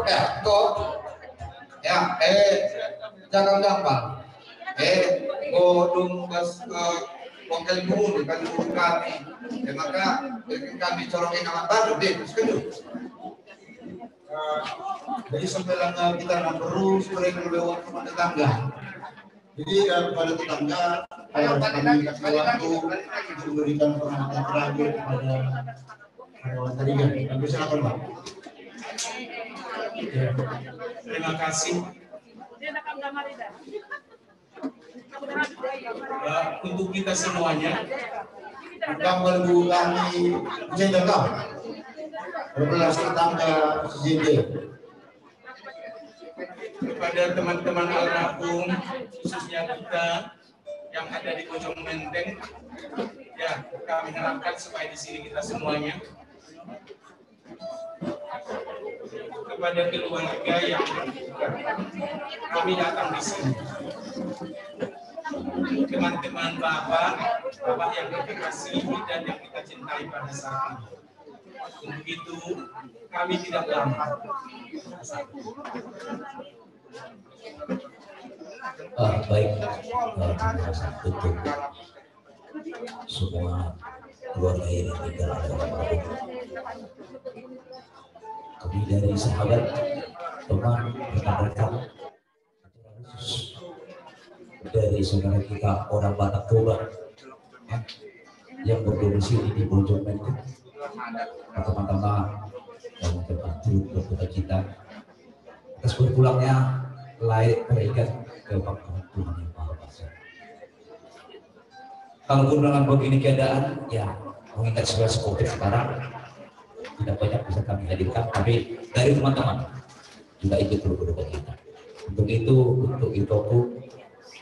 Ya, kok. Ya, eh, jangan gampang. Eh, kok dung bas, eh, kongkel guru, kan guru kami. Ya, maka, eh, kami corong ingat baru deh, terus kan. Eh, jadi sampai lama kita nggak perlu sering lewat rumah tetangga. Jadi, eh, kepada tetangga, eh, kami kasih waktu untuk memberikan penghormatan terakhir kepada karyawan tadi, ya. Kami silakan, Pak. Ya. Terima kasih. Eh, untuk kita semuanya. Kami, kami, Jenderal, kami. Berbelas tetangga sejenderal. Kepada teman-teman almarhum, khususnya kita yang ada di Bojong Menteng, ya, kami harapkan supaya di sini kita semuanya, kepada keluarga yang kami datang di sini, teman-teman bapak, bapak yang kita kasihi dan yang kita cintai pada saat ini. Untuk itu, kami tidak lama. Ah, baik. Ah, terima kasih untuk semua keluarga yang tinggal dalam rumah. Kami dari sahabat, teman, rekan-rekan, acara khusus dari saudara kita orang Batak Toba yang berdomisili di Bojong Menteng. Pertama-tama, kami bersyukur berduka cita atas berpulangnya Lae Peregan ke bangkuan Tuhan yang Maha Kuasa. Kalaupun dengan begini keadaan, ya, mengingat situasi covid sekarang, tidak banyak bisa kami hadirkan, tapi dari teman-teman juga ikut turut berduka cita. Untuk itu, untuk Itoku,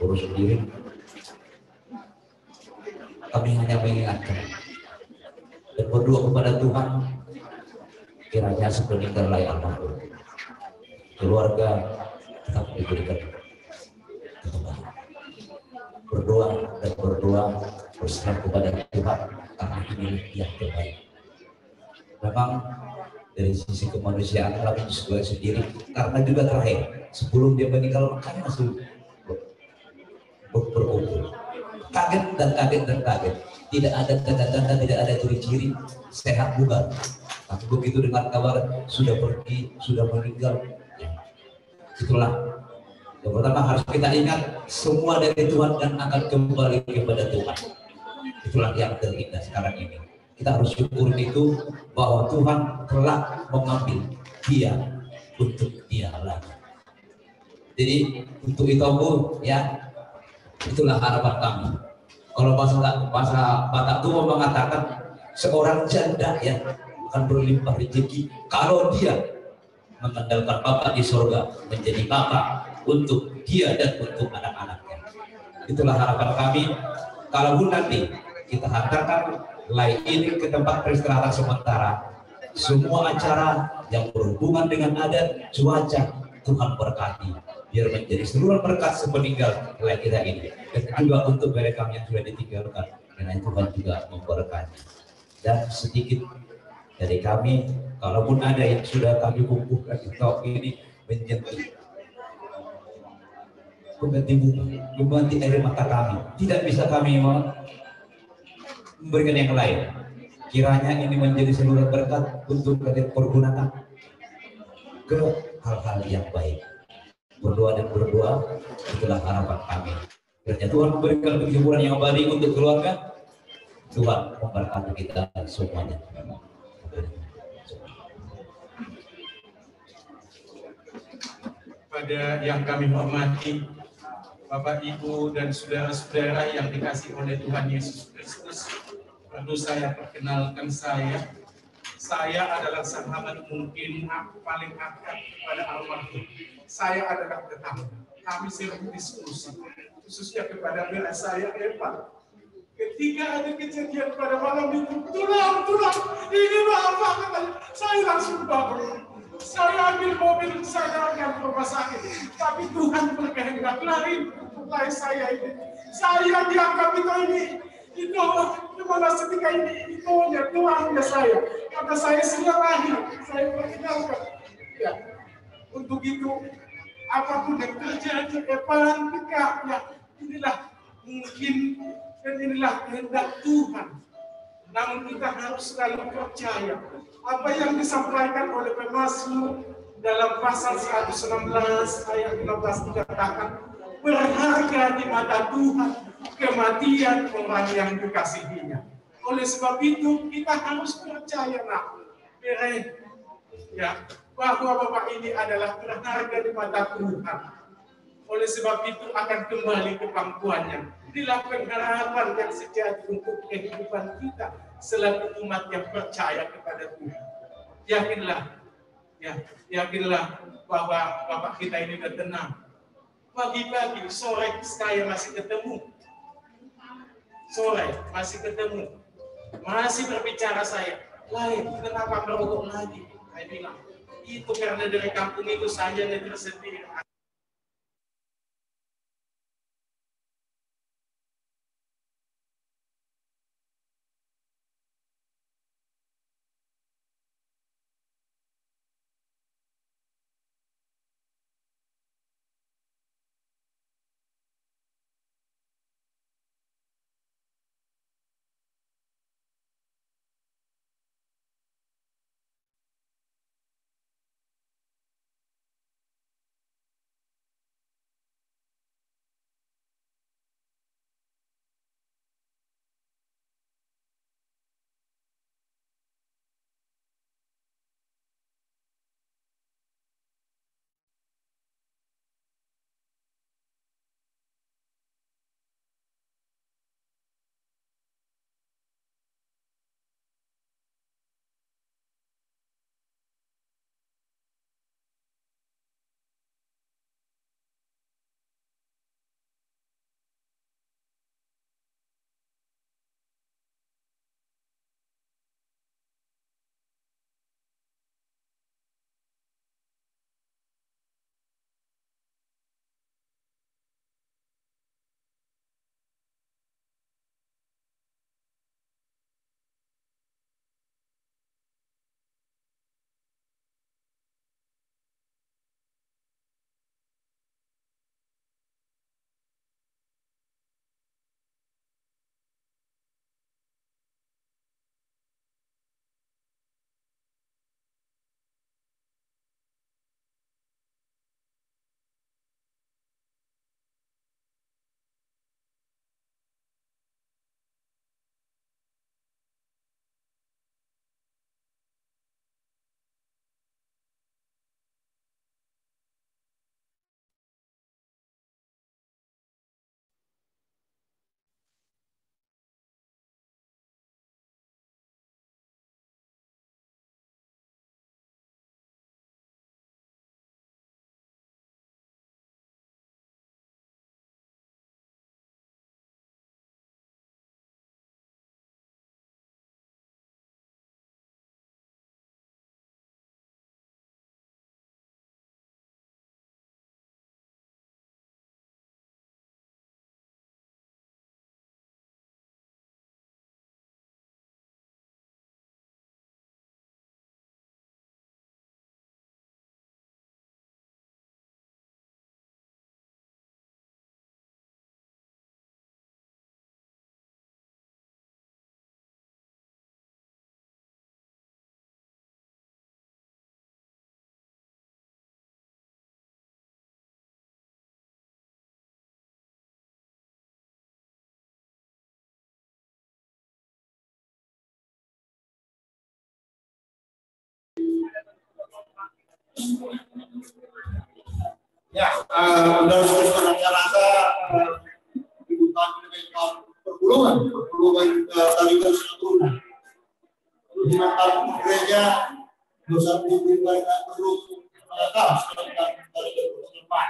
urus sendiri, kami hanya mengingatkan dan berdoa kepada Tuhan, kiranya sepeninggal Lae almarhum, keluarga tetap diberikan ketenangan. Berdoa dan berdoa, berserah kepada Tuhan, karena ini yang terbaik. Memang dari sisi kemanusiaan kami juga sendiri, karena juga terakhir, sebelum dia meninggal, makanya masih ber-, berkumpul. Kaget dan kaget dan kaget. Tidak ada tanda-tanda, tidak ada ciri-ciri, sehat bugar. Tapi begitu dengar kabar sudah pergi, sudah meninggal, ya, itulah yang pertama harus kita ingat, semua dari Tuhan dan akan kembali kepada Tuhan. Itulah yang terindah sekarang ini. Kita harus syukur itu, bahwa Tuhan telah mengambil dia untuk dia lagi. Jadi untuk Itoku, ya, itulah harapan kami. Kalau bahasa, bahasa Batak tua mengatakan, seorang janda, ya, akan berlimpah rezeki kalau dia mengandalkan Bapa di sorga, menjadi Bapa untuk dia dan untuk anak-anaknya. Itulah harapan kami. Kalaupun nanti kita hantarkan Lae ini ke tempat peristirahatan sementara, semua acara yang berhubungan dengan adat, cuaca, Tuhan berkati. Biar menjadi saluran berkat sepeninggal Lae kita ini. Dan juga untuk bere kami yang sudah ditinggalkan, kiranya Tuhan juga memberkati. Dan sedikit dari kami, kalaupun ada yang sudah kami kukuhkan di tok ini menyentuh pengganti bunga, pengganti air mata kami, tidak bisa kami me-, memberikan yang lain. Kiranya ini menjadi saluran berkat untuk kalian pergunakan ke hal-hal yang baik. Berdoa dan berdoa, itulah harapan kami. Kiranya Tuhan memberikan kehidupan yang abadi untuk keluarga. Tuhan memberkati kita semuanya. Pada yang kami hormati, Bapak, Ibu, dan saudara-saudara yang dikasihi oleh Tuhan Yesus Kristus, perlu saya perkenalkan saya. Saya adalah sahabat mungkin paling akrab kepada almarhum. Saya adalah tetangga. Kami sering diskusi, khususnya kepada bela saya, Evan. Ketika ada kejadian pada malam itu, "Tulang, tulang, ini Bapak," katanya. Saya langsung bangun. Saya ambil mobil, saya jalan ke rumah sakit. Tapi Tuhan berkehendak lain, lain saya ini. Saya dianggap itu ini, itu, cuma seketika ini, itu ya, tulangnya saya. Karena saya sudah lahir, saya perkenalkan. Ya. Untuk itu, apapun yang terjadi, Evan, ya, inilah mungkin, dan inilah kehendak Tuhan. Namun kita harus selalu percaya apa yang disampaikan oleh pemazmur dalam pasal seratus enam belas ayat lima belas dikatakan, "Berharga di mata Tuhan kematian orang yang dikasihinya." Oleh sebab itu, kita harus percaya, nah, ya, bahwa Bapak ini adalah berharga di mata Tuhan. Oleh sebab itu akan kembali ke pangkuannya. Inilah pengharapan yang sejati untuk kehidupan kita selaku umat yang percaya kepada Tuhan. Yakinlah, Ya, yakinlah bahwa Bapak kita ini udah tenang. Pagi-pagi, sore saya masih ketemu. Sore masih ketemu. Masih berbicara saya. "Lain, kenapa merokok lagi?" Saya bilang, "Itu karena dari kampung itu saja nih tersendiri." Ya, eh, udah selesai acara, eh, dibuka perpulungan, perpulungan, eh, tali dosa guna. Di mata gereja, dosa guna tidak perlu, eh, tahu, sedangkan tali dosa guna.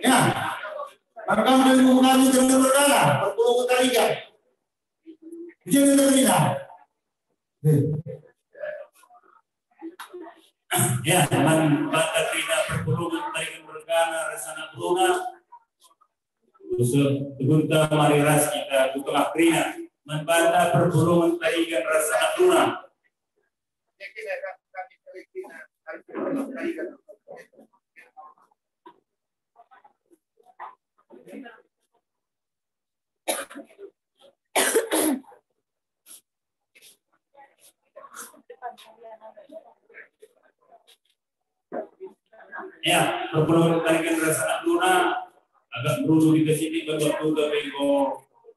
Ya, maka dari bukan itu berkala, perpulungan tali kan. Jadi terpindah. Ya, man banta kerina perpulungen tariken mergana ras anak beruna. Khusus tegunta mari ras kita ku tengah kerina. Man banta perpulungen tariken ras anak beruna. Ya, perpulungen tariken ras anak beruna, agak merundu kita sitik bagi waktu kita bengko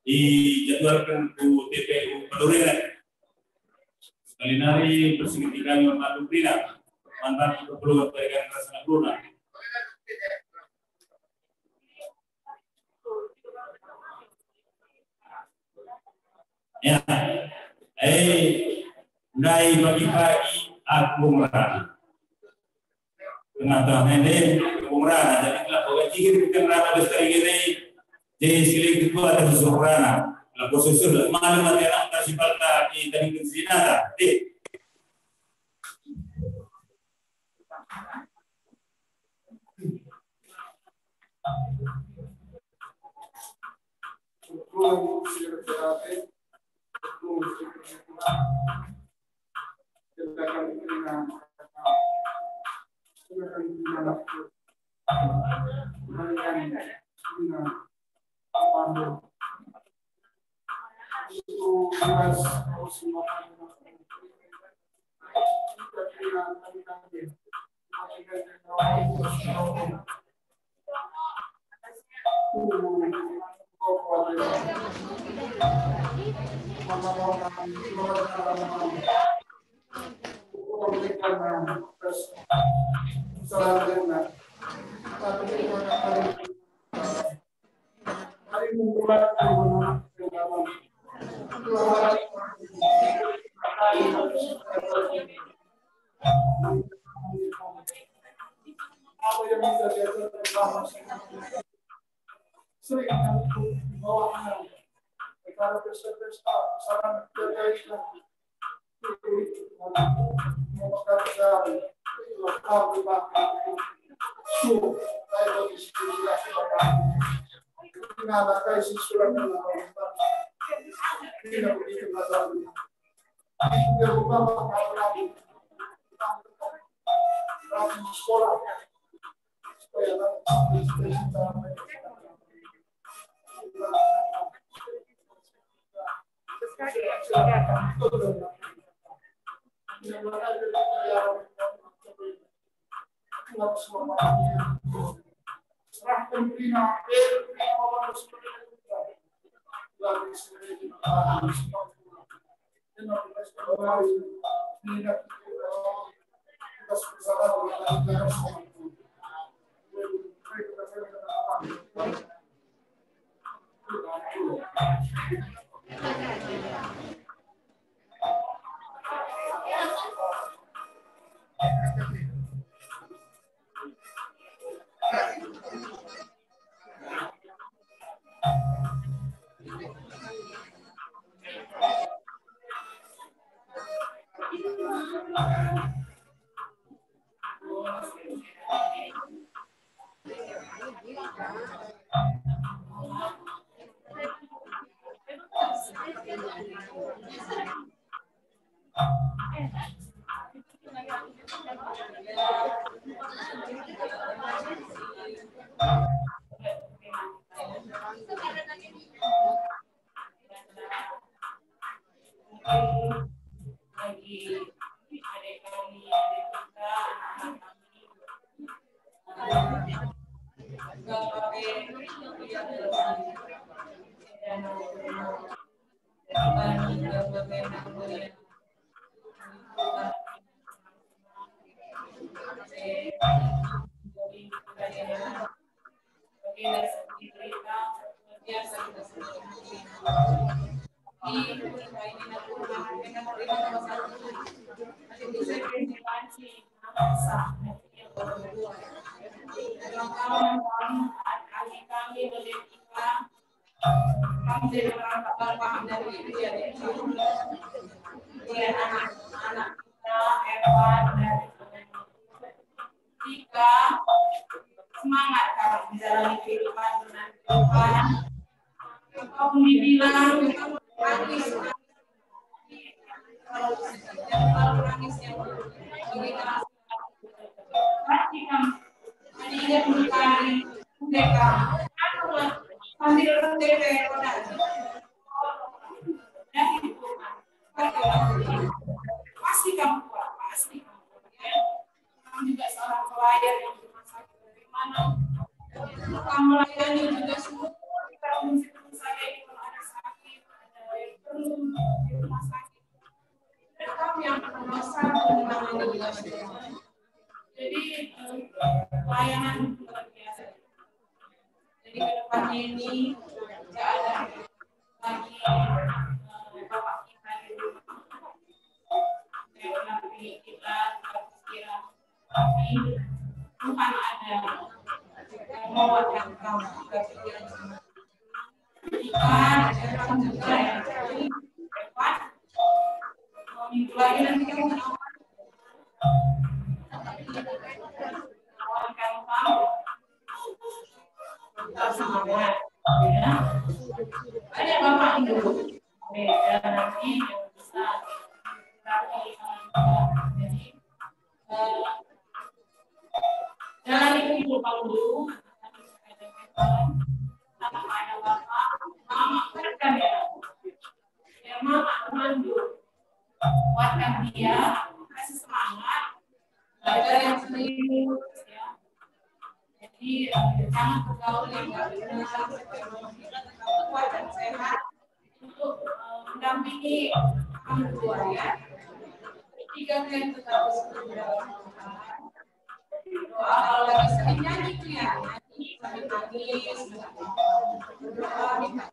dijadwalkan ku T P U Paduren. Sekali nari, persingeti kami memandu berita, mantan perpulungen tariken ras anak beruna. Ya. Eh, Ndai pagi-pagi aku merana. Tengah-tengah nende aku merana, jadi telah bagacihir kita merana bestari gini. Jadi silih kedua ada susuh merana. Lalu susuh lah malam mati anak tak simpal tak di tadi kunci nata. Eh. Sering bawahnya negara pesta-pesta, saran negara Islam. Tiga, semangat kami menjalani kehidupan dengan Tuhan. Kau dibilang, pasti kamu kuat, pasti kamu kuat, ya. Kamu juga seorang pelayan yang berumah sakit. Bagaimana kamu melayani juga semua kita fungsi-fungsi saya, kalau ada sakit, ada yang perlu di rumah sakit. Dan kamu yang akan berusaha untuk menangani juga semua. Jadi, eh, pelayanan luar biasa. Jadi, ke depannya ini, tidak ada lagi, eh, bapak kita di rumah. Tuhan ada. Membawakan kamu ke pikiran semua. Tuhan ada kamu juga yang jadi hebat. Minggu lagi nanti kamu kenapa? Kawan kamu. Tetap semangat, ya. Banyak Bapak Ibu. Beda nanti yang bisa. Jadi, eh, jalani kehidupan dulu. Tanpa ada Bapak, Mama kan ya. Ya, Mama pandu. Kuatkan dia, kasih semangat, belajar yang serius, ya. Jadi, eh, jangan bergaul yang nggak benar, kuat dan sehat untuk, eh, mendampingi orang tua, ya. Ketiga, kalian tetap bersyukur kepada Allah. Doa kalau lagi sering nyanyi tuh ya, nyanyi sambil nangis, berdoa, minta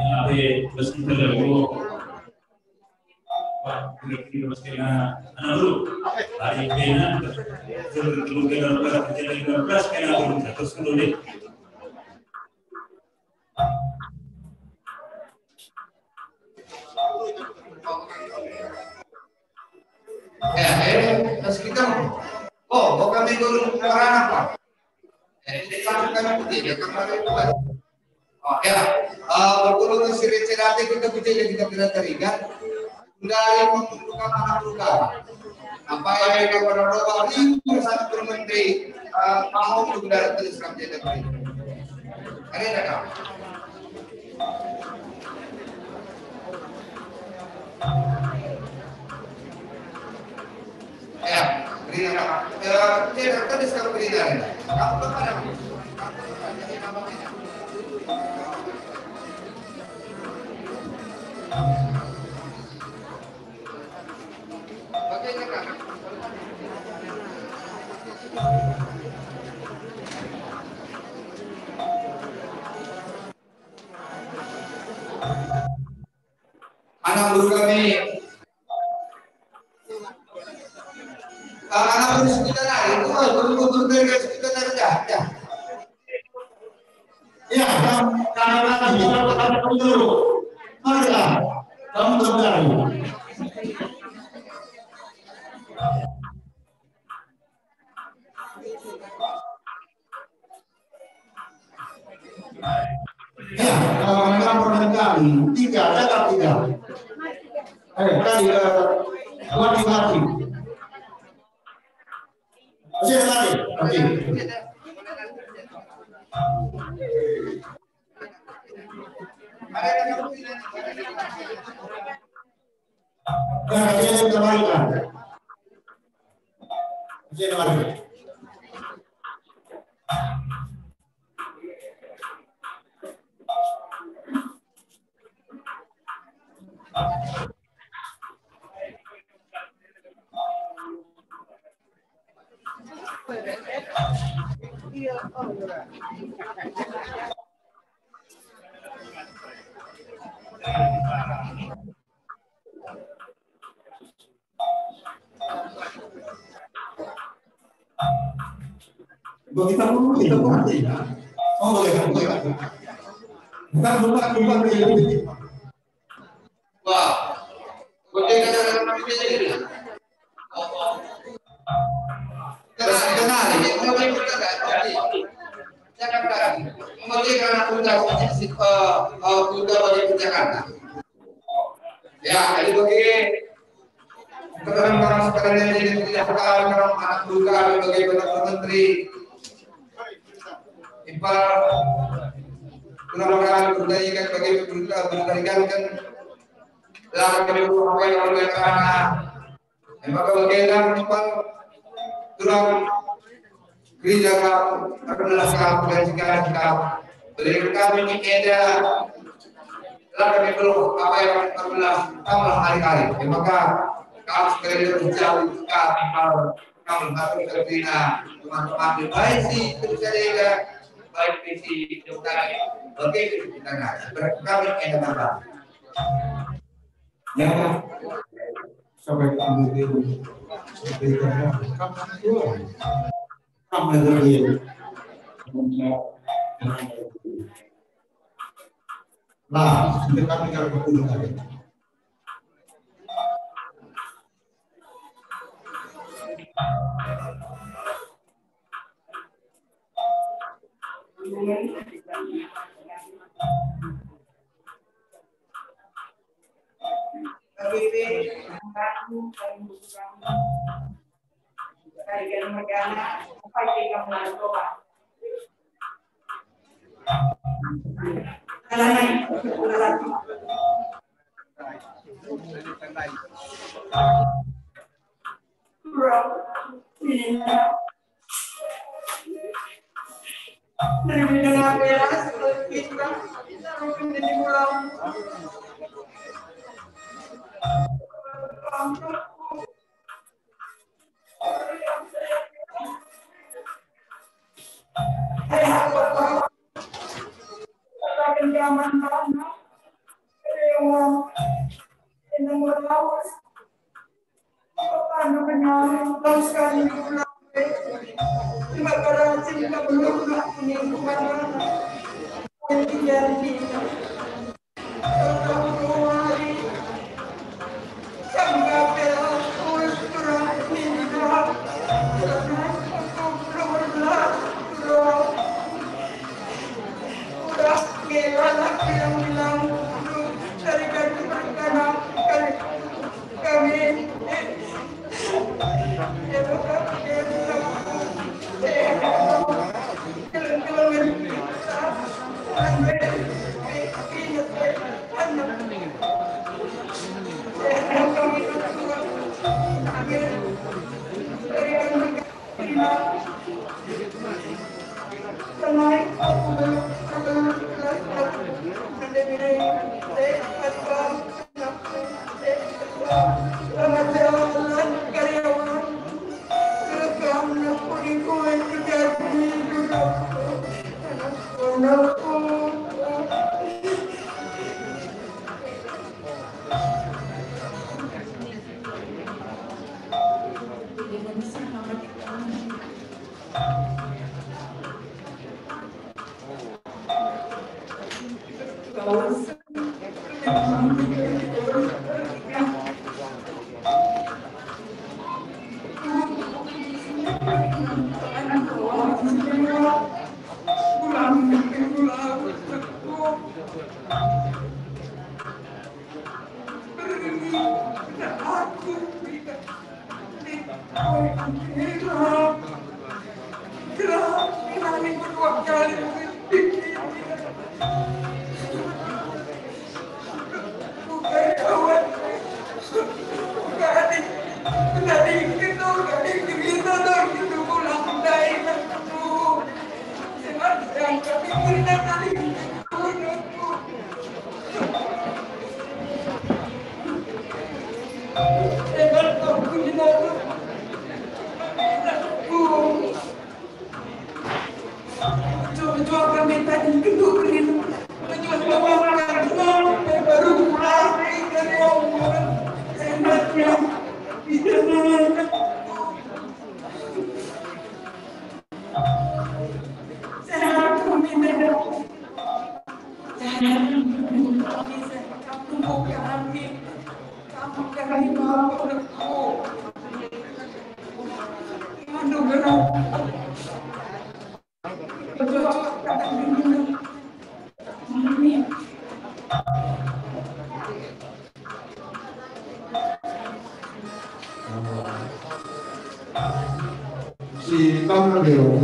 Tapi meskipun lagu, wah, kira-kira mesti kena, anu dulu. Hari kena, kena, kena, kena, kena, kena, kena, terus dulu deh. Ya, eh, terus kita, oh, oh, kami dulu, orang apa? Eh, kita kami putih, ya, kami putih. Oh, ya. Eh, berguru si Richard Ate kita putih, ya, kita tidak teringat. Dari membuka anak muda. Apa yang kita berdoa ini bersama Menteri, eh, mau juga terus kami tidak beri. Ada tak? Ya, beri nama. Ya, tidak tadi sekarang beri nama. Apa, apa nama? Anak guru kami, anak guru sekitar hari, guru, guru, guru dari sekitar hari, ya, ya. Ya, kami lagi, kita akan dulu. Marilah, kamu bergabung. Ya, kalau memang permintaan tiga, tetap tiga. Eh, tadi, eh, laki-laki. Oke, lagi. Oke. Nah, dia sudah balik, kan? Dia sudah balik. Kita dulu, kita dulu. Oh, boleh, boleh. Bukan, bukan, bukan, bukan. Wah, boleh kata dalam P J J. Terus kenal, ini mulai kita nggak ngerti. Jangan lagi. Memetik anak muda, eh, eh, muda bagi Jakarta. Ya, jadi bagi terang-terang sekalian ini tidak tahu terang anak muda bagi para menteri. Tulang kami bertarikan bagi bertarikan kan. Lah kami bertarikan. Emaka bagenda tempat tulang gereja kap, adalah kap, gaji kami kap. Beri kami enda, lah kami perlu apa yang pernah tambah hari-hari. Emaka kami sekali lagi ucap kami mau, kami harus kerjina teman-teman di baik si terjadi, baik visi dokter, bagi kita nggak. Berkat kami enda tambah. Ya, sampai kamu itu. Sampai kamu itu. Sampai kamu itu. Nah, kita kami kalau berkumpul tadi. Si Bang Leo.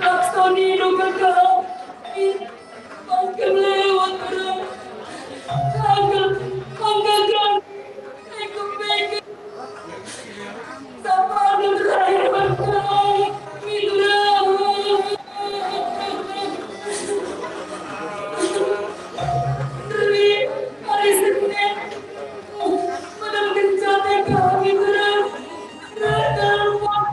Klaksoni do kakak. Pas kam lewat orang. Tanggal, tanggal kan. Aku pikir. Sampai terakhir berkelahi. Itulah. Hari Senin. Madam kerja T K, itulah. Rata rumah.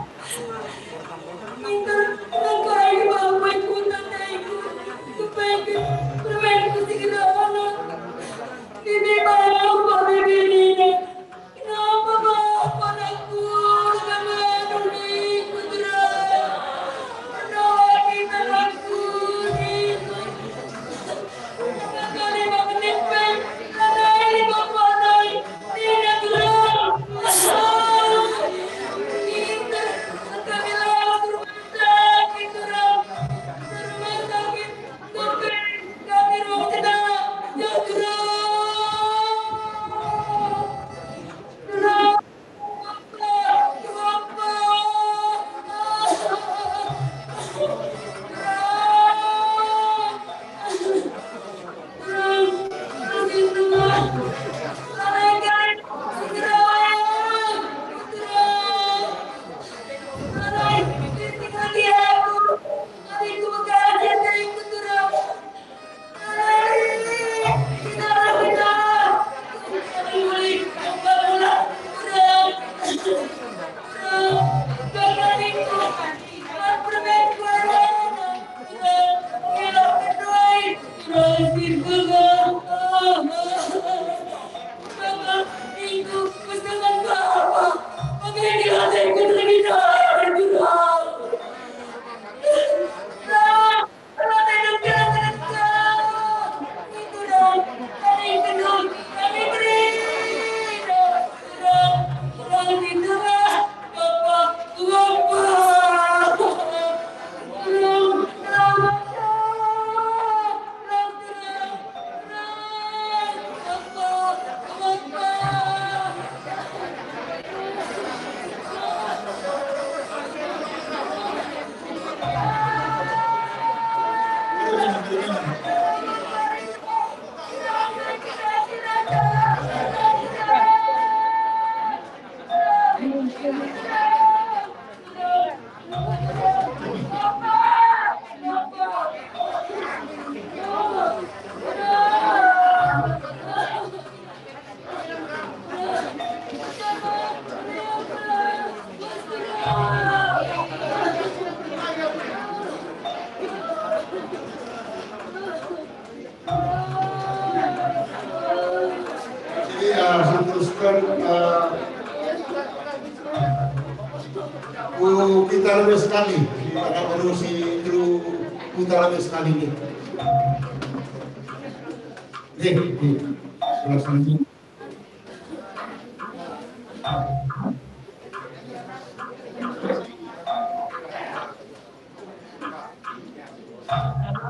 Jadi, eh, saya teruskan, eh, ku kita lebih sekali, kita akan urusi dulu kita lebih sekali ini. Nih, nih, sebelah sana.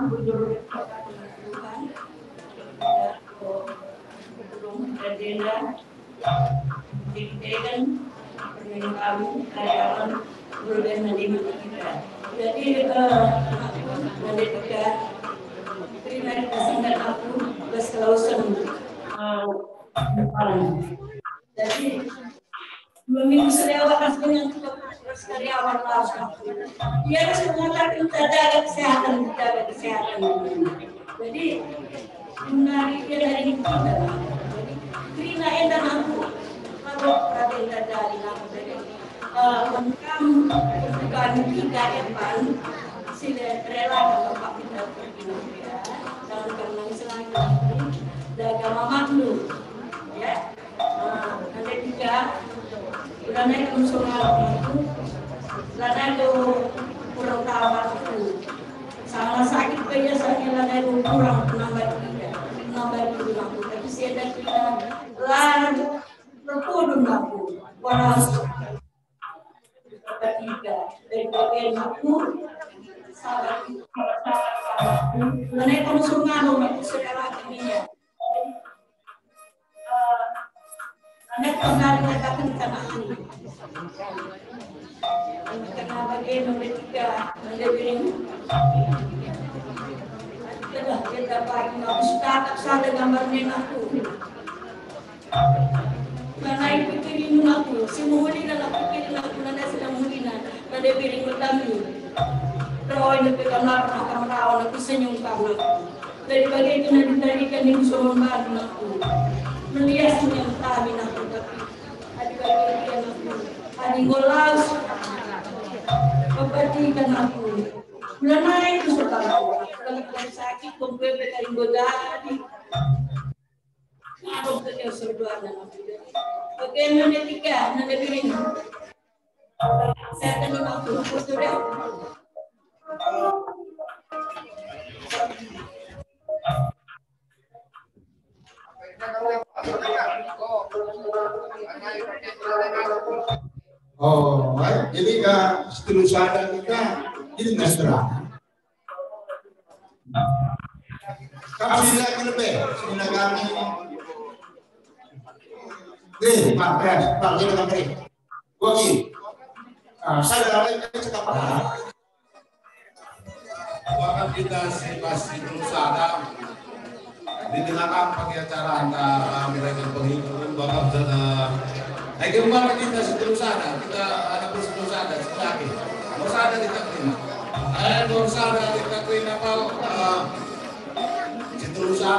Bujur Tuhan, Denda, Dikdegen, Permen Kamu, Karyawan, Guru dan Nadi Merdeka. Jadi, eh, Nadi Merdeka, terima kasih dan aku, bas kelausan, eh, Jadi, dua minggu saya bahas dengan Karyawan laos. Ia harus mengatakan kita jaga kesehatan, kita jaga kesehatan. Jadi, menari dia dari kita. Jadi, terima enda aku. Kalau perhatian kita dari aku. Jadi, eh, lengkap bukan kita, Evan, si rela Bapak kita pergi, ya. Dalam kenang selama ini, jaga mamak lu, ya. Ah, ada tiga. Ulanai kamu soal aku. Lanai do kurang tawa aku. Salah sakit biasanya lanai do kurang nambah tiga. Nambah tiga aku. Tapi saya ada tiga. Lanai berpudun aku. Walau tiga. Dari bagian aku. Salah. Lanai kamu soal aku sekarang ini, ya. Anak kembali datang ke aku. Kena bagi nomor tiga, nomor dua. Kita, kita pagi, aku sudah tak sadar gambarnya aku. Karena itu pikirin aku, si muhulina lah pikirin aku, nanda sedang muhulina, nanda piring utami. Roy, tapi kamu pernah kamu tahu, aku senyum kamu. Dari bagi itu nanti tadi kan ibu suruh bantu aku. Melias yang kami nak tapi adi bagi dia nak adi ngolaus pepatikan aku. Mulai itu saudara, kalau kita sakit, kumpul dari godadi. Aku kerja serba dan aku. Oke, nomor tiga, nomor dua ini. Saya akan lima puluh, sudah. Oh, baik. Jadi, Kak, seterusnya kita ini mesra. Kami silakan lebih, silakan kami. Nih, Pak, ya, Pak, kita kami. Oke. Ah, saya dah cakap apa? Maka kita si pasti berusaha di tengah kampanye acara antara mereka penghiburan bakal sana. Ayo kembali kita seterusnya, kita ada seterusnya sekali. Berusaha kita terima. Ayo berusaha kita terima, Pak. Eh, seterusnya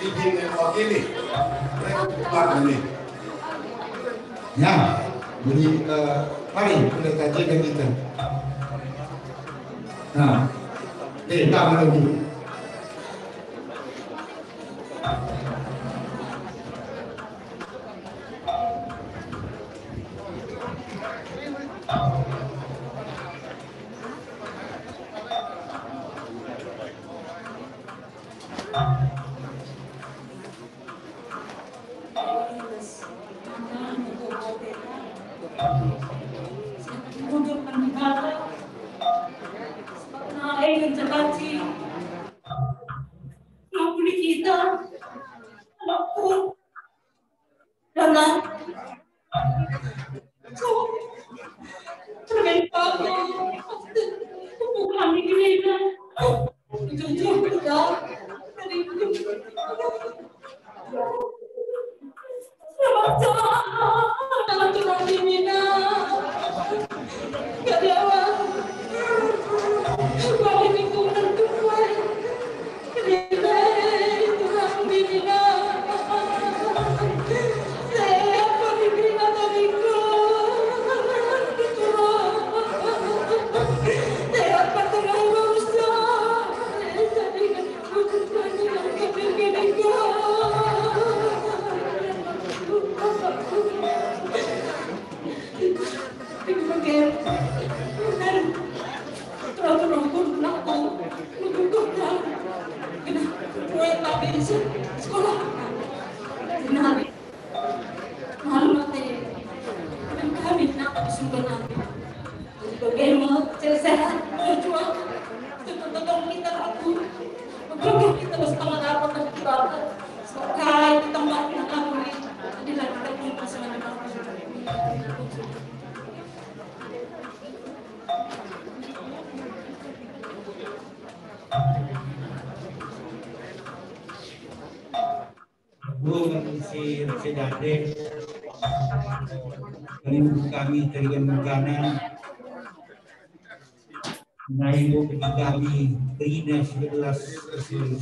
izin mewakili. Mereka keluar ini. Ya, jadi, eh, mari kita kaji kita. Nah, eh, tak lagi. Kita, anakku, dalam Sekolah. Malu ate. Kami nak sudah nanti. Jadi bagaimana? Sehat, berjuang. Tetap kita aku. Bagaimana kita bersama dapat dan kita. Sebagai tempat yang kami. Jadilah kita punya pasangan yang bagus. Bung si Resi Dade. kami terikan mengkana, nai kami kerina sebelas persen.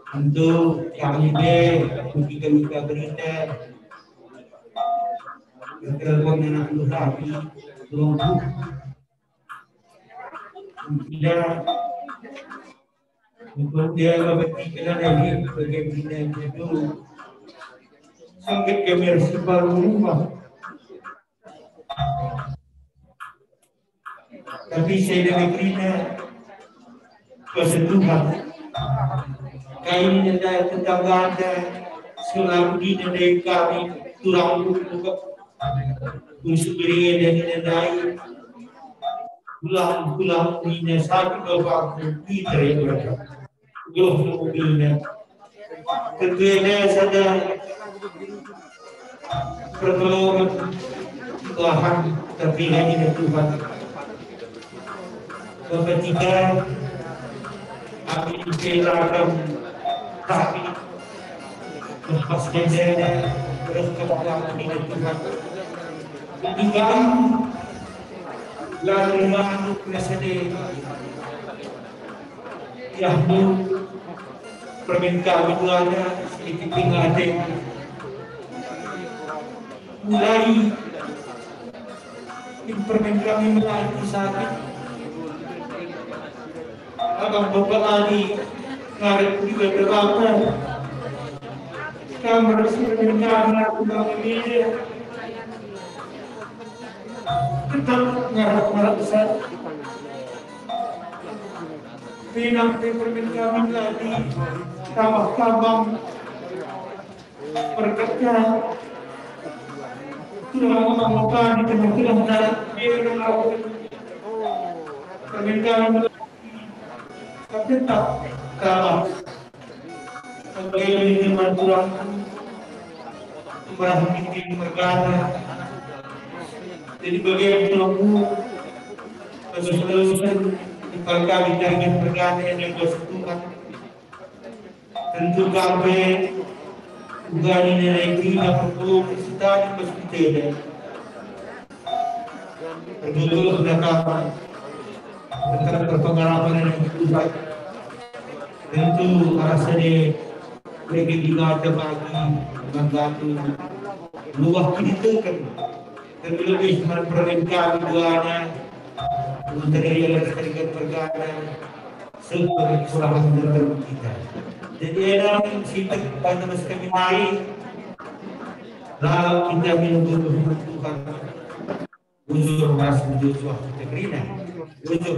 Tentu kami be, ketika kita berita, telepon anak Tuhan, belum. Tidak. Untuk dia mabeti kelana ini bagi bina itu. Sangkut kami harus separuh rumah. Tapi saya dari kerina pesentuhan. Kain dan tetangga anda selalu di kami turang buka. Khusus beri dari nandai. Pulang-pulang punya sakit dopaku, Peter yang berkata. Geluh mobilnya. Tentu ada sada pertolongan Tuhan, tapi hanya Tuhan. Bapak kita, amin, silakan, tapi lepas dendanya, terus kepada amin Tuhan. Tuhan, lalu manuk nasa deh. Yahmu, permen kami tuana, sedikit tinggal deh. Mulai, permen kami mulai sakit. Abang Bapak Adi, ngaret juga berapa. Kamu harus permen kami, aku bangun dia. Tetap ngarap-ngarap besar. Pinang pe permen kami lagi, tambah-tambah. Berkat Tuhan. Tuhan Allah Bapa di tengah-tengah darat, biarkan aku. Permen kami lagi, tetap tambah. Bagi minimal kurang merah mungkin mergana. Jadi bagi yang tunggu, terus-terusan, di kali jaringan mergana yang bersentuhan. Tentu kampe, ugani nilai terima perpuluh kita di hospital. Perjulur pendapat, tentang perpengalaman yang berubah. Tentu arah sade bagi juga ada bagi membantu luah kini teken. Terlebih man permen kami duana, untuk yang harus terikat pergana, sebagai kurahan dalam kita. Jadi, dalam situ pada masa kami naik, lalu kita menunggu Tuhan. Bujur ras bujur suah kita kerina. Bujur.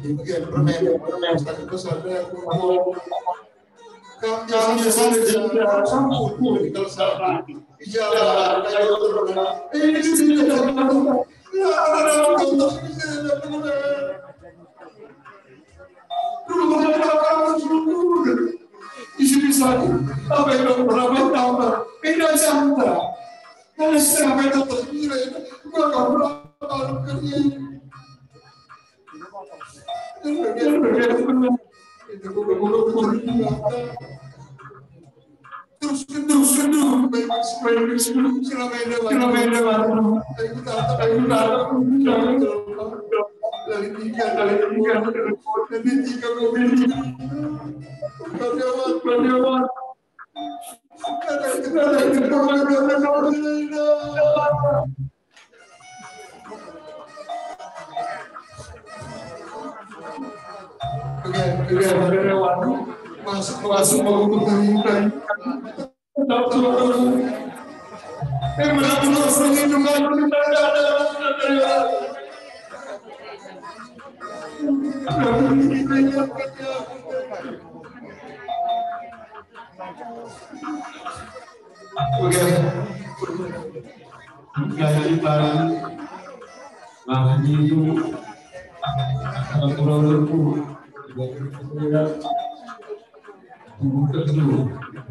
Oke, permen, permen. Tapi pesan saya, aku mau, kami biasa saja sambut, kalau salah. Di jalan, kayak gitu. Eh, ini sini, ya, ada, ada, ada. Isi bisa apa yang berapa tambah beda jangka. Kalau sampai tetap nilai gua gak berapa kerja. Terus, terus, terus, baik, baik, baik, selama ini, selama ini, baik, kita, baik, kita, dari tiga, dari tiga, dari tiga, dari awal, dari awal. Oke, oke, oke, waduh. Masuk, masuk, mau buka. Eh, menang terus, ini juga. Oke. Gaji paling mahal itu. Kalau perlu, ya.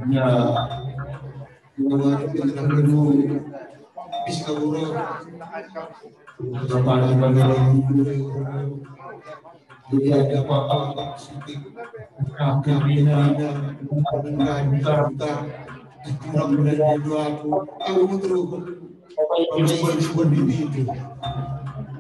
Ya. Bisa guru. Jadi ada apa-apa, kami nak, kami nak, kurang dari dua aku, aku mau terus. Apa yang disebut itu?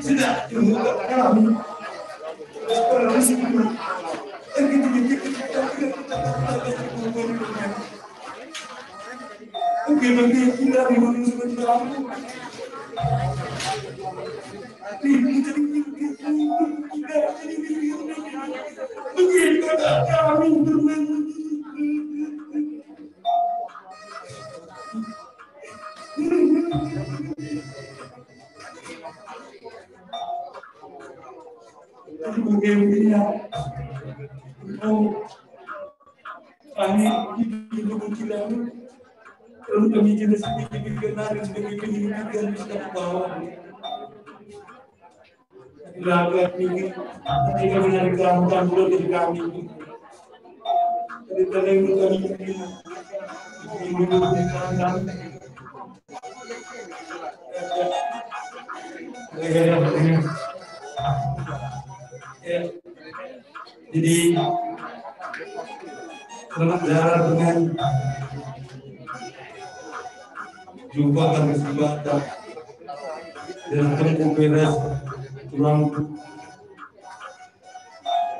Sudah, tunggu kami. Oke, bagi kita di mana sebentar. Bagi kami bermain. Aku menggembleng. Oh, kami itu tidak. Kalau kami jelas ini dikenal sebagai pendidikan kita bawa. Lagu ini, ketika menjadi kamu, kamu dari kami. Jadi, terlalu kami. Ya. Jadi, selamat jalan dengan jumpa kami sembahkan dengan tempuh beres tulang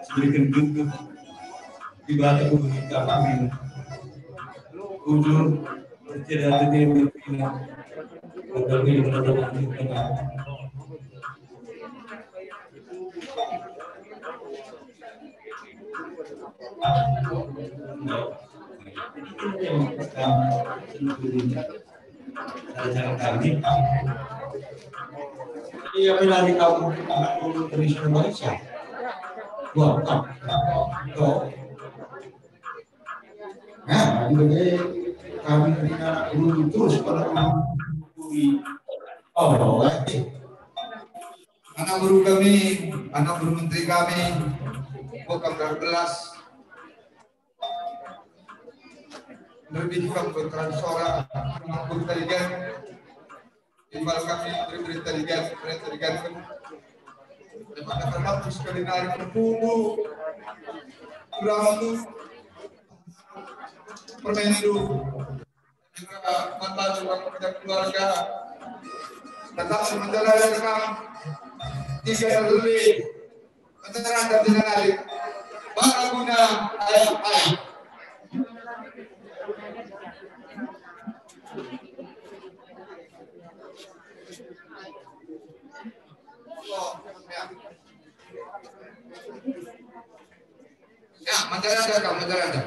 sedemikian juga di batu kita. Amin. Bujur. Tidak ada yang berpihak. Tetapi menurut kita, iya, pelari kamu anak guru tradisional Malaysia. Wah, ah, oh. Nah, itu deh, kami ini anak guru terus pada guru. Oh, oke. Anak guru kami, anak guru menteri kami, bukan belas. Lebih juga berperan suara, mampu taligan. Imbal kami beri-beri taligan, beri taligan. Daripada terhapus sekali narik berpunggu. Kurang itu. Permen itu. Juga mantan juga kepada keluarga. Tetap sementara rekam tiga lebih. Keterangan dengan adik. Bak guna ayo, ayo. Oh, ya. Ya, mantar anda, Kak, mantar anda.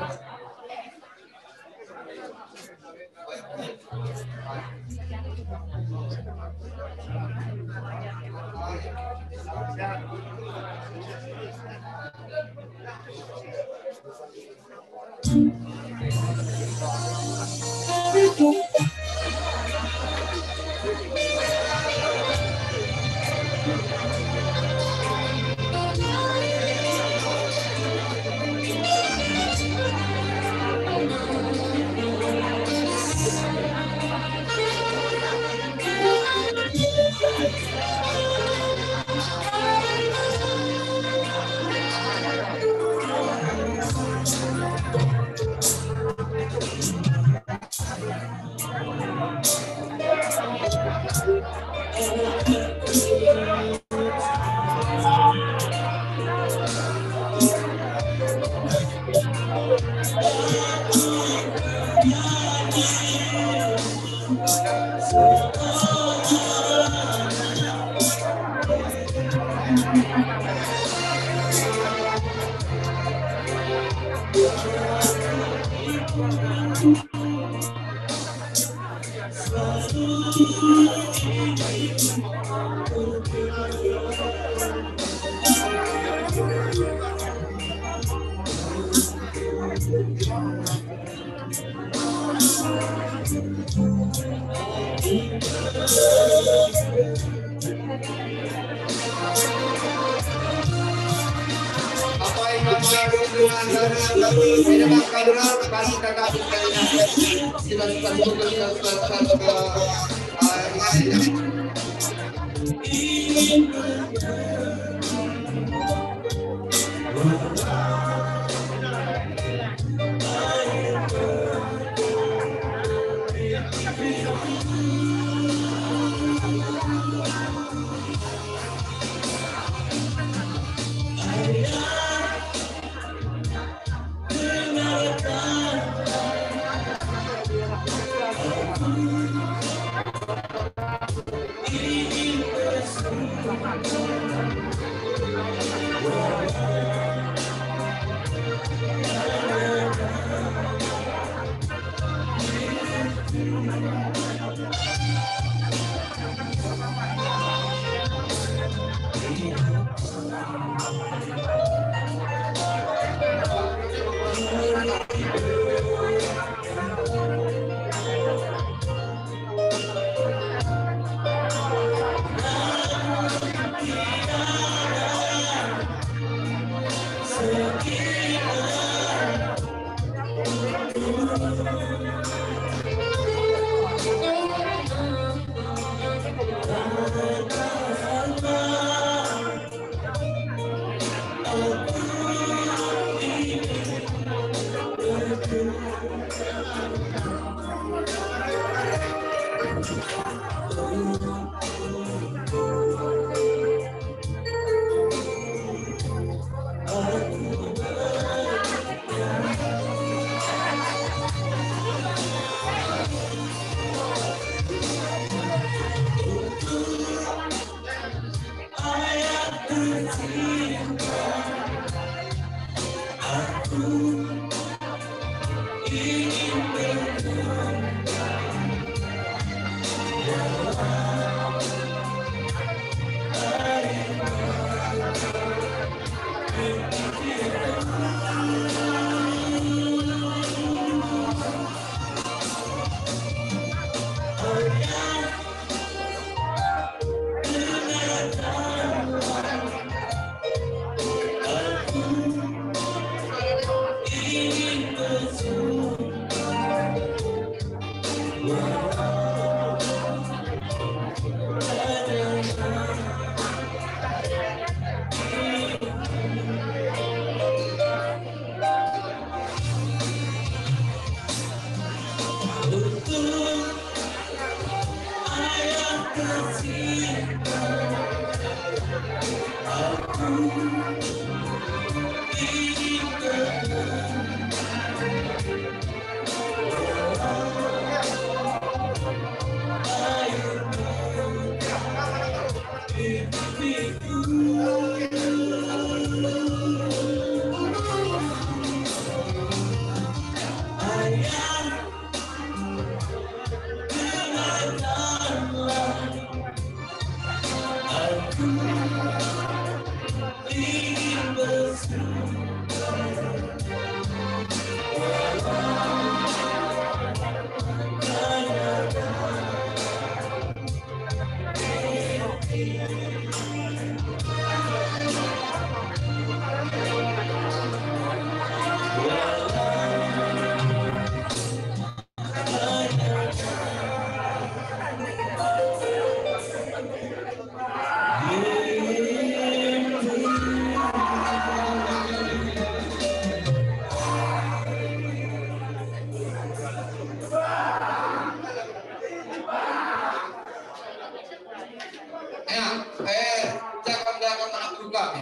Ya, eh, jangan, jangan menakut kami.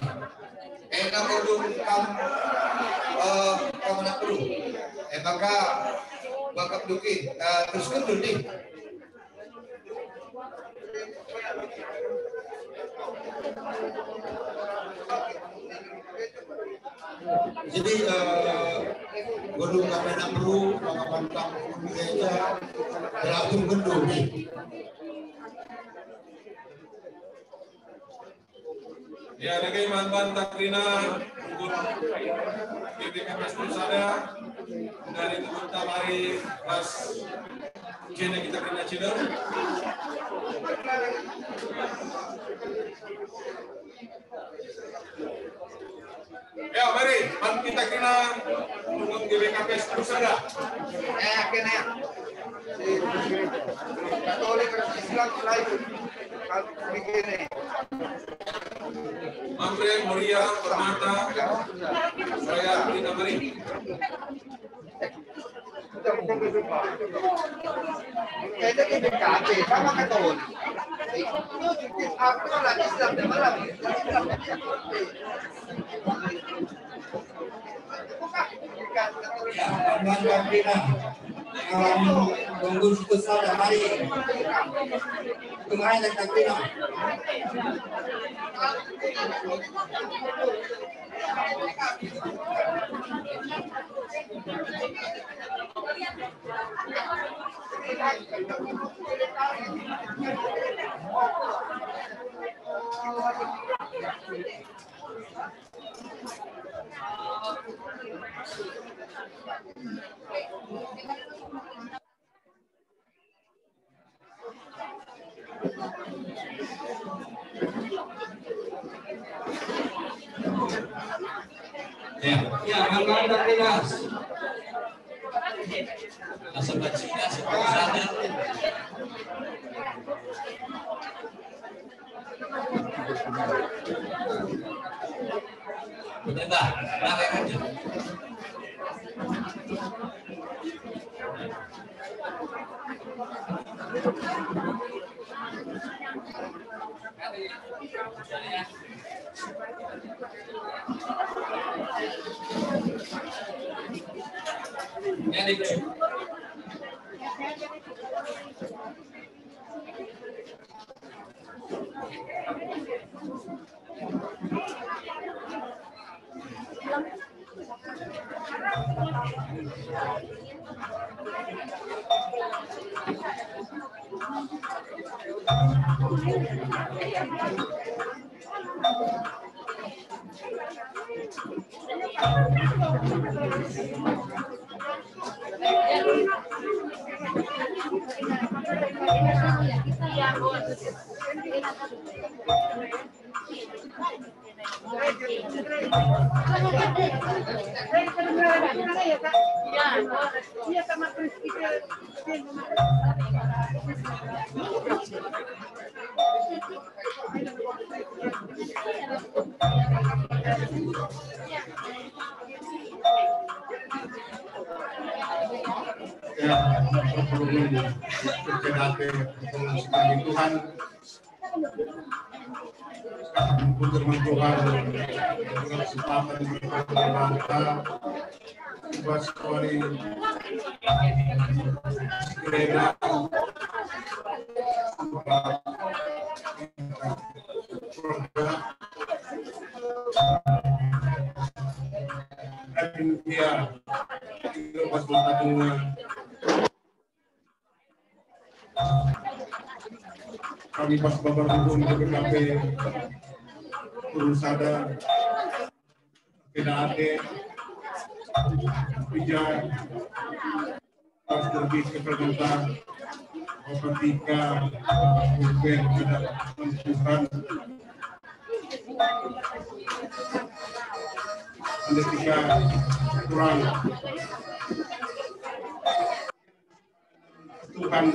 Enda modul kam, eh, kam anak perlu. Eh, maka bakap duki, eh, terus kendul nih. Jadi, eh, modul kam anak perlu, maka kam gereja, langsung kendul nih. Ya, dage man banta kerina, rukun G B K P S Pulsada, dari rukun tamari ras jene kita kerina cina. Ya, mari, man kita kerina rukun G B K P S Pulsada. Eh, kena ya. Katolik ras Islam lain. Katolik ini. Mamre, Muria, Permata, saya kita mari. Kita mungkin berjumpa. Kita di B K P sama Katolik. Itu jenis apa lagi Islam dan malam. Islam dan Katolik. Ya, Bang Bang Pina. Kawan Bang Gus Gus Sada, mari. Kemarin dan Bang Pina. Ya, ya, Bang Banda Pinas. Asa bacina, asa bacina. Pemerintah, nah, kayak aja. Ya, Tuhan, Tuhan, kami pas babar rukun K P K P, turun sada, beda ate, hujan, pas terbit ke pergenta, Bapak Tika, Ruben, kita Tuhan, Anda Tika kurang. Tuhan,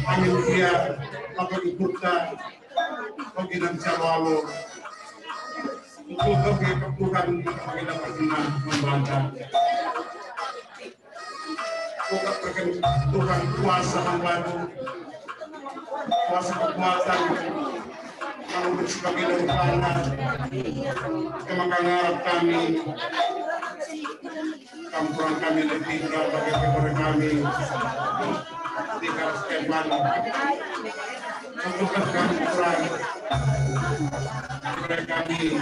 amin ia, apa ikutna, bagi nan sialu-alu. Itu bagi Tuhan, bagi dapat senang membaca. Buka perken Tuhan kuasa membantu, kuasa kekuatan, kalau sebagai daripada, maka ngarap kami, Kam kurang kami lebihkan bagi kepada kami. Tiga Stefan. Untuk kami kurang. Kepada kami.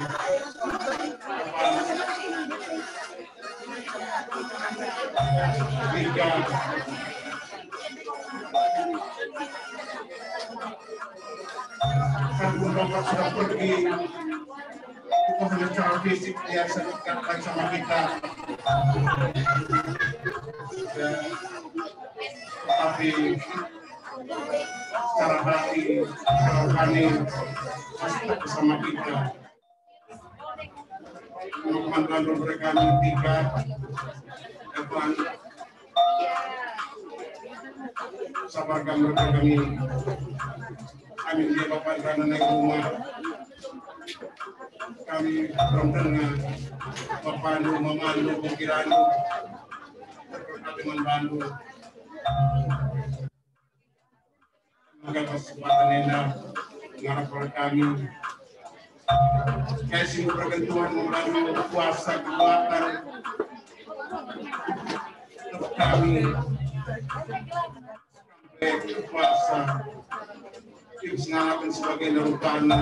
Tiga. Kan Bapak sudah pergi. Bukan hanya secara fisik dia sedekat sama kita. Ya. Tetapi secara hati, secara rohani, masih tetap bersama kita. Teman-teman, mereka tiga, Evan, sabar kami, mereka kami. Amin, ya, Bapak, karena naik rumah. Kami belum dengar Bapak Anu, Mama Anu, pikiran Anu. Berkat dengan Bandu. Maka kesempatan enda ngarap kami. Kai si memerken Tuhan memberi kuasa kekuatan untuk kami. Sampai kuasa. Kita sengalapkan sebagai narupana.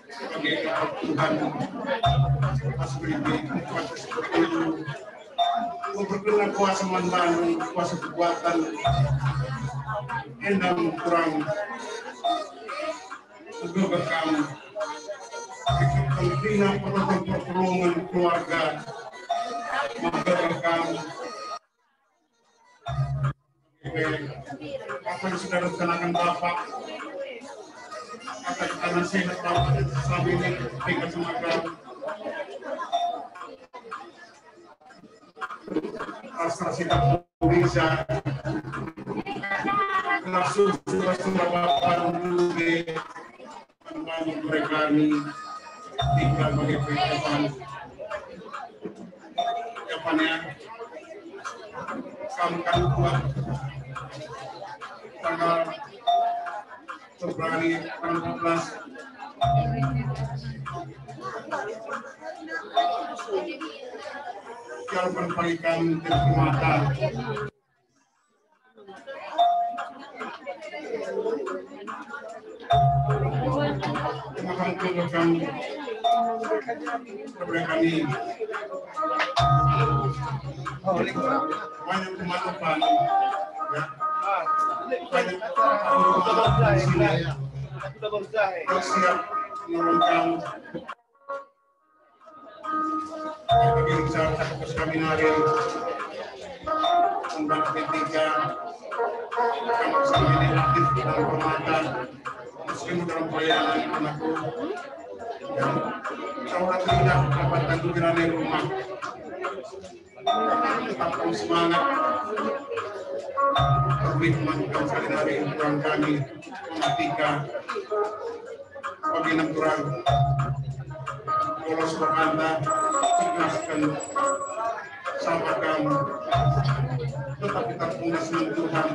Sebagai Tuhan, pas beri kuasa, kuasa man bandu, kuasa kekuatan, endam kurang, semoga kam, pentingna pertolongan keluarga, maka kam apa yang sudah direncanakan Bapak, kata kita nasihat Bapak dan selama ini berikan semangat. Rasa sikap bisa langsung sudah Bapak dulu. Kembali mereka ini tinggal bagi kehidupan. Kapan ya? Kamu kan kuat. Tanggal Februari tanggal empat belas. Kalau berpalikan di mata. Terima kasih kepada kami. Banyak kemanusiaan, ya. Banyak kemanusiaan di sini. Yang siap menolong kami. Bagi besar cakap kami nari. Undang ketika kami selama ini aktif dalam permata, meskipun dalam pelayanan anakku. Ya. Seorang tidak dapat tantu kiranya rumah. Tetap semangat. Lebih mantap sekali dari kurang kami. Ketika bagi enam kurang. Kalau sudah mantap. Sapa kam, tetap kita puas dengan Tuhan.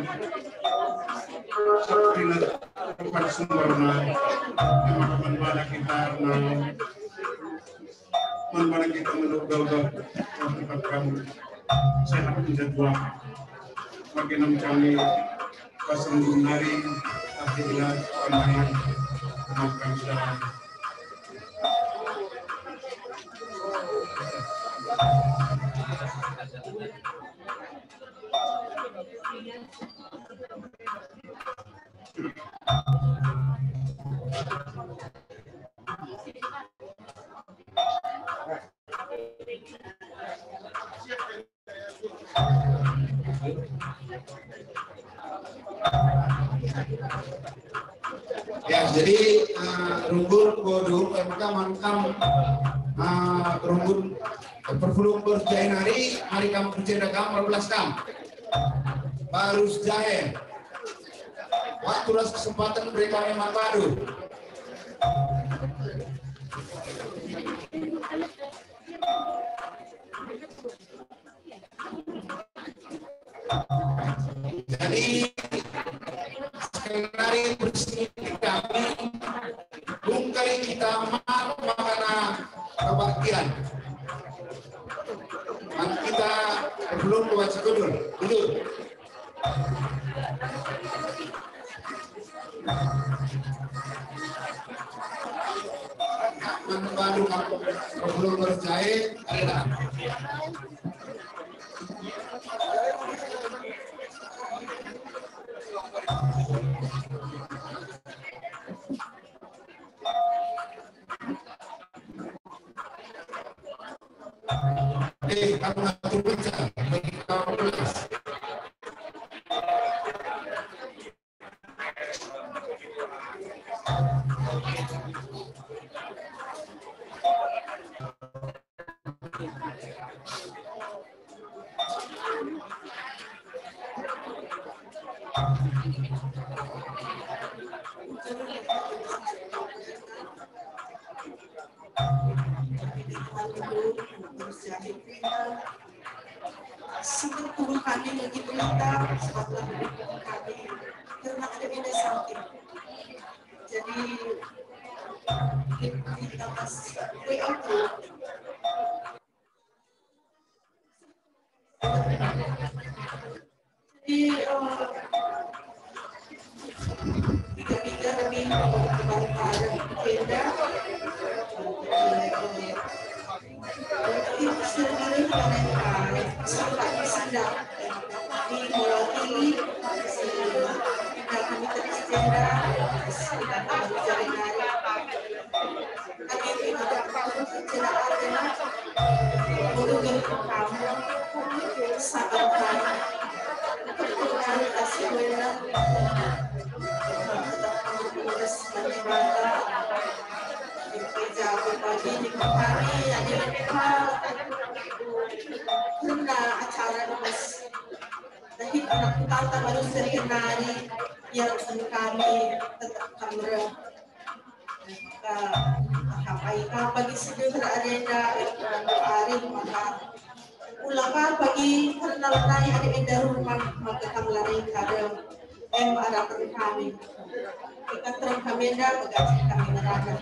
Seperti Tuhan sumberna, emang teman bana kita, nah, teman bana kita menurut gaudah, tempat kamu. Saya akan menjadi doa. Makin kami pasang nari, akhirnya kemarin, teman kami sekarang. Ya, jadi, eh, runggun, waduh, M K mangkam, eh, runggun, eh, perpulung berjaya nari, mari kam berjaya kam, empat belas kam. Baru sejaya. Waktu ras kesempatan beri kami man baru. Jadi, sekali nari bersih kami, bungkai kita mat makana kebaktian. Man kita belum buat sekudul, duduk. Man baru belum berjaya, ada. Eh, kamu ngatur baca, bagi kamu kelas. Singkat tubuh kami bagi berita, sebablah tubuh kami, karena ada beda sakit. Jadi, kita pas W A. Jadi, eh, tiga-tiga kami, eh, bareng-bareng tenda. Jadi, sebenarnya kami, eh, sempat sedang, eh, kami mewakili, eh, tenda kami tadi tenda, eh, tenda kami jari-jari. Kami tidak perlu kecelakaan, menunggu kamu, sabar kamu. Tuhan kasih wela, tetap kamu terus menjaga. Jaga pagi di hari, ada hal, kena acara lepas. Tapi anak tata baru seri kenari, yang kami tetap kamera. Maka, apai ka pagi sedekah arenda, eh, ari maka ula ka pagi karena lanai ari enda rumah, maka kam lanai kada, em, arah kami. Kita terang kami enda, maka kami ngerana.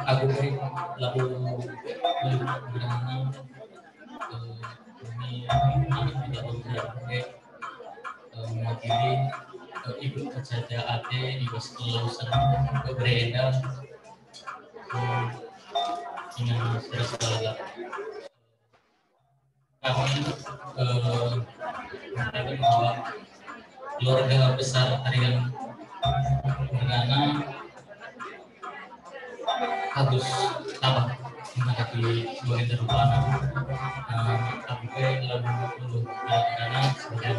Aku pe labo, eh, berani, eh, ini, ini tidak berani, eh, eh, mewakili, eh, ikut kecada ate di bas kelausan, eh, berenda, eh, dengan segala Kami, eh, mengatakan bahwa keluarga besar Tarigan Perdana harus tabah menghadapi dua enda rupana. Eh, tapi pe lalu dulu Perdana sebagai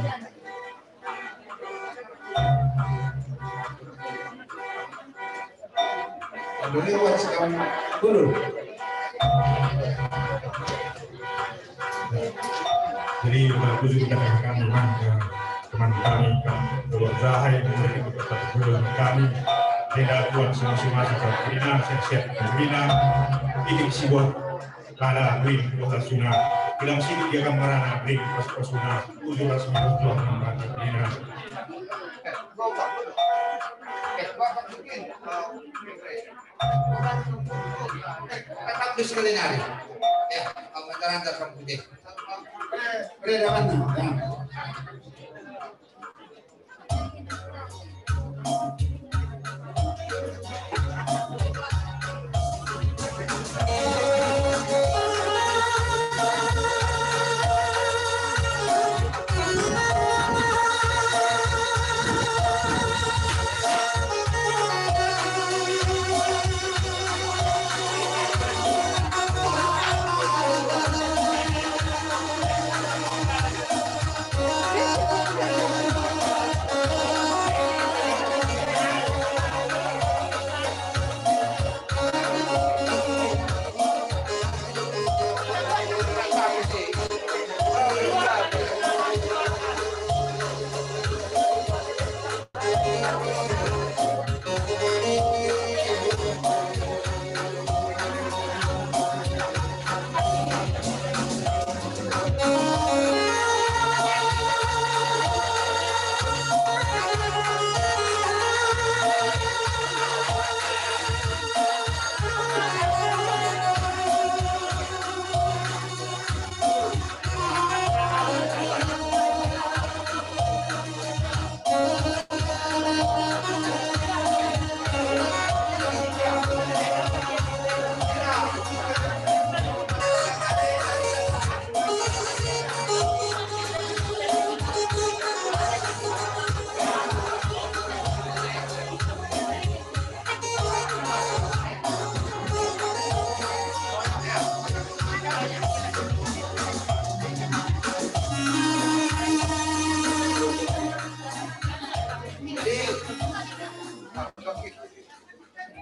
Jadi, waktu itu kita katakan memang ke teman kami, kan, keluarga hai, dan mereka tetap keluarga kami. Tidak kuat semua-semua, tetap bina, siap-siap bina, bikin sibuat, kada beri kuasa suna. Bilang sini dia kan merana, beri kuasa suna. Tujuh belas menit, Tuhan membantu bina. Tetap di sekali nari. Ya, acara antar kamu deh. Reda mana? Ya.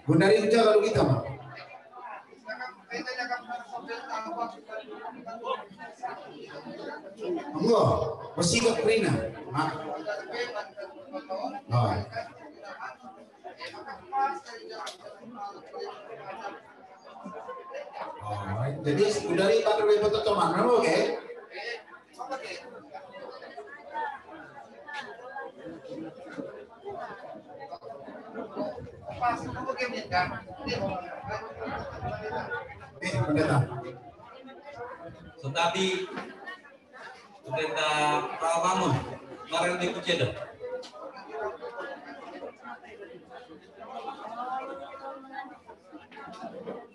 Gundari ujar lalu kita, Mak. Enggo, bersingkat perina. Mak. Oh. Oh, jadi gundari batu bebo teman, oke? Eh, pendeta. Sentabi Pendeta Rawangun, mari di Puceda.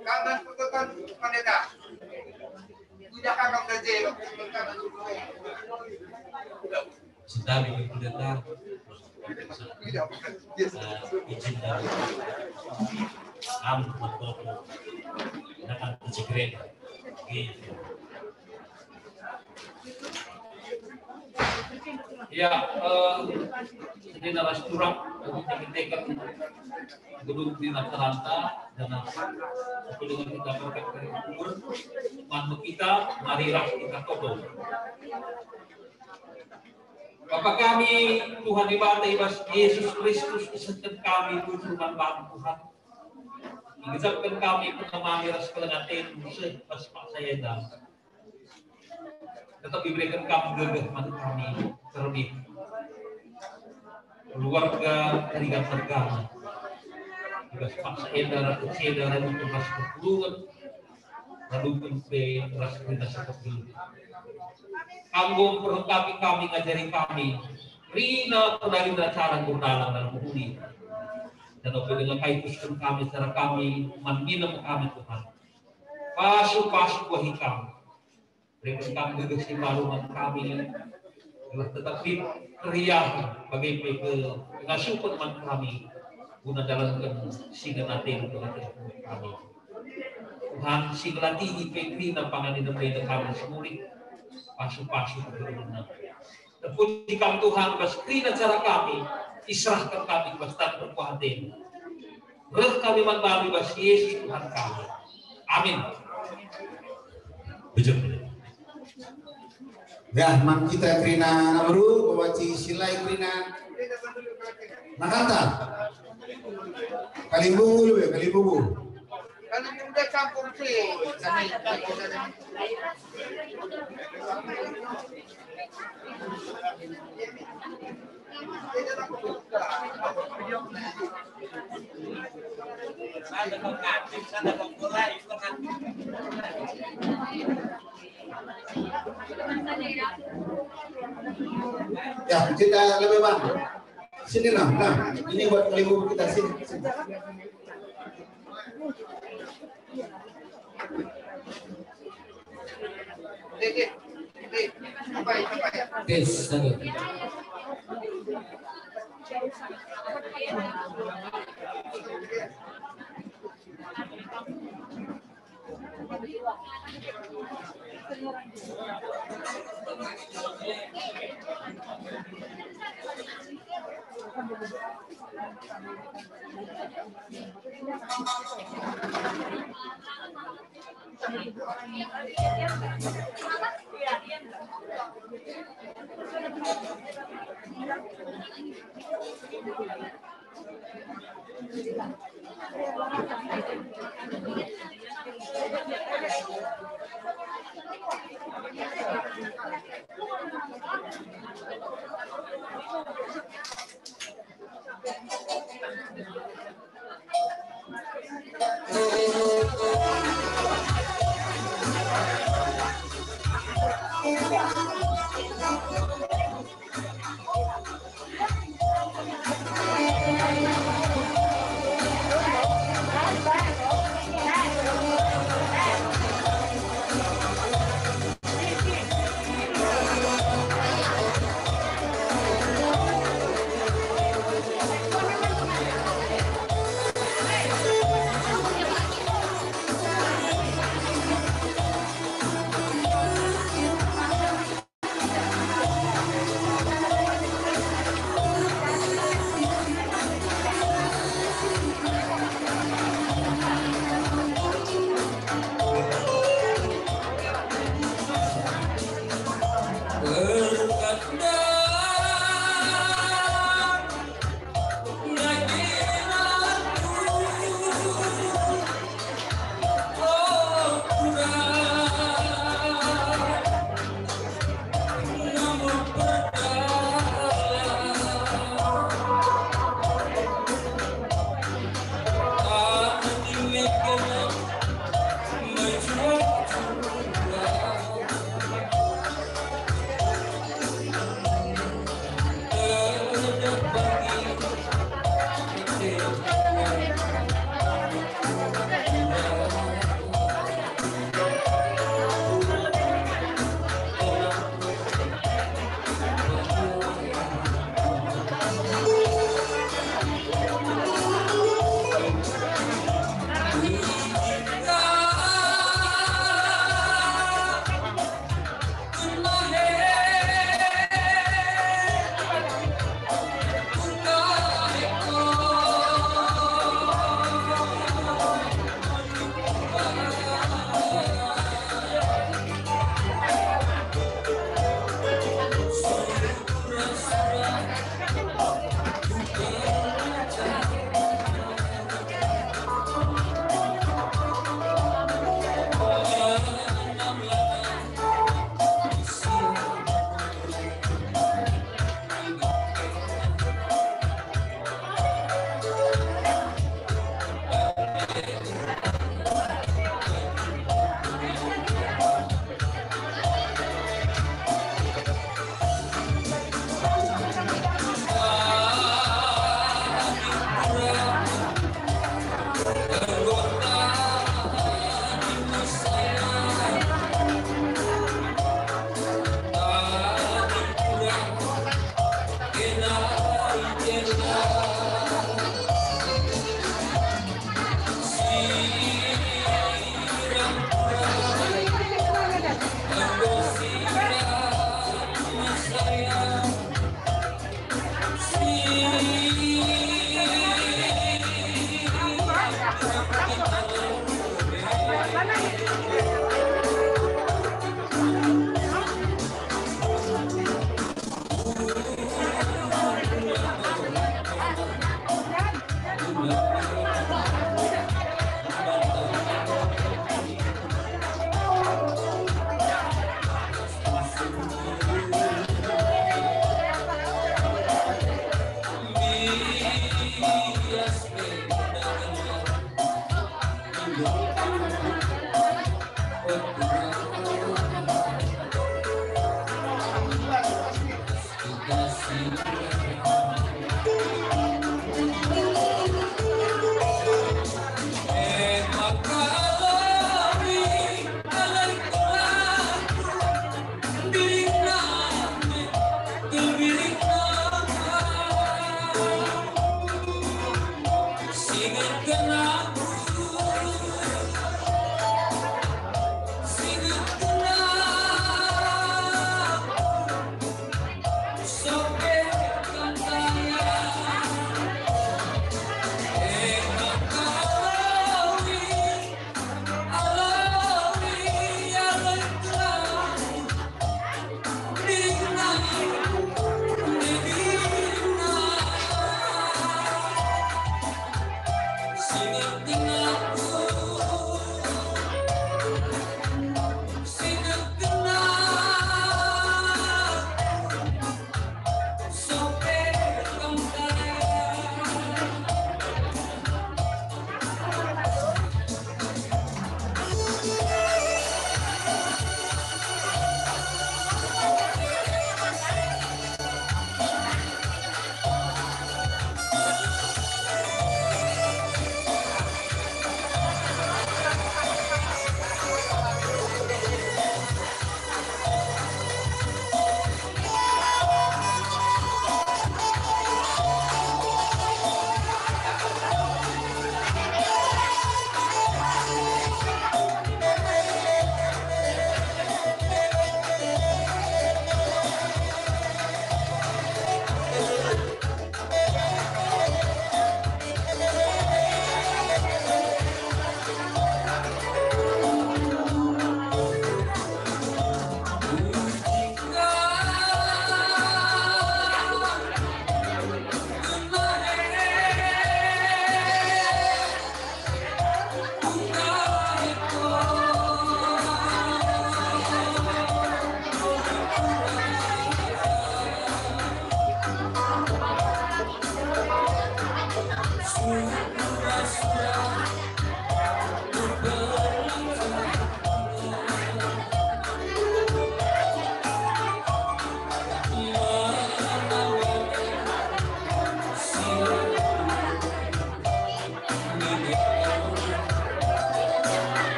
Kanan putukan Pendeta. Udah kakak kerja, Sentabi Pendeta. Eh, izin dari kami, Pendeta. Datang ke Cigrek. Gitu. Ya, eh, jadi naras turang untuk menyediakan gedung di Natalanta dan apa dengan kita berkat dari kubur, man kita, marilah kita kodong. Bapa kami, Tuhan Dibata i bas Jesus Kristus, isehken kami bujur man Bapa, Tuhan. Igejapken kami pengemami ras kelengaten seh bas paksa enda. Tetap ibereken Kam gegeh man kami, terlebih keluarga Keringat Mergana. I bas paksa enda, radu ceda, radu ras perpulungen, radu pe ras kerina sakap dulu. Kam enggo mperlengkapi kami, ngajari kami, kerina pendalinna cara enggo erdalan dalam mehuli. Dan ope denga kai tusken kami, cara kami man nginem kami, Tuhan. Pasu-pasu kuahi Kam. Beriken Kam gegeh si mbaru man kami, gelah tetap lit keriahen bage pe kengasupen man kami, guna ndalanken si ngena ateNdu, kami. Tuhan, si ngelatihi pe kerina pangan inem enda kami si mulih, pasu-pasu kegeluhenna. Terpuji Kam, Tuhan, bas kerina cara kami, iserahken kami bas tangan perkuah ateNdu. Reh kami man bandu i bas Yesus Tuhan kami. Amin. Bujur. Ya, man kita kerina Namru, bawaci silai kerina Nakanta. Kalimbubu lebe, kalimbubu. Kalimbubu campur sih. Ya, kita lebih bang. Sini nah, nah, ini buat kalimbubu kita, sini, sini. Tes, satu.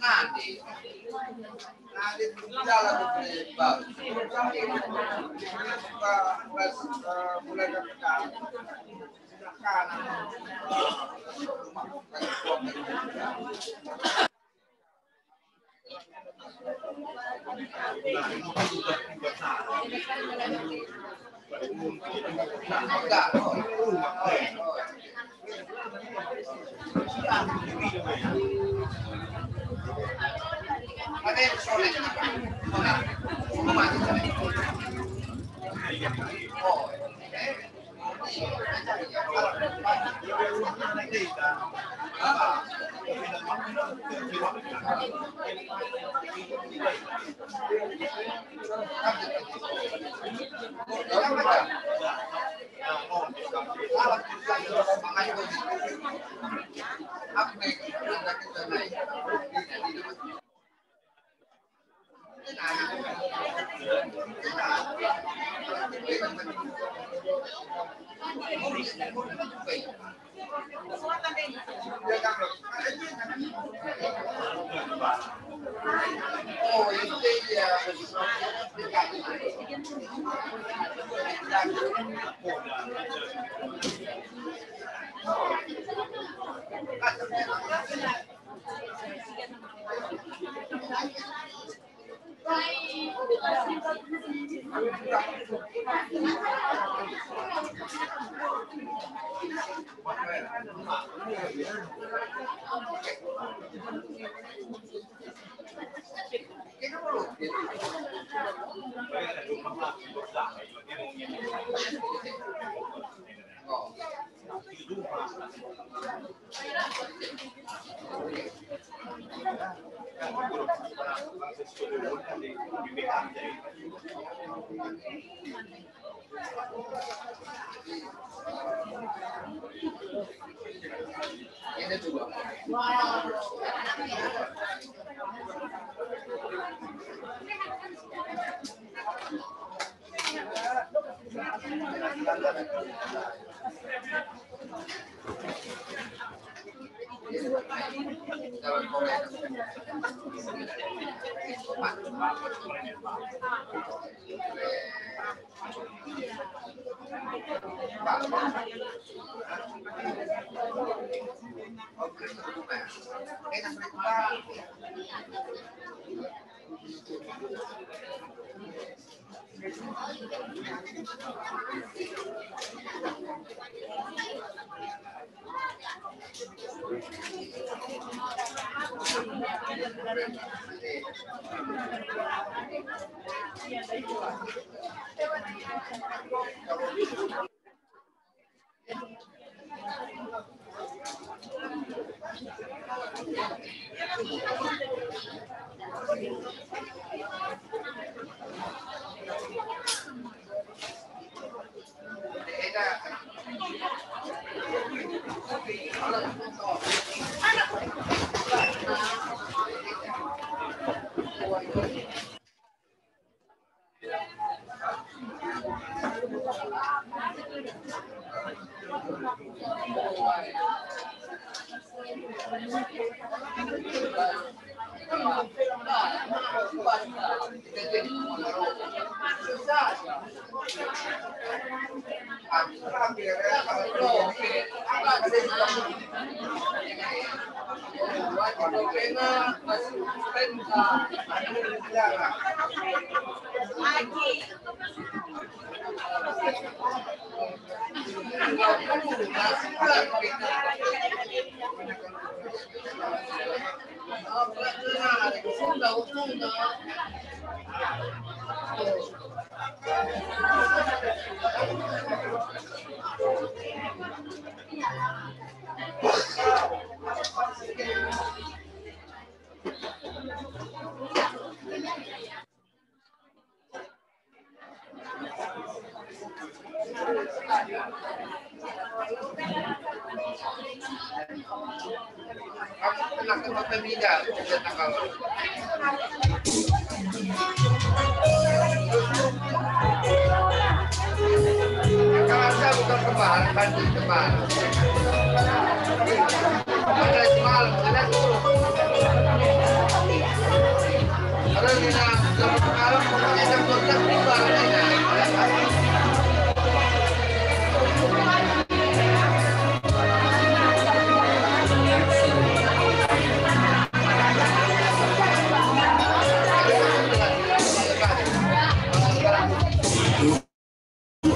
Nanti, nanti jalan ke Palembang. Pas, eh, mulai ke Tegal. Sudah kanan.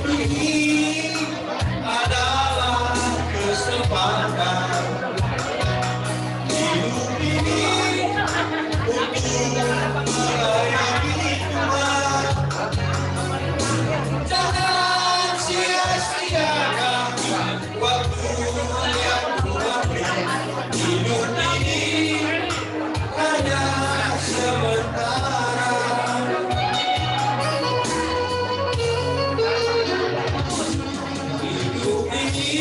Ini adalah kesempatan hidup ini untuk melayani Tuhan. Jangan sia-siakan waktu yang Tuhan beri. Hidup ini hanya sementara. Hidup ini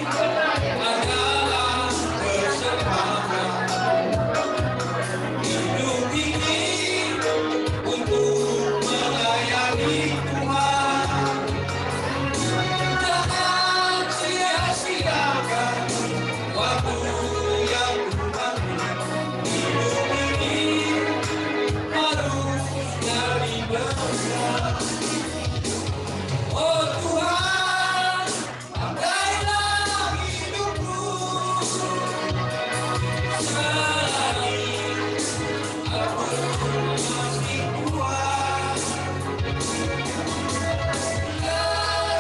adalah kesempatan. Hidup ini untuk melayani Tuhan. Jangan sia-siakan waktu yang Tuhan beri. Hidup ini harus jadi berkat. Oh Tuhan, pakailah hidupku selagi aku masih kuat.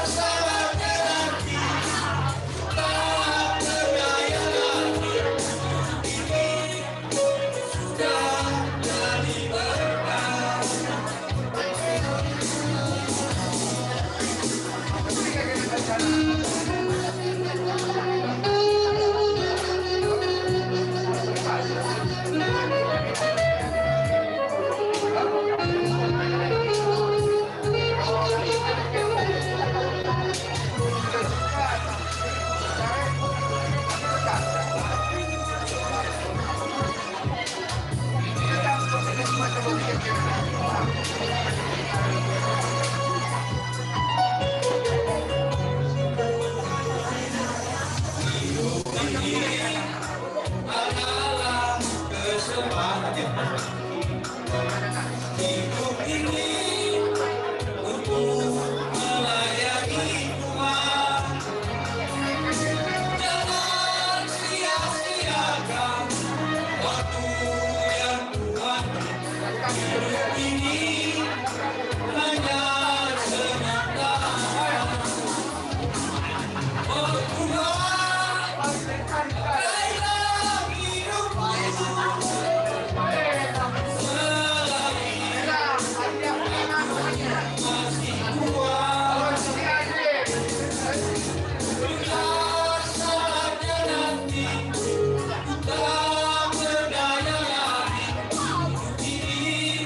Saatnya nanti, tak berdaya lagi, ini sudah jadi berkat. Hidup ini untuk melayani Tuhan. Jangan sia-siakan waktu yang Tuhan beri. Hidup ini hanya sementara. Oh Tuhan, pakailah hidupku selagi aku masih kuat. Saatnya nanti ku tak berdaya lagi. Hidup ini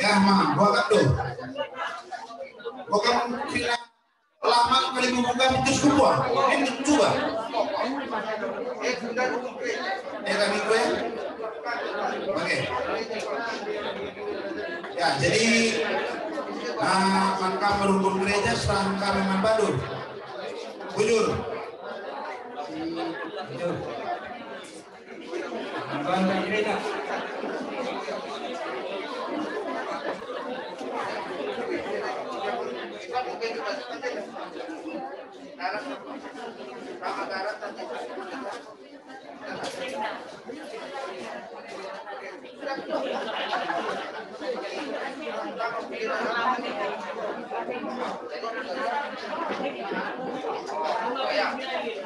Ya, ma, buat tu. Bukan kira lama kali membuka pintu sebuah. Ini coba. Ya, kami gue. Oke. Ya, jadi, ah, maka merumpun gereja serahkan kami membantu. Bujur. Bujur. Bangga gereja.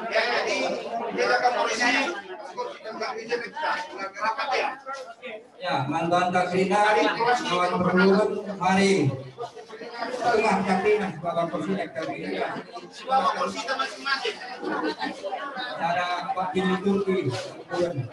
Ya, jadi kita akan polisi. Ya, mantan Katrina, kawan perlun, mari. Tengah Katrina, sebagai presiden Katrina. Ada Pak Bini Turki, kemudian.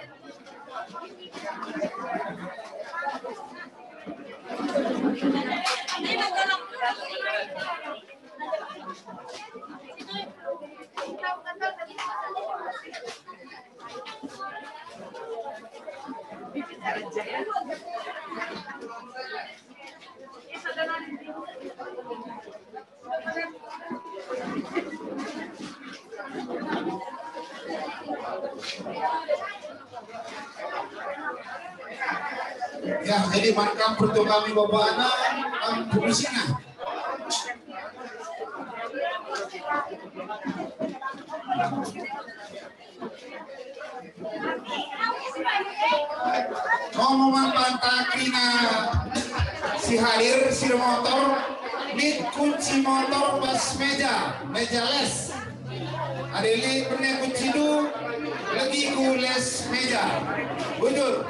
Ya, jadi maka pertua kami Bapak anak, kami permisinya. Momo man banta kerina si hadir, si motor, lit kunci motor bas meja, meja les. Adi lit bene kuncindu, legi ku les meja. Bujur.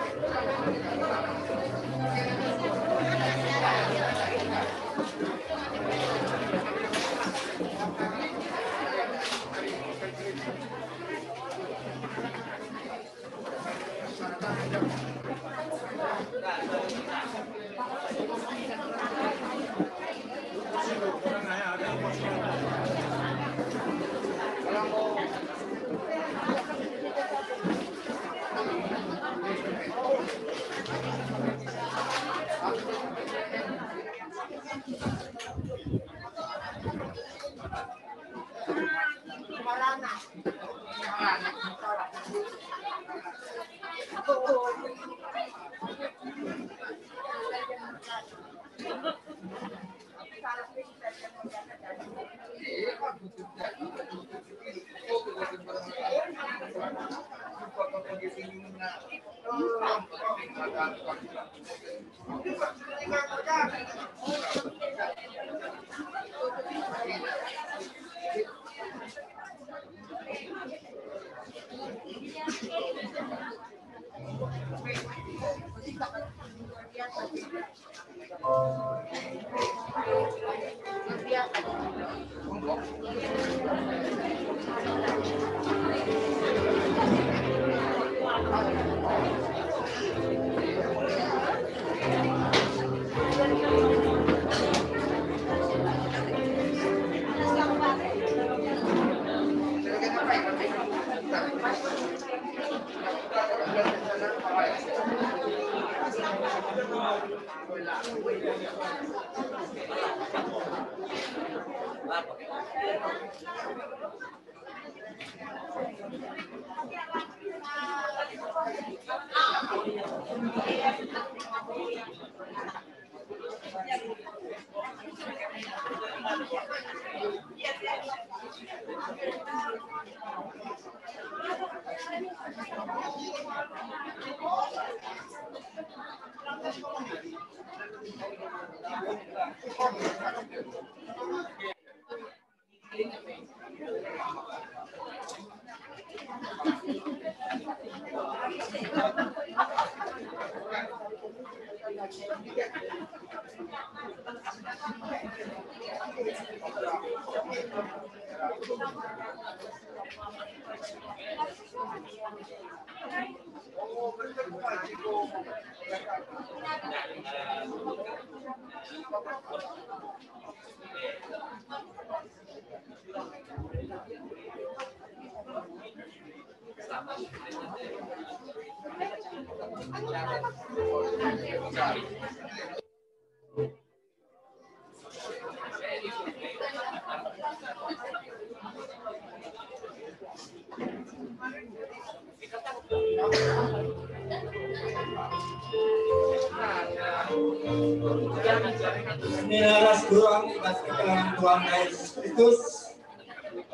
Inilah ras kurang i bas kekelengen Tuhanta Yesus Kristus.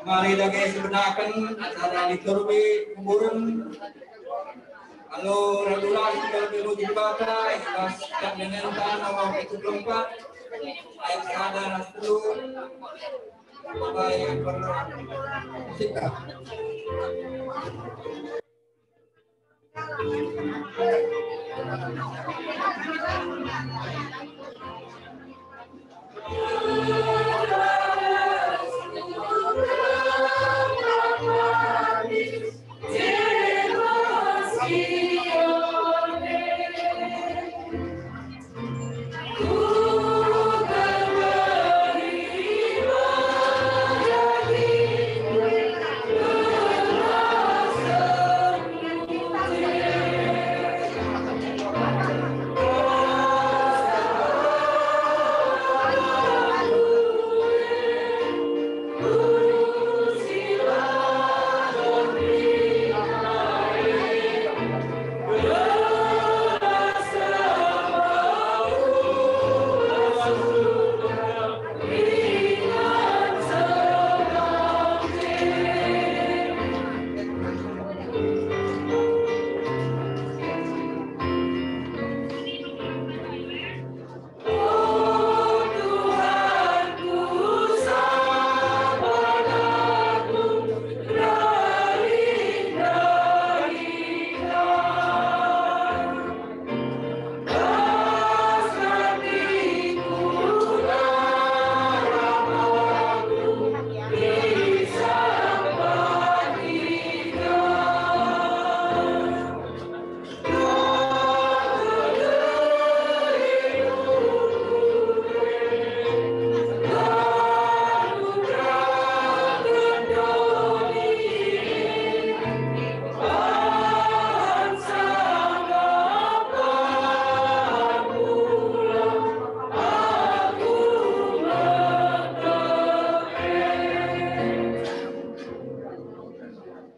Mari dage sibenaken acara liturgi kuburen. Alu radulah kita lebih muji Dibata, i bas kitab Nenta nomor tujuh puluh empat, ayat sada ras telu. Bapak yang bermusik.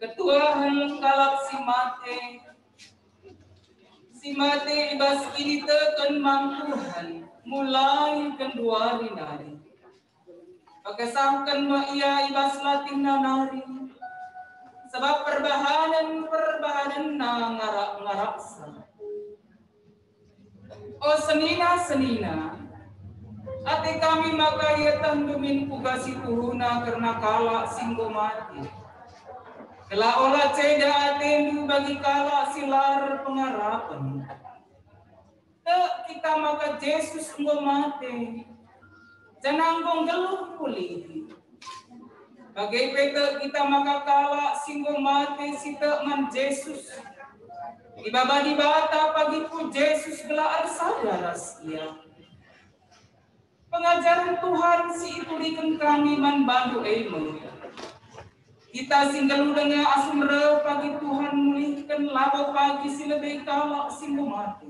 Ketuahen kalak si mate, si mate i bas kiniteken man Tuhan mulai genduari nari. Pekesahken me ia i bas latihna nari, sabap perbahanen-perbahanenna ngarak-ngaraksa. O senina-senina, ate kami maka ietehndu min kuga si tuhuna kerna kalak si enggo mate. Gelah ola ceda atendu bagi kalak si la erpengarapen. Tek kita maka Jesus enggo mate, janah enggo nggeluh pulihi. Bage pe tek kita maka kalak si enggo mate si tek man Jesus, ibaba Dibata pagi ku Jesus gelah ersada ras Ia. Pengajaren Tuhan si ituriken kami man bandu e me: Kita si nggeluh denga asum reh pagi Tuhan mulihken labo pagi si lebe kalak si enggo mate.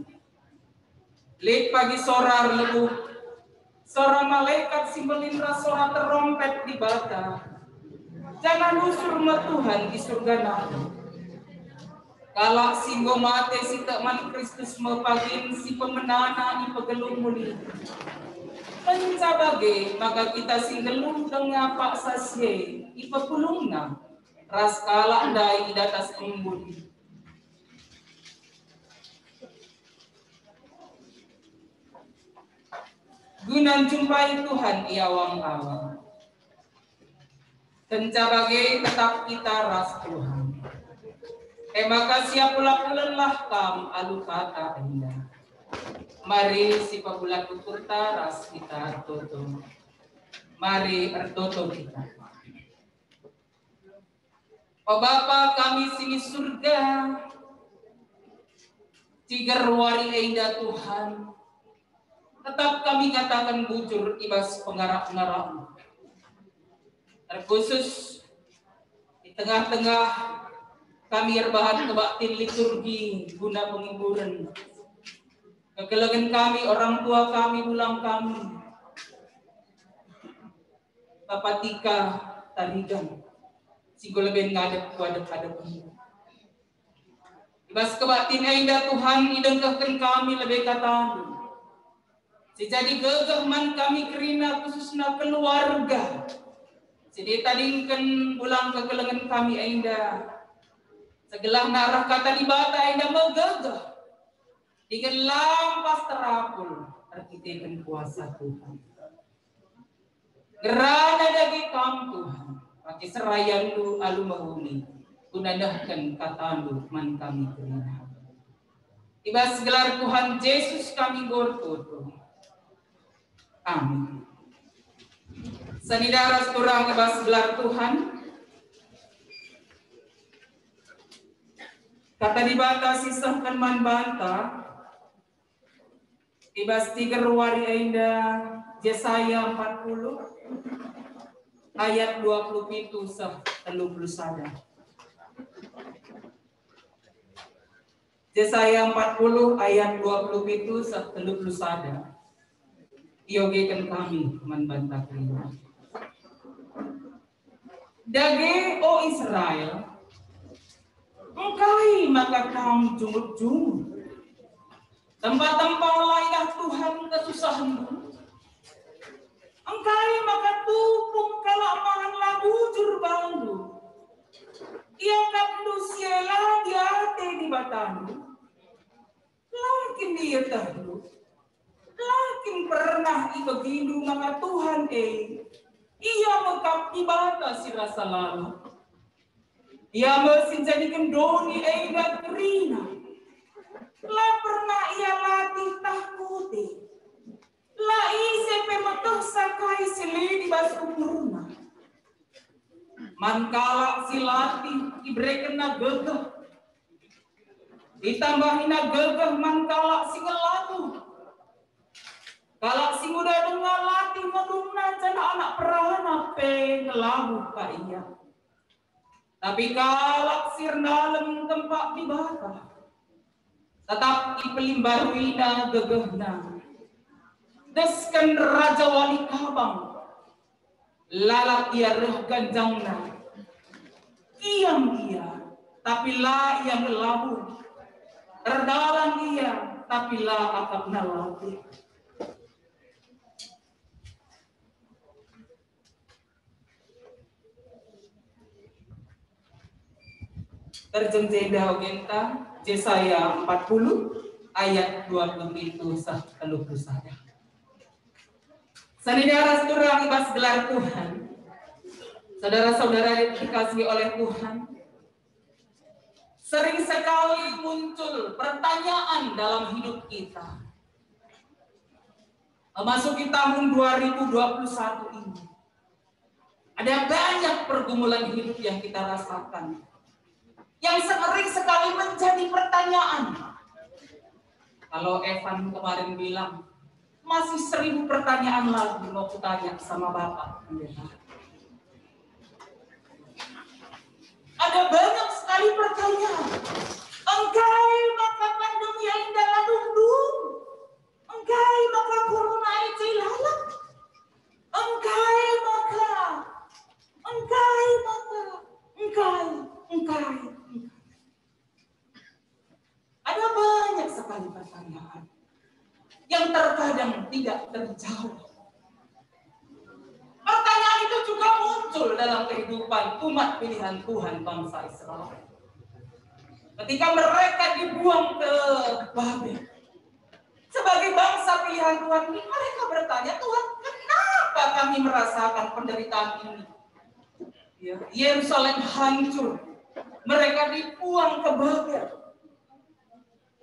Lit pagi sora erlebuh, sora malekat si mbelin ras sora terompet Dibata, janah nusur me Tuhan i Surga nari. Kalak si enggo mate si tek man Kristus me pagin si pemenana ipegeluh mulih. Kenca bage maka kita si nggeluh denga paksa si e ipepulungna ras kalak ndai i datas embun, guna njumpai Tuhan i awang-awang. Kenca bage tetap kita ras Tuhan. E maka siapulah-apulenlah kam alu kata enda. Mari sipabulat ukurta ras kita ertoto. Mari ertoto kita. O Bapa kami si i Surga, tiga wari enda Tuhan, tetap kami kataken bujur i bas pengarap-ngarapmu. Terkhusus di tengah-tengah kami erbahan kebaktin liturgi guna penghiburen kekelengen kami, orang tua kami, pulang kami, Bapa Tika Tarigan, si enggo leben ngadep ku adep-adepmu. I bas kebaktin enda Tuhan idengkehken kami lebe kataNdu. Si jadi gegeh man kami kerina khususna keluarga si ditadingken bulang kekelengen kami enda. Segelah narah kata Dibata enda megegeh. Dingen lampas terapul erkiteken kuasa Tuhan. Gerana dage Kam, Tuhan, pake serayanNdu alu mehuli, guna nehken kataNdu man kami kerina. I bas gelar Tuhan Jesus kami enggo ertoto. Amin. Senina ras turang i bas gelar Tuhan, kata Dibata si isehken man banta i bas tiga wari enda, Jesaya empat puluh ayat dua puluh pitu seh telu puluh sada. Jesaya empat puluh ayat dua puluh pitu seh telu puluh sada. Iogeken kami man banta kerina. Dage, o Israel, engkai maka kam jungut-jungut? Tempa-tempa la idah Tuhan kesusahenndu? Engkai maka tupung kalak man la bujur bandu? Iakapndu si e la diate Dibatandu? La kin ietehndu? La kin pernah ibegindu maka Tuhan e, Ia me kap Dibata si rasa lalap? Ia me si njadiken doni enda kerina. La pernah Ia latih tah kute. La ise pe metehsa kai si lit i bas ukurna. Man kalak si latih iberekenna gegeh, itambahina gegeh man kalak si ngelabuh. Kalak si nguda denga latih ngedungna, janah anak perana pe ngelabuh ka ia. Tapi kalak si erdalem tempat Dibata, tetap ipelimbaruina gegehna. Desken Raja Wali Kabang, lalap ia reh ganjangna. Kiam ia, tapi la ia ngelabuh. Erdalan ia, tapi la akapna latih. Terjem jenda ogenta, Jesaya empat puluh ayat dua puluh pitu seh telu puluh sada. Senina ras turang i bas gelar Tuhan, saudara-saudara yang dikasihi oleh Tuhan, sering sekali muncul pertanyaan dalam hidup kita. Memasuki tahun dua ribu dua puluh satu ini, ada banyak pergumulan hidup yang kita rasakan, yang sering sekali menjadi pertanyaan. Kalau Evan kemarin bilang, "Masih seribu pertanyaan lagi mau kutanya sama Bapak Pendeta." Ada banyak sekali pertanyaan. Engkai maka pandemi enda la dung-dung? Engkai maka corona e lalap? Engkai maka? Engkai maka? Engkai? Engkai? Engkai? Ada banyak sekali pertanyaan yang terkadang tidak terjawab. Pertanyaan itu juga muncul dalam kehidupan umat pilihan Tuhan, bangsa Israel. Ketika mereka dibuang ke Babel, sebagai bangsa pilihan Tuhan ini, mereka bertanya, "Tuhan, kenapa kami merasakan penderitaan ini?" Ya, Yerusalem hancur, mereka dibuang ke Babel.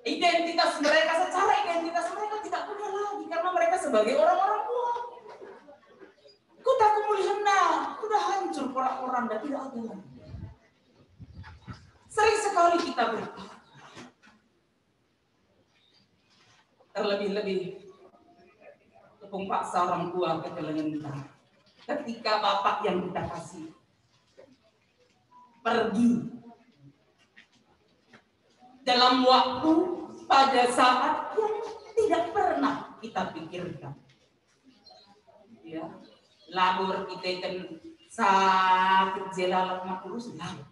Identitas mereka, secara identitas mereka tidak punya lagi karena mereka sebagai orang-orang buat. Kota kemuliaan, sudah hancur porak-poranda, tidak ada lagi. Sering sekali kita berpikir, terlebih-lebih tepung paksa orang tua kekelengen kita. Ketika bapak yang kita kasih pergi dalam waktu, pada saat yang tidak pernah kita pikirkan. Ya, labo erkiteken sakit je lalap makurus, labo.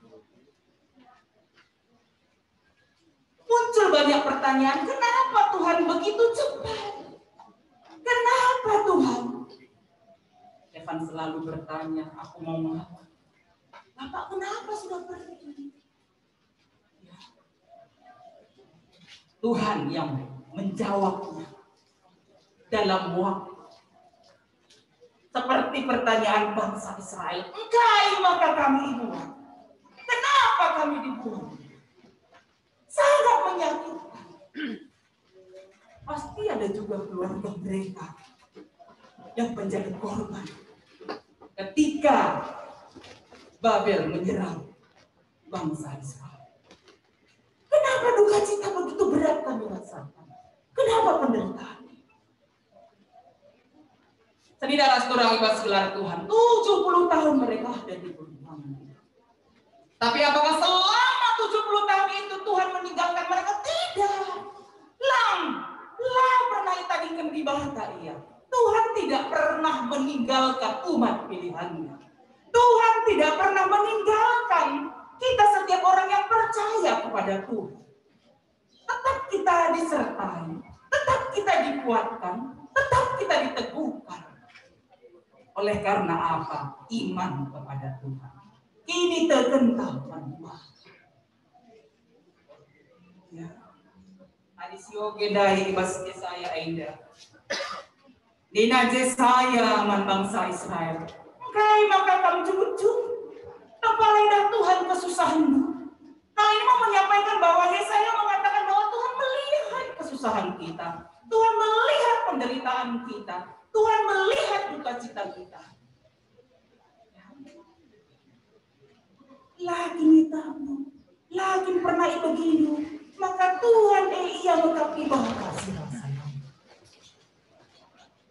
Muncul banyak pertanyaan, kenapa Tuhan begitu cepat? Kenapa Tuhan? Evan selalu bertanya, aku mau mengapa? Bapak kenapa sudah pergi? Tuhan yang menjawabnya dalam waktu. Seperti pertanyaan bangsa Israel, engkai maka kami dibuat? Kenapa kami dibuat? Sangat menyakitkan. Pasti ada juga keluarga mereka yang menjadi korban ketika Babel menyerang bangsa Israel. Kenapa duka cita begitu berat kami rasakan? Kenapa penderitaan? Senina ras turang i bas gelar Tuhan, tujuh puluh tahun mereka ada di perjumpaan. Tapi apakah selama tujuh puluh tahun itu Tuhan meninggalkan mereka? Tidak. Lang, lang pernah itadingken Dibata ia. Tuhan tidak pernah meninggalkan umat pilihan-Nya. Tuhan tidak pernah meninggalkan kita setiap orang yang percaya kepada Tuhan. Tetap kita disertai, tetap kita dikuatkan, tetap kita diteguhkan. Oleh karena apa? Iman kepada Tuhan. Kiniteken Tuhan. Ya. Adi sioge ndai i bas Jesaya enda. Nina Jesaya man bangsa Israel, "Engkai maka kam jujur? Tempa idah Tuhan kesusahenndu." Nah, ini mau menyampaikan bahwa Yesaya mengatakan bahwa Tuhan melihat kesusahan kita, Tuhan melihat penderitaan kita, Tuhan melihat duka cita kita. La kin itahmu, la kin pernah ibegindu, maka Tuhan e ia mekap ibaba si rasa.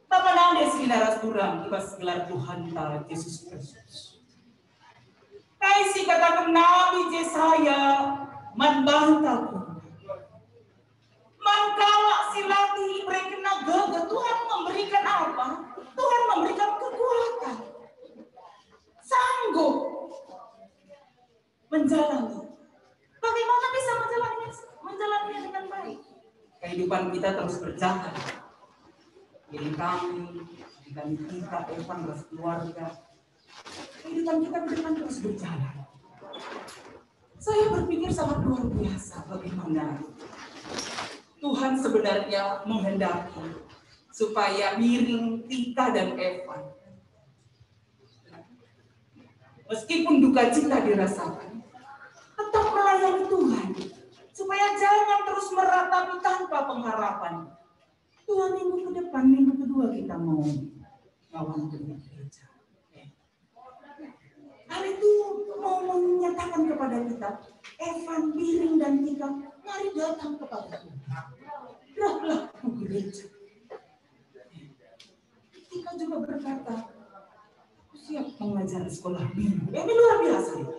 Bapa nande senina ras turang i bas gelar Tuhanta Jesus Kristus. Kai si kataken Nabi Jesaya man banta? Man kalak si latih iberekenna gegeh, Tuhan memberikan apa? Tuhan memberikan kekuatan. Sanggup menjalani. Bagaimana bisa menjalaninya, menjalaninya dengan baik? Kehidupan kita terus berjalan. Diri kami, diri kami kita, Evan ras keluarga. Kehidupan kita ke depan terus berjalan. Saya berpikir sangat luar biasa bagaimana Tuhan sebenarnya menghendaki supaya Biring, Tika, dan Evan, meskipun duka cita dirasakan, tetap melayani Tuhan, supaya jangan terus meratapi tanpa pengharapan. Dua minggu ke depan, minggu kedua kita mau ngawal gereja. Hal itu mau menyatakan kepada kita, Evan, Biring, dan Tika, mari datang kepada Tuhan. Datanglah ke gereja. Tika juga berkata, "Aku siap mengajar sekolah minggu." Ini luar biasa itu.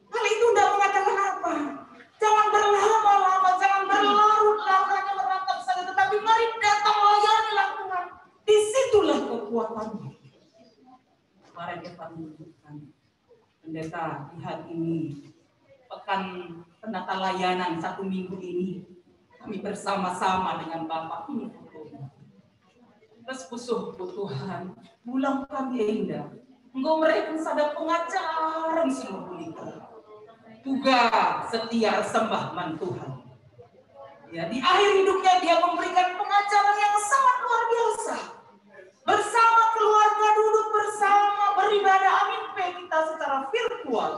Hal itu tidak mengatakan apa. Jangan berlama-lama, jangan berlarut-larut hanya merangkap saja, tetapi mari datang layanilah Tuhan. Di situlah kekuatannya. Kemarin Evan menunjukkan, Pendeta, lihat ini, pekan penata layanan satu minggu ini, kami bersama-sama dengan Bapak ini fotonya. Terus pusuhku, Tuhan, ulang kami enda enggo mereken sada pengajaren si mehuli. Uga setia ersembah man Tuhan. Ya, di akhir hidupnya dia memberikan pengajaran yang sangat luar biasa. Bersama keluarga duduk bersama beribadah, amin pe kita secara virtual.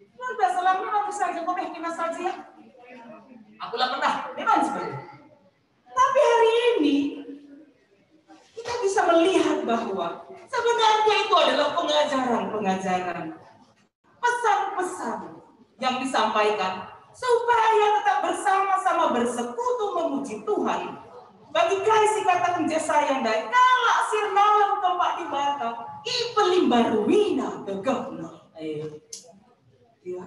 Luar biasa, lama aku saja, kok eh, kena saja ya. Aku lah bahwa sebenarnya itu adalah pengajaran-pengajaran, pesan-pesan yang disampaikan supaya tetap bersama-sama bersekutu memuji Tuhan. Bagi kai si kataken Jesaya ndai, kalak si ernalem kempak Dibata, ipelimbaruina gegehna. Eh, ya.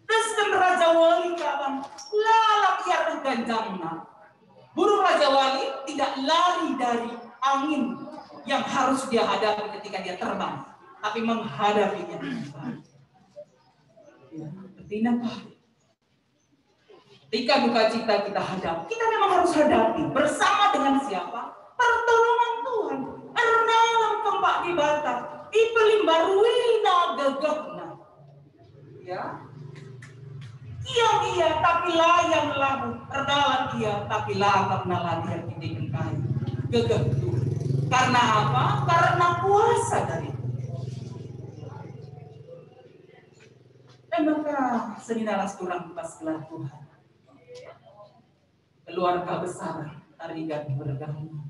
Terus kan Raja Wali kapan, lalap ia reh ganjangna. Burung Raja Wali tidak lari dari angin yang harus dia hadapi ketika dia terbang, tapi menghadapinya. Ya, seperti apa? Ketika duka cita kita hadapi, kita memang harus hadapi. Bersama dengan siapa? Pertolongan Tuhan. Ernalem kempak Dibata, ipelimbaruina gegehna. Ya. Kiam ia, tapi la ia ngelabuh. Erdalan ia, tapi la akapna la ia erkiteken kai. Gegeh Tuhan. Karena apa? Karena kuasa dari Tuhan. Dan maka senina ras turang pas gelar Tuhan. Keluarga besar Tarigan bergabung.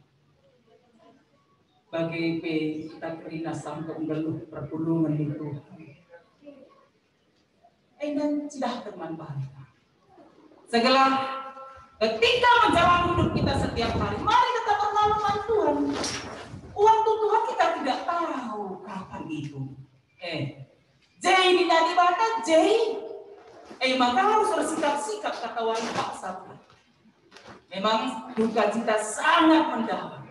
Bage pe kita kerina sanggup nggeluh perpulungen ni Tuhan. Enda cidahken man banta. Segelah ketika menjalani hidup kita setiap hari, mari kita berlalu man Tuhan. Waktu Tuhan kita tidak tahu kapan itu. Eh, J ini tadi banta, J. Eh, maka harus bersikap-sikap kata wali paksa. Memang duka cita sangat mendalam.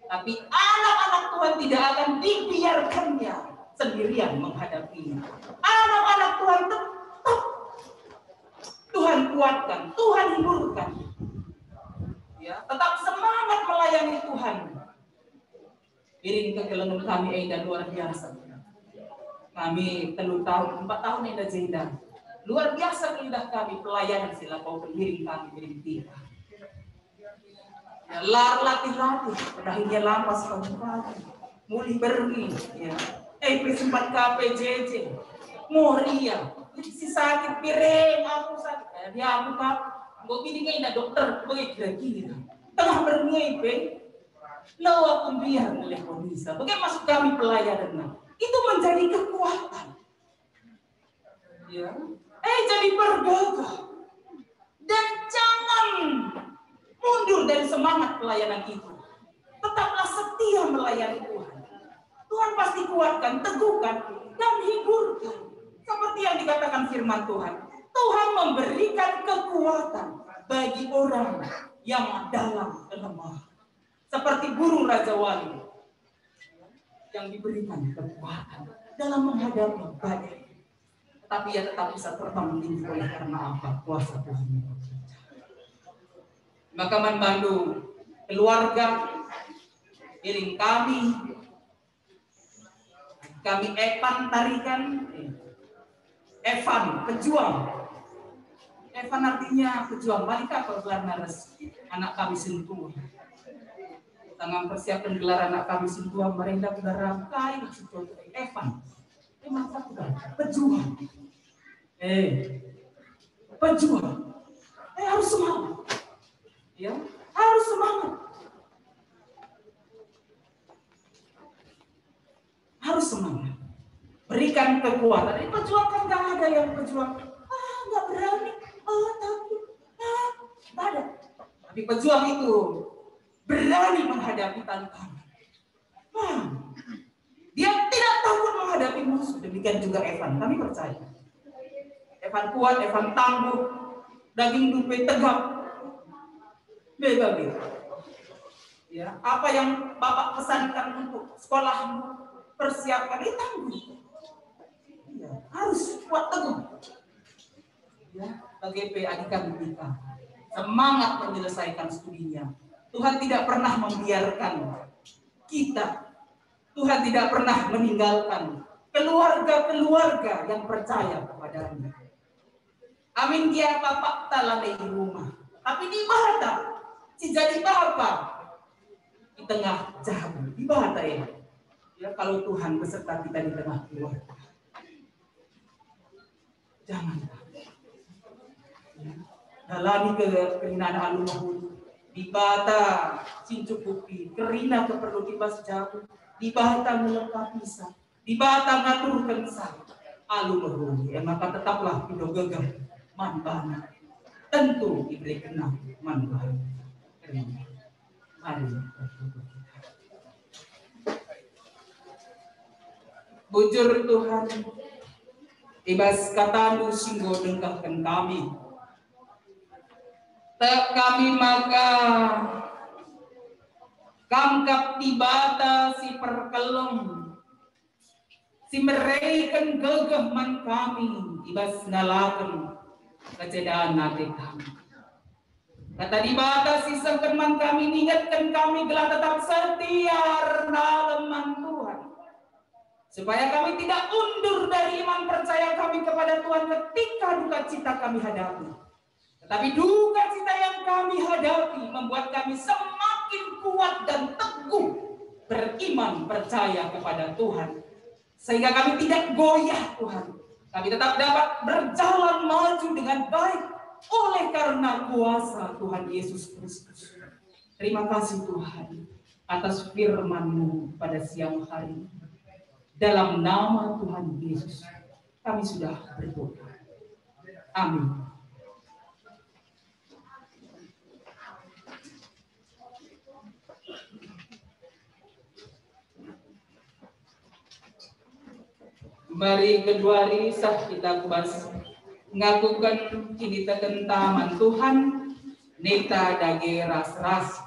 Tapi anak-anak Tuhan tidak akan dibiarkannya sendirian menghadapinya. Anak-anak Tuhan tetap Tuhan kuatkan, Tuhan hiburkan. Ya, tetap semangat melayani Tuhan. Iring kekelengen kami enda luar biasa. Kami telu tahun, empat tahun enda jenda. Luar biasa kelidah kami pelayanan si lapau pengiring kami, iring kita. Ya, lar latih-latih, pernah ia lampas pagi-pagi, mulih berngi, ya. Eh, pe sempat ka P J J, moria, si sakit piring, aku sakit, ya, dia aku kap, enggo gini nge dokter, bagi kira-kira. Tengah berngi, pe, lo aku biar nelpon Nisa. Bagi maksud kami pelayanan, nah, itu menjadi kekuatan. Ya. Eh, jadi bergagah. Dan jangan mundur dari semangat pelayanan itu. Tetaplah setia melayani Tuhan. Tuhan pasti kuatkan, teguhkan, dan hiburkan. Seperti yang dikatakan firman Tuhan, Tuhan memberikan kekuatan bagi orang yang dalam kelemahan. Seperti burung Raja Wali yang diberikan kekuatan dalam menghadapi badai. Tetapi ia tetap bisa terbang tinggi oleh karena apa? Kuasa Tuhan yang bekerja. Maka man bandu keluarga, iring kami, kami Evan Tarigan, Evan, pejuang. Evan artinya pejuang. Balik apa gelarna ras anak kami sentuh. Tangan persiapkan gelar anak kami sentuh, merenda gelar kai sentuh Evan. Eh, mantap, kan? Pejuang. Eh, pejuang. Eh, harus semangat. Ya, harus semangat. Harus semangat. Berikan kekuatan. Ini pejuang kan nggak ada yang pejuang. Ah, nggak berani. Ah, takut. Ah, nggak ada. Tapi pejuang itu berani menghadapi tantangan. Wah, dia tidak takut menghadapi musuh. Demikian juga Evan. Kami percaya. Evan kuat, Evan tangguh, daging dupe tegap. Bebe. Ya, apa yang Bapak pesankan untuk sekolahmu, persiapkan, eh, tangguh. Ya, harus kuat teguh. Ya, bagi P A D kan kita semangat menyelesaikan studinya. Tuhan tidak pernah membiarkan kita. Tuhan tidak pernah meninggalkan keluarga-keluarga yang percaya kepada-Nya. Amin gia bapakta lanai i rumah, tapi Dibata si jadi bapa di tengah jabu. Dibata ya. Ya, kalau Tuhan beserta kita di tengah keluarga. Jangan. Dalani ke kerinana alu mehuli. Dibata si ncukupi kerina keperluan kita si jabu. Dibata ngelengkapisa, Dibata ngaturkensa. Alu mehuli, e maka tetaplah pindo gegeh man bana. Tentu iberekenna man bana. Mari. Bujur Tuhan, i bas kataNdu si enggo dengkehken kami. Tek kami maka Kam kap Dibata si perkeleng, si mereken gegeh man kami i bas ngalaken kejedan ate kami. Kata Dibata si isehken man kami ningetken kami gelah tetap setia erdalem man Tuhan, supaya kami tidak undur dari iman percaya kami kepada Tuhan ketika duka cita kami hadapi. Tetapi duka cita yang kami hadapi membuat kami semakin kuat dan teguh beriman percaya kepada Tuhan, sehingga kami tidak goyah, Tuhan. Kami tetap dapat berjalan maju dengan baik oleh karena kuasa Tuhan Yesus Kristus. Terima kasih, Tuhan, atas firman-Mu pada siang hari. Dalam nama Tuhan Yesus, kami sudah berdoa. Amin. Mari genduari sah kita ku bas ngakuken kinitekenta man Tuhan, neta dage ras-ras.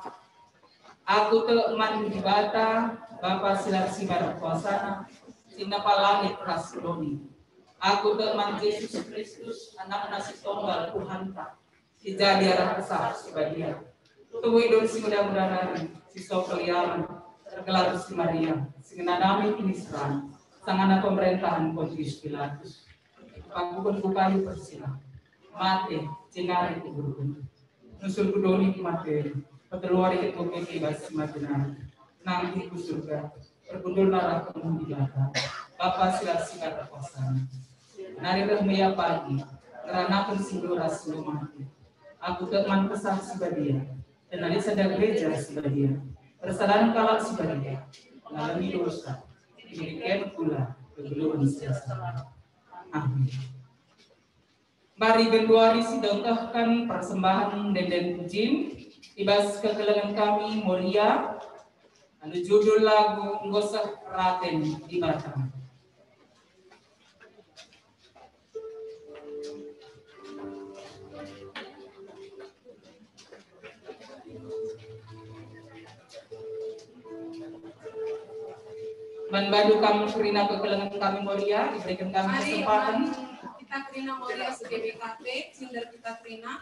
Aku tek man Dibata, Bapa si la ersibar kuasana, si nepa langit ras doni. Aku tek man Jesus Kristus, Anakna si Tunggal, Tuhanta, si jadi arah Kesah Si Badia. Tubui doni si muda-muda nari, si so keliaran, ergelar si Maria, si ngenanami kiniseran, sangana pemerintahan Pontius Pilatus. Ipakuken ku kayu persilang, mate, jenari ikuburken. Nusul ku doni kematen, peteluari iketuhken i bas si mate nari. Nangkih ku surga, erkundulna arah kemuhen Dibata, Bapa si la ersibar kuasana. Nari reh me Ia pagi, ngeranaken si enggo ras si enggo mate. Aku tek man Kesah Si Badia, tenali sada gereja si badia, persadan kalak si badia, ngalemi dosa, kiniken kula, kegeluhen si asa lalap. Amin. Mari genduari si dengkehken persembahen ende-enden pujin i bas kekelengen kami Moria, alu judul lagu Enggo Seh Raten Dibata. Man bandu kam kerina kekelengen kami Moria, ibereken kami kesempatan. Mari, kita kerina Moria sebagai B K P, cinder kita kerina.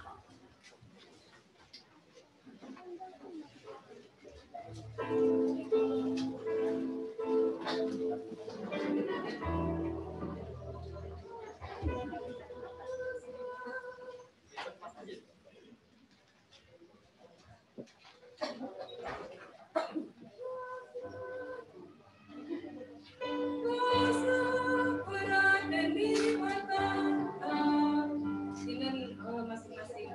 Sinen, eh, masing-masing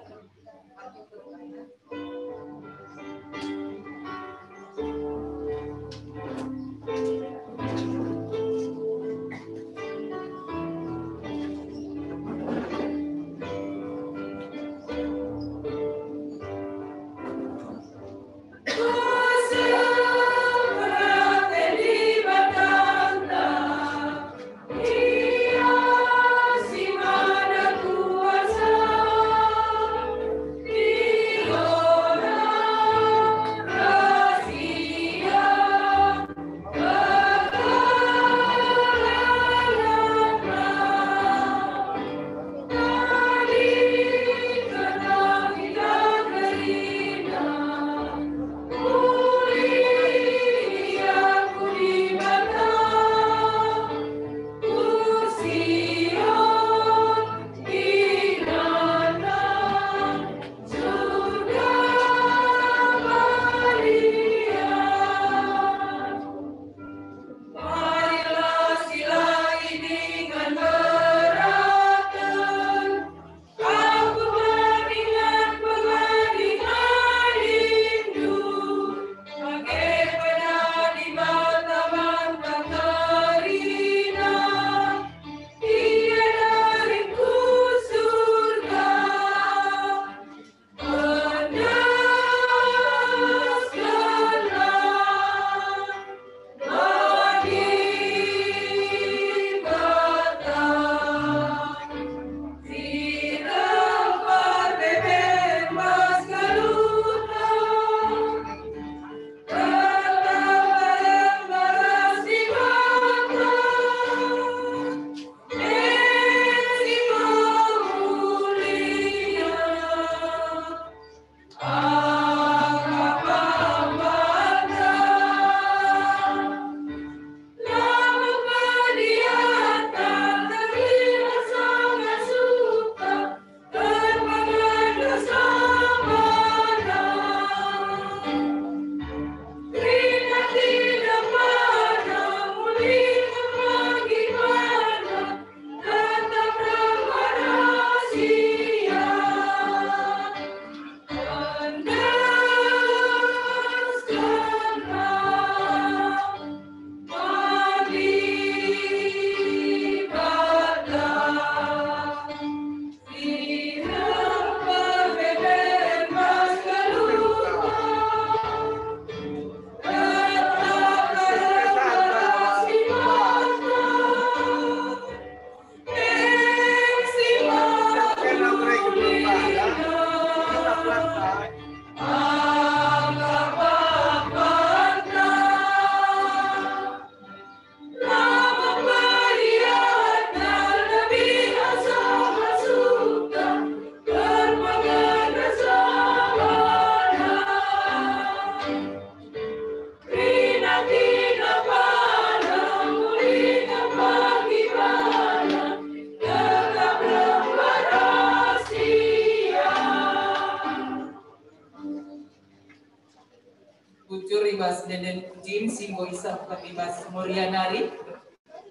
i bas ende-enden pujin si enggo isehken i bas Moria nari.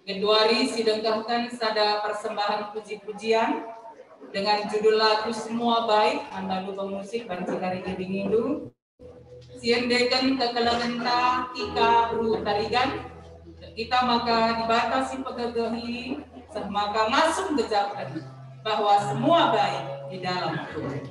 Genduari si dengkehken sada persembahen puji-pujian dengan judul lagu Semua Baik, man bandu pemusik banci kari iringindu. Si endeken kekelengenta Tika Beru Tarigan. Kita maka Dibata si pegegehi, seh maka ngasup ngejakken bahwa semua baik di dalam Tuhan.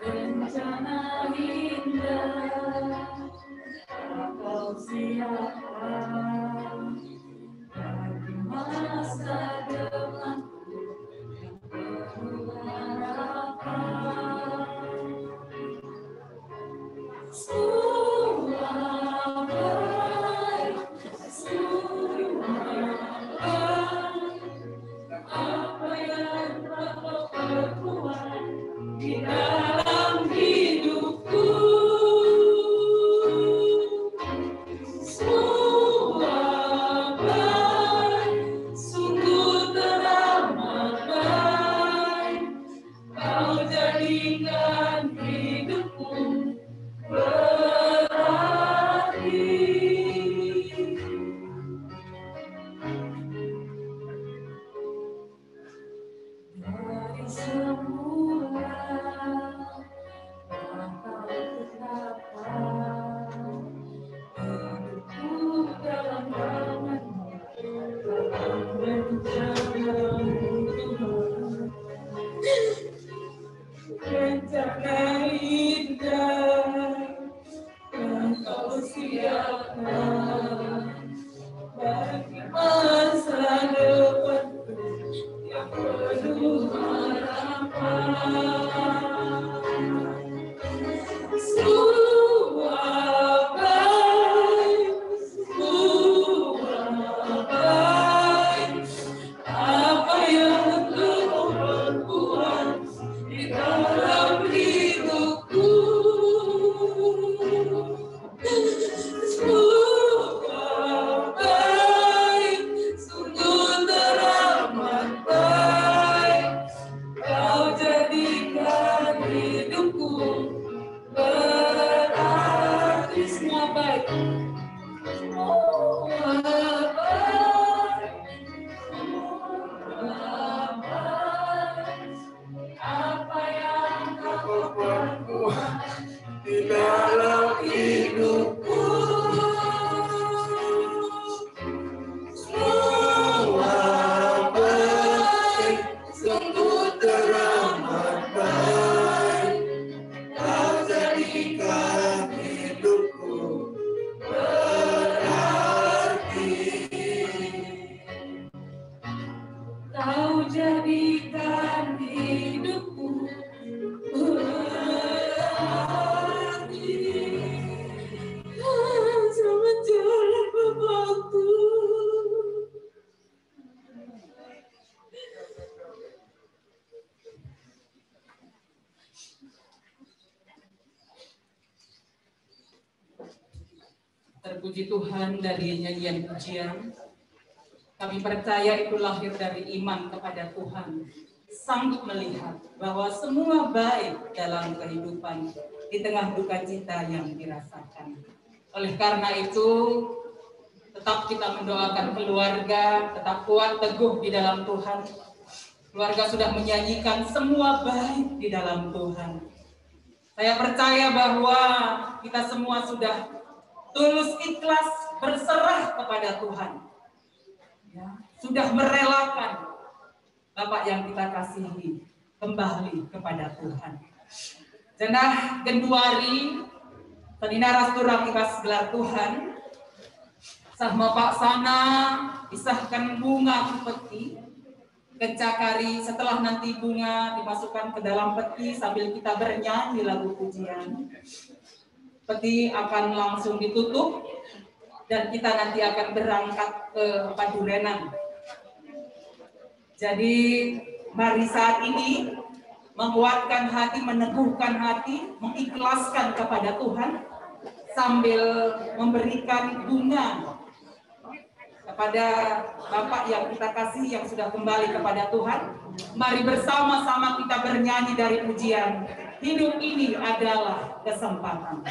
Rencana indah Kau siapkan bagi masa depanku yang penuh harapan. Semua baik, semua baik. Apa yang telah Kau perbuat di dalam hidupku, semua baik, sungguh teramat baik. Kau jadikan hidupku berarti. Dari semula Kau tetapkan hidupku dalam tangan-Mu, dalam rencana-Mu, Tuhan. Rencana indah Kau siapkan bagi masa depanku yang penuh harapan. Semua baik, semua baik, apa yang Engkau perbuat di dalam hidupku. Semua baik, sungguh teramat baik. Kau jadikan hidupku berarti. Semua baik. Semua baik. Semua baik. Apa yang Kau perbuat di dalam hidupku, semua baik, sungguh teramat baik. Kau jadikan hidupku berarti. Kau jadikan hidupku berarti. Selamat jalan, Bapakku. Terpuji Tuhan, dari nyanyian pujian, kami percaya itu lahir dari iman kepada Tuhan, sanggup melihat bahwa semua baik dalam kehidupan di tengah duka cita yang dirasakan. Oleh karena itu, tetap kita mendoakan keluarga, tetap kuat teguh di dalam Tuhan. Keluarga sudah menyanyikan semua baik di dalam Tuhan. Saya percaya bahwa kita semua sudah tulus ikhlas berserah kepada Tuhan. Ya, sudah merelakan Bapak yang kita kasihi kembali kepada Tuhan. Janah genduari, senina ras turang i bas gelar Tuhan, seh me paksana isehken bunga kupeti, Kenca kari, setelah nanti bunga dimasukkan ke dalam peti sambil kita bernyanyi lagu pujian, peti akan langsung ditutup dan kita nanti akan berangkat ke Padurenan. Jadi, mari saat ini menguatkan hati, meneguhkan hati, mengikhlaskan kepada Tuhan sambil memberikan bunga kepada Bapak yang kita kasih yang sudah kembali kepada Tuhan. Mari bersama-sama kita bernyanyi dari pujian, "Hidup ini adalah kesempatan."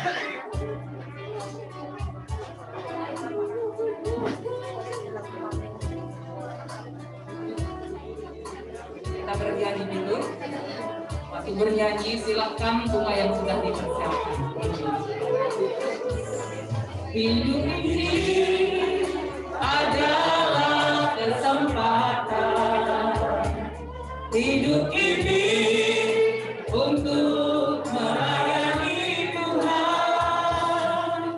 Kita bernyanyi dulu. Waktu bernyanyi, silakan bunga yang sudah dipersiapkan. Hidup ini adalah kesempatan. Hidup ini untuk melayani Tuhan.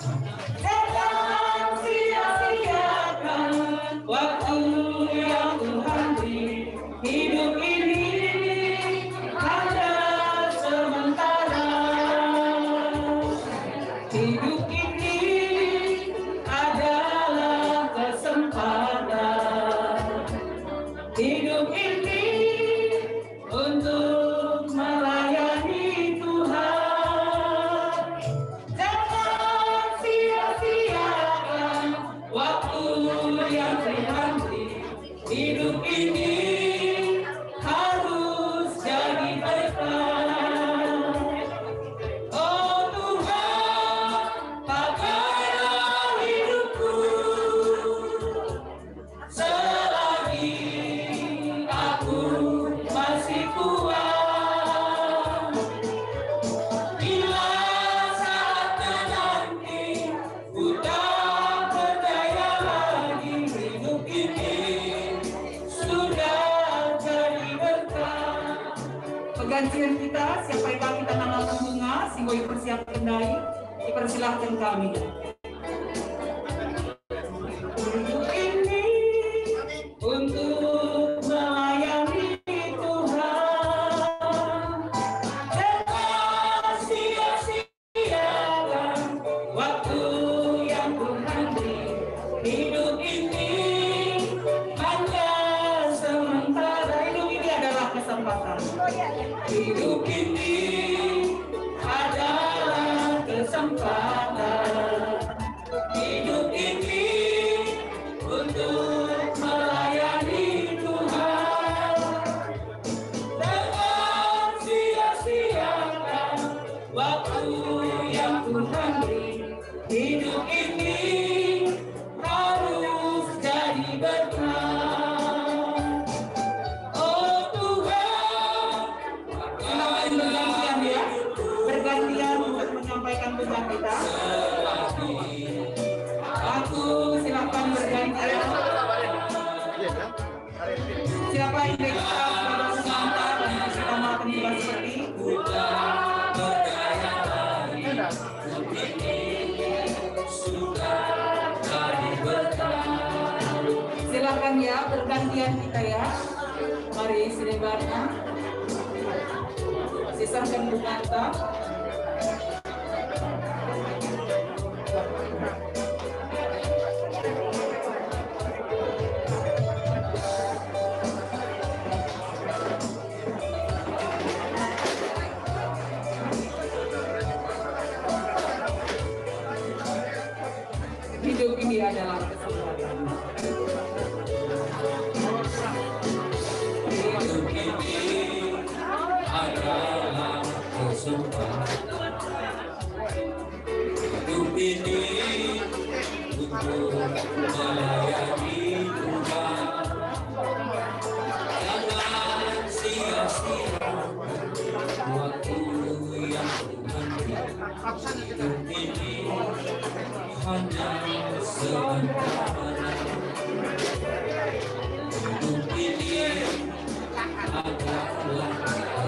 Jangan sia-siakan waktu yang Tuhan beri. Hidup ini hanya sementara. Hidup ini adalah kesempatan. Hidup ini untuk melayani Tuhan. Jangan sia-siakan waktu yang Tuhan beri. Hidup ini harus jadi berkat. Oh Tuhan, pakailah hidupku selagi aku masih kuat. Bila saatnya nanti ku tak berdaya lagi, hidup ini sudah jadi berkat. Pergantian kita, siap bagi kita namaken bunga, si enggo ipersiapken ndai, dipersilahken kami. Hidup ini untuk melayani Tuhan. Jangan sia-siakan waktu yang Tuhan beri. Hidup ini hanya sementara. Hidup ini adalah kesempatan. Hidup ini adalah kesempatan. Hidup ini untuk melayani Tuhan. Jangan sia-siakan waktu yang Tuhan beri. Hidup ini harus jadi berkat. Oh Tuhan, silakan bergantian ya. Bergantian untuk menyampaikan pesan kita. Aku silakan bergantian. Siapa yang dari kita sebagai pengantar dan kita makan juga seperti Silakan ya, bergantian kita ya. Mari, si debatna. Sisahkan bunganta. Hidup ini adalah kesempatan. Hidup ini adalah kesempatan. Hidup ini untuk melayani Tuhan. Jangan sia-sia waktu yang Tuhan beri. Hidup ini hanya sementara. Hidup ini adalah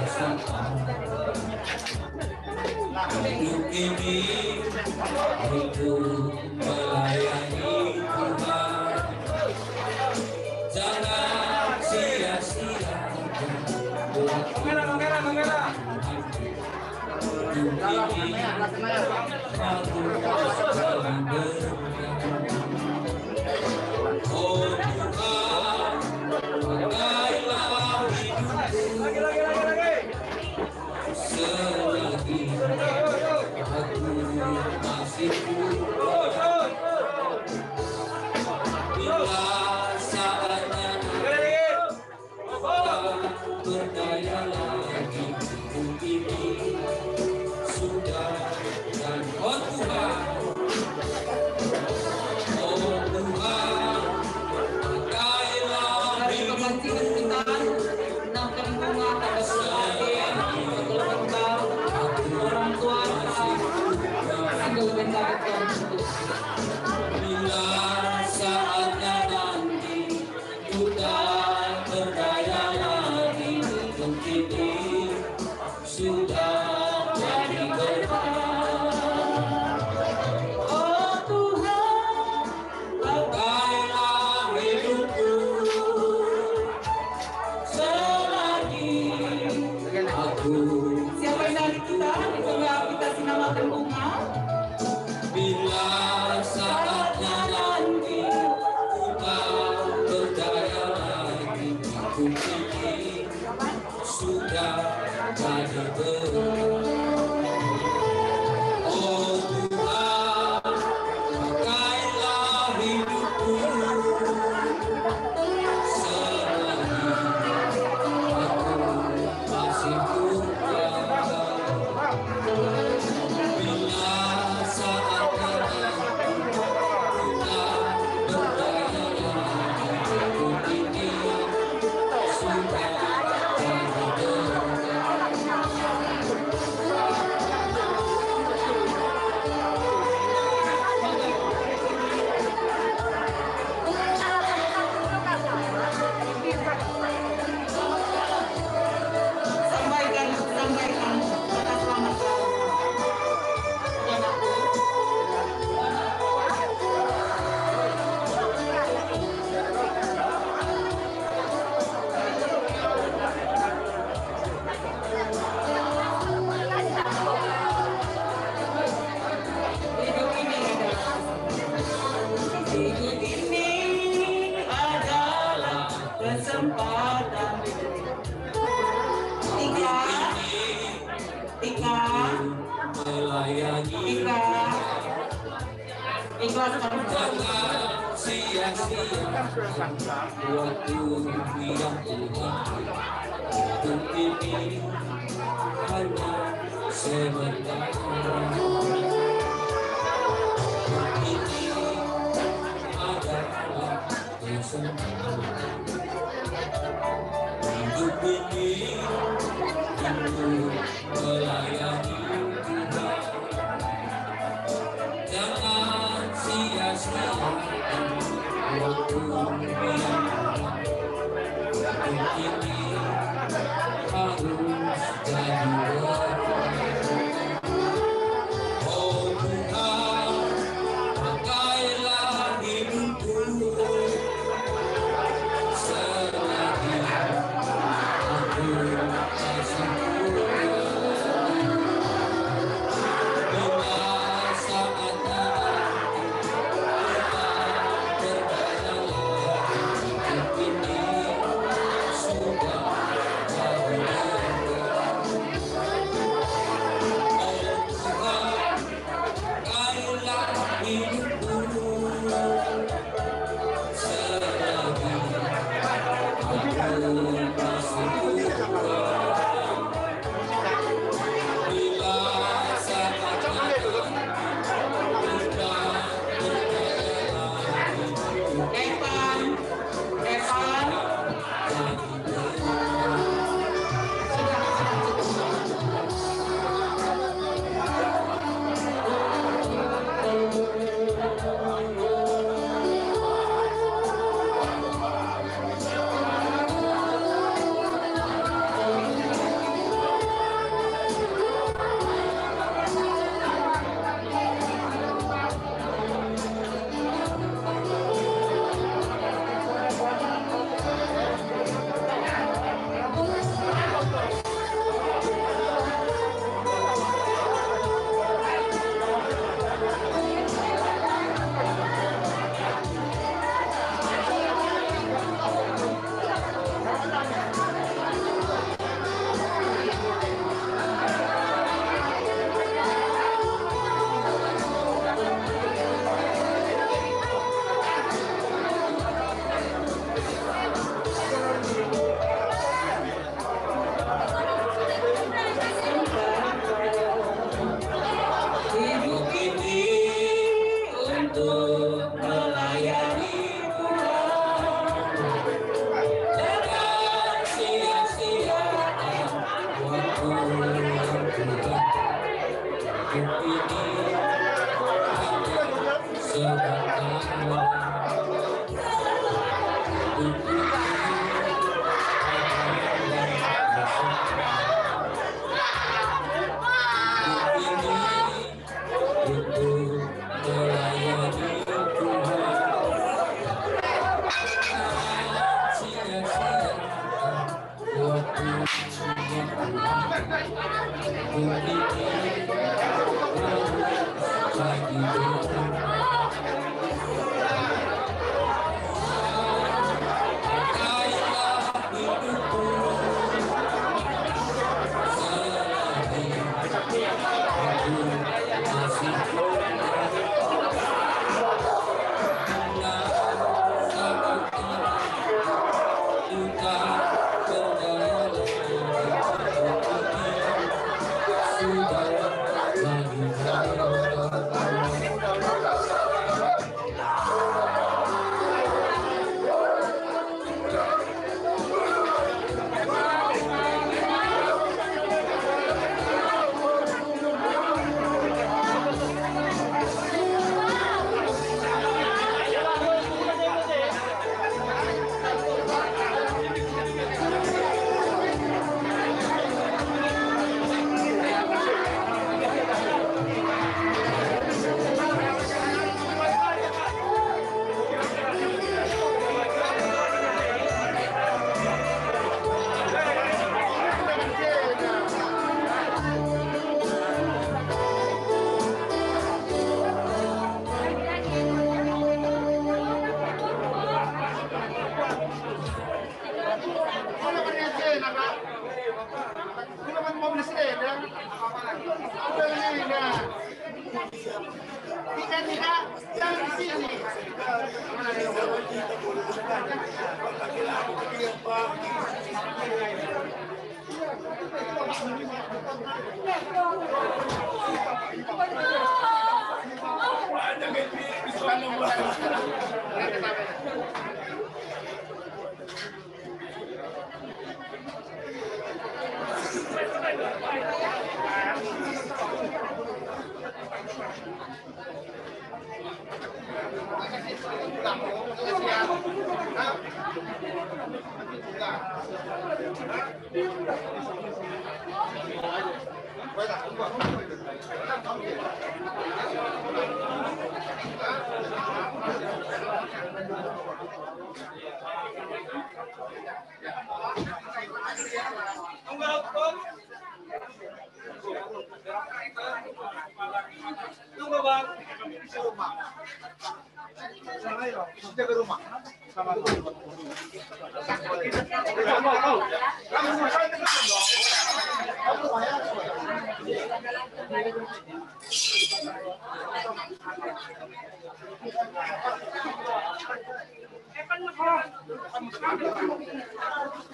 kesempatan. Hidup ini untuk melayani Tuhan. Jangan sia-sia Oh Tuhan, pakailah hidupku selagi aku masih kuat. Bila saatnya berdaya lagi, mungkin sudah dan oh Tuhan, oh Tuhan, pakailah hidupku. Enam kali bunga, ada keluarga, keluarga, orang tua, single bentar. Bila saatnya nanti ku tak berdaya lagi, mungkin sudah jadi beban. Oh Tuhan, pakailah hidupku selagi aku. Siapa yang dari kita? Coba kita sinamakan bunga. Bila saatnya nanti ku tak berdaya lagi, aku ini sudah jadi beban. Oh Tuhan, pakailah hidupku selagi aku masih kuat. Bila saat Sampaikan, sampaikan kata selamat. Hidup ini adalah, hidup ini adalah kesempatan. Tika, Tika, Tika. Ikhlas kamu. Jangan sia-sia waktu yang Tuhan beri ini hanya sementara. Ini adalah kesempatan. Hidup ini untuk melayani Tuhan. Jangan sia-siakan waktu yang ini harus jadi berkat. Oh Tuhan, pakailah hidupku selagi aku masih hidup. Bila saatnya kita berjalan, hidup ini sudah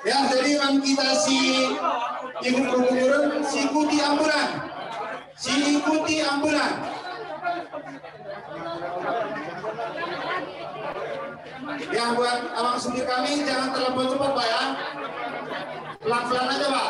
Ya, jadi man kita si ibu perumuran, si ikuti ambulan. Si ikuti ambulan. Ya, buat abang supir kami, jangan terlalu cepat, Pak, ya. Pelan-pelan aja, Pak.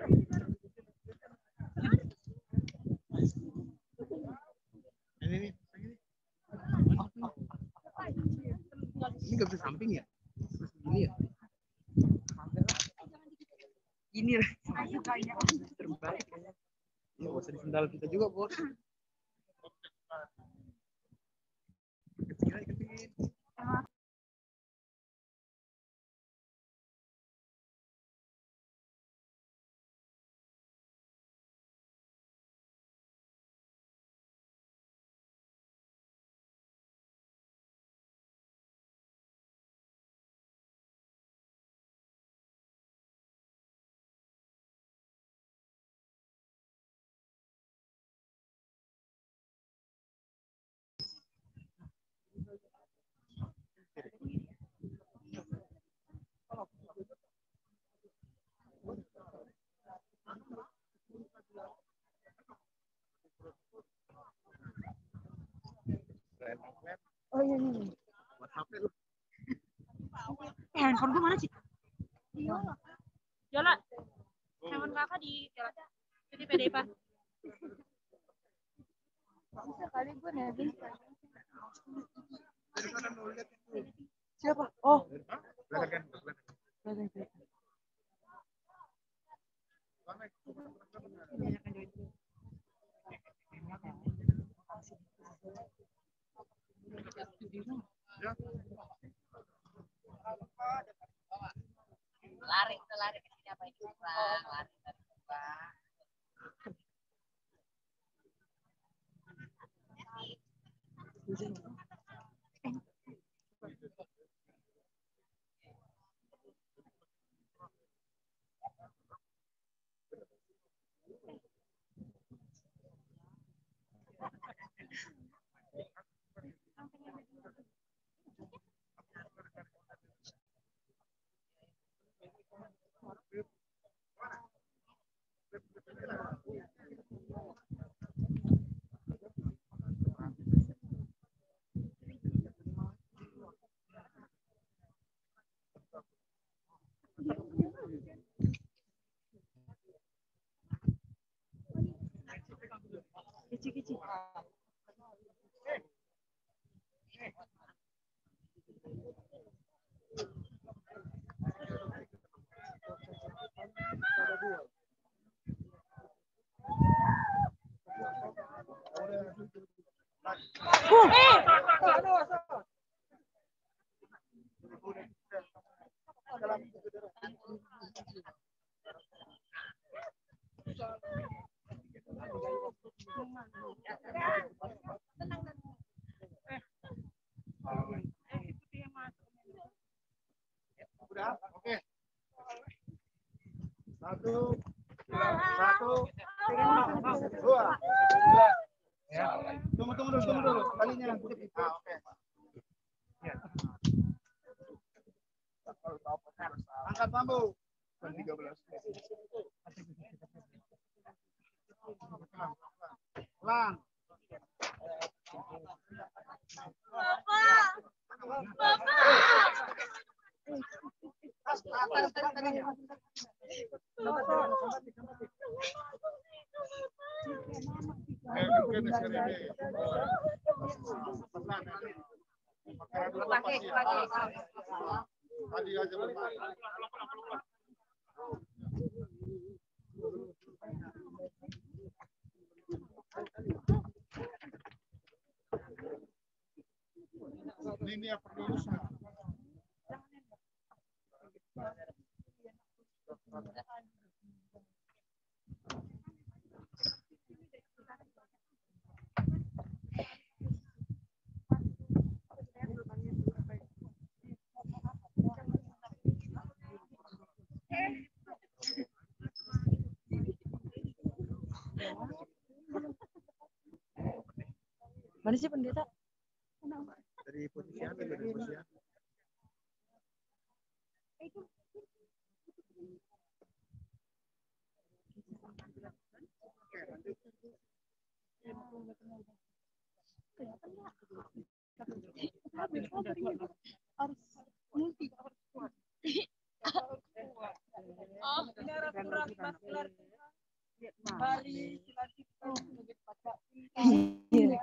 Ini, ini. Ini nggak bisa samping ya? Ini ya? Ini lah. Terbalik. Ini nggak usah di sendal kita juga, Bos. Kecil aja, kecil. Oh, iya, iya. Eh, handphone gue mana sih? Iya. Jola. Handphone kakak di Jola. Jadi P D P. Bisa kali gue nebeng. Siapa? Oh. Lari, kita lari ke sini, apa ini, Bang? Lari, lari, Bang. Udah? Oke. Satu, satu, dua. Ya. Tunggu, tunggu dulu, tunggu dulu. Talinya. Ah, oke. Ya. Angkat bambu. Tiga belas. Lang. Bapak. Bapak. Ini, ini yang perlu usaha. Mana sih pendeta? Dari posisi anu, dari posisi anu. Harus multi, harus kuat. Oh, ini arah Mari kita lanjutkan sebagai pacak cinta. Iya.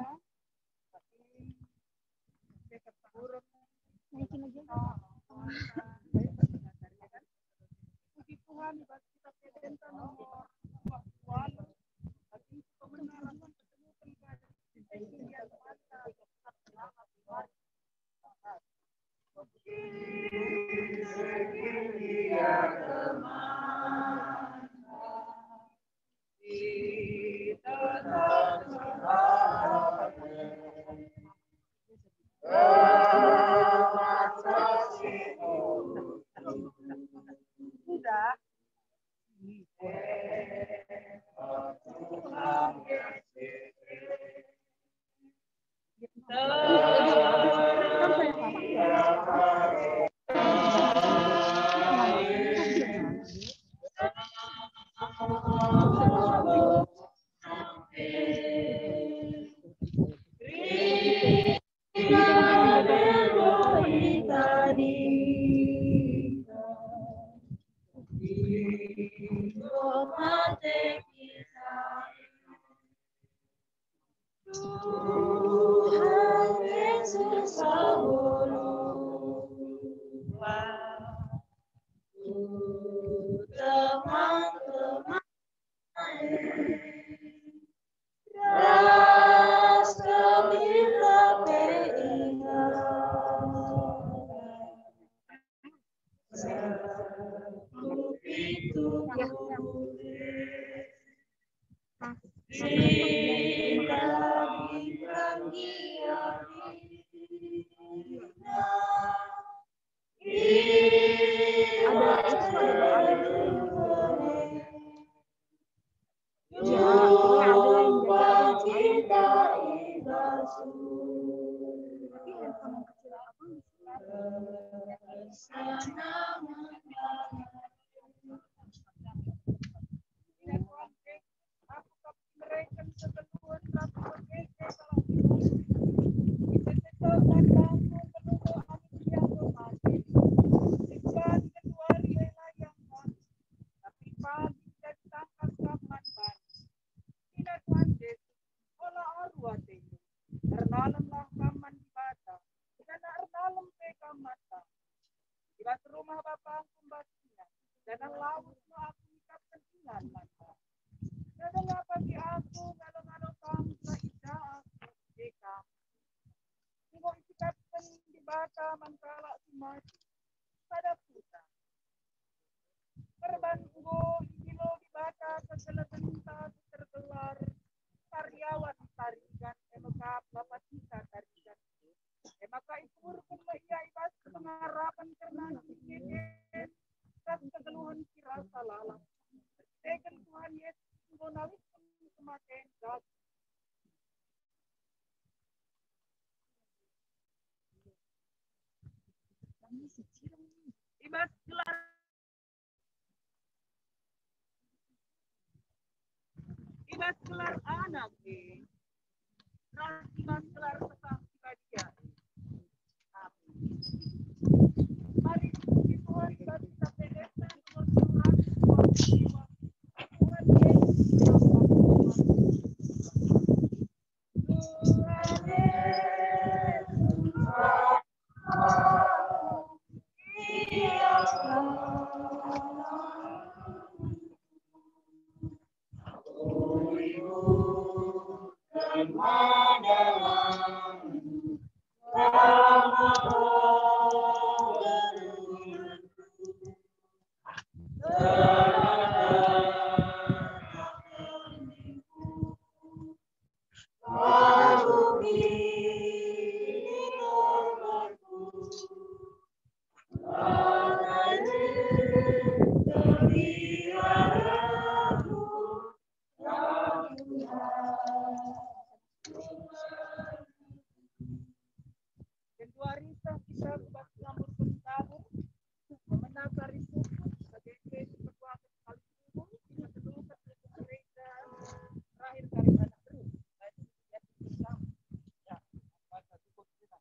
Puji Tuhan, kita nomor dua puluh. Tapi kebenaran Tuhan Yesus, aku lupa. Teman-teman, ras kami pe ingat. Satu pintu. Aku kap mereken kegeluhen ratu pekeke salah si bangku. Ise si tek dan bangku keluhu amin ia enggo mate. Sehingga genduari e la iangkat, tapi pagi jadi tangkas kap man bana. Nina Tuhan Jesus, "Ola aru atendu. Erdalemlah kam man Dibata, janah erdalem pe kam man bangku." I bas rumah Bapangku mbatina, janah lawes me aku ngikapken ingan man bana. Nge denga pagi aku ngalo-ngalo kam gelah ija aku i je kam. Enggo isikapken Dibata man kalak si mate sada kuta. Perban enggo idilo Dibata kegeluhenta si tergelar Sariawan Tarigan, e me kap Bapatisa Tarigan. E maka ikuburken me ia i bas pengarapen kerna si keke ras kegeluhen si rasa lalap. Erkiteken Tuhan Yesus enggo nalihken kematen daging. I bas gelar I bas gelar Anak e, ras i bas gelar Kesah Si Badia e. Amin. Mari puji Tuhan bagi kita pendeta nomor seratus dua puluh lima. Tuhan Yesus. Genduari seh kita ku bas ngamburken tabur, memena kari suku, sebagai si peduaken kali suku, kita teluken gereja terakhir kari anak beru. Ya, maka cukup kita.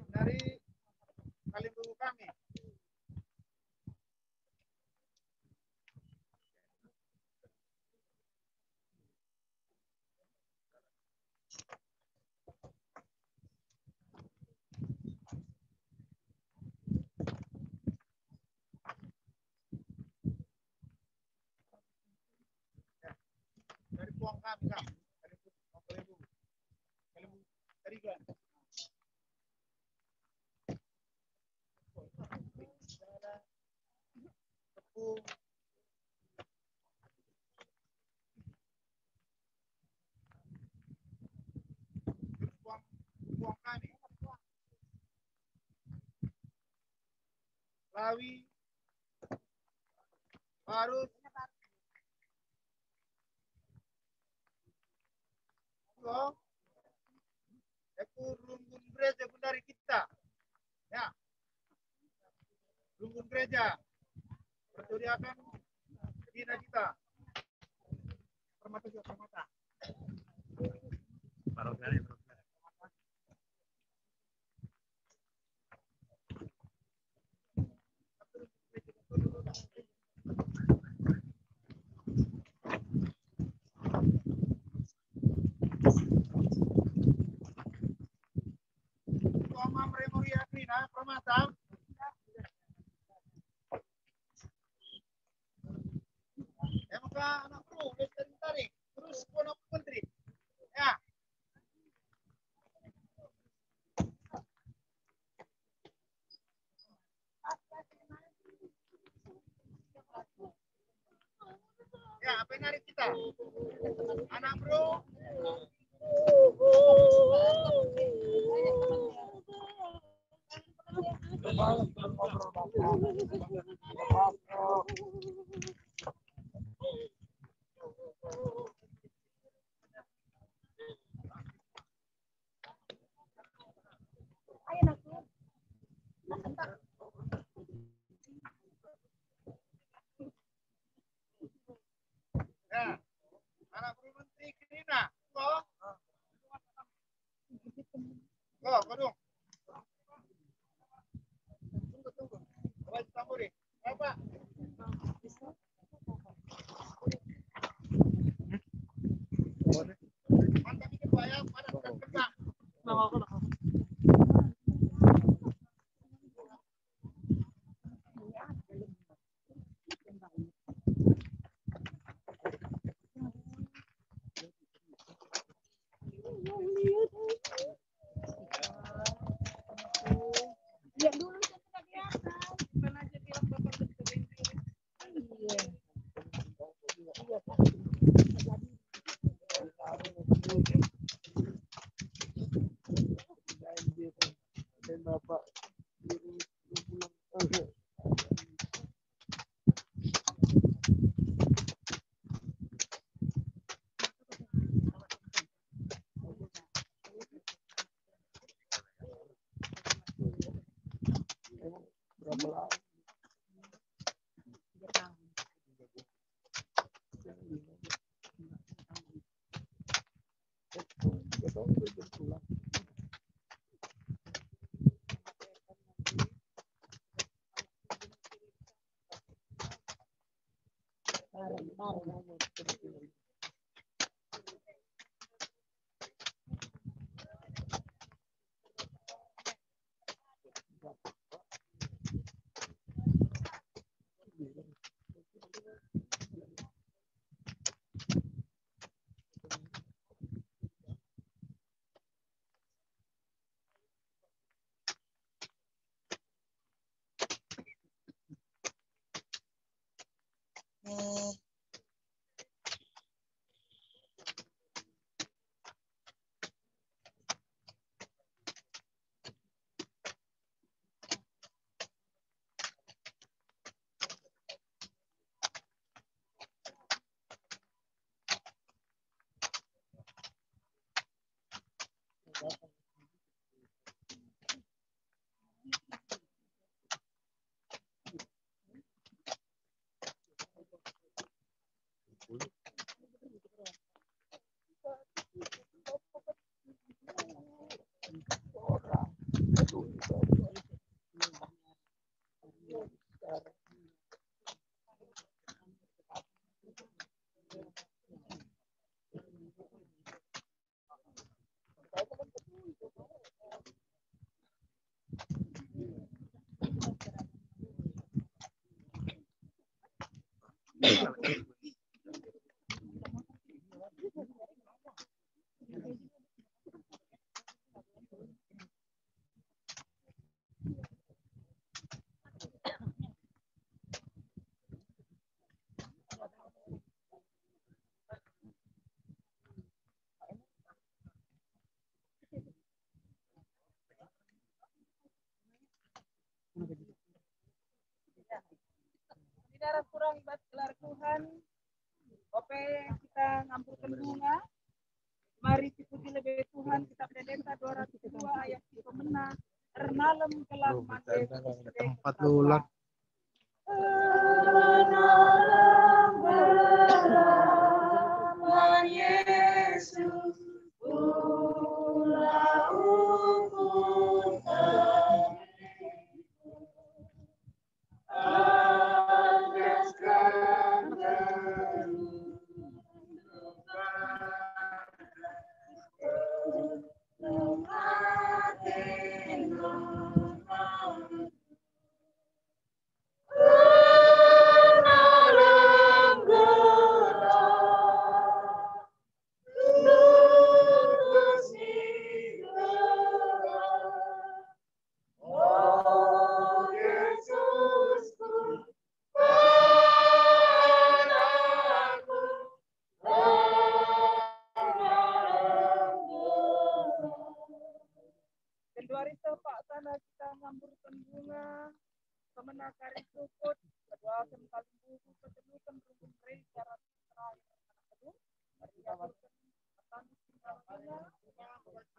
Dari Kalimbubu kami. Dari puang kami, Kak. Dari puang Kalimbubu. Kalimbubu. Dari Gan. Tepung. Puang, puang kami. Lawi, Barus, Tuh. Aku runggun gereja gundari kita. Ya. Runggun gereja. Percuriakan dina kita. Permata juga permata. Baru sekali, baru sekali. Tuama memoria Krina, permata. Ya, maka anak bro, wis taring-taring. Terus ku anak menteri. Ya. Ya, apa yang narik kita? Anak bro. Ya, anak bro menteri Krina. Ko? Ko, ko dong. Tunggu, tunggu. Awas tamburi. Apa? Mantap. Tidak kurang ibas gelar Tuhan, ope kita ngamburken bunga. Mari sipuji lebe Tuhan, Kitab Ende-ende dua ratus dua ayat si pemena, ermalem gelah man Yesus. Tempat lulat. Ermalem gelah man Yesus, ulah ukur Genduari sepak sana kita ngamburken bunga, pemena kari sukut, kedua kali buku, keteluken runggun rei, cara terakhir anak kedua, mari kita aturken petani tinggal bunga, kita bas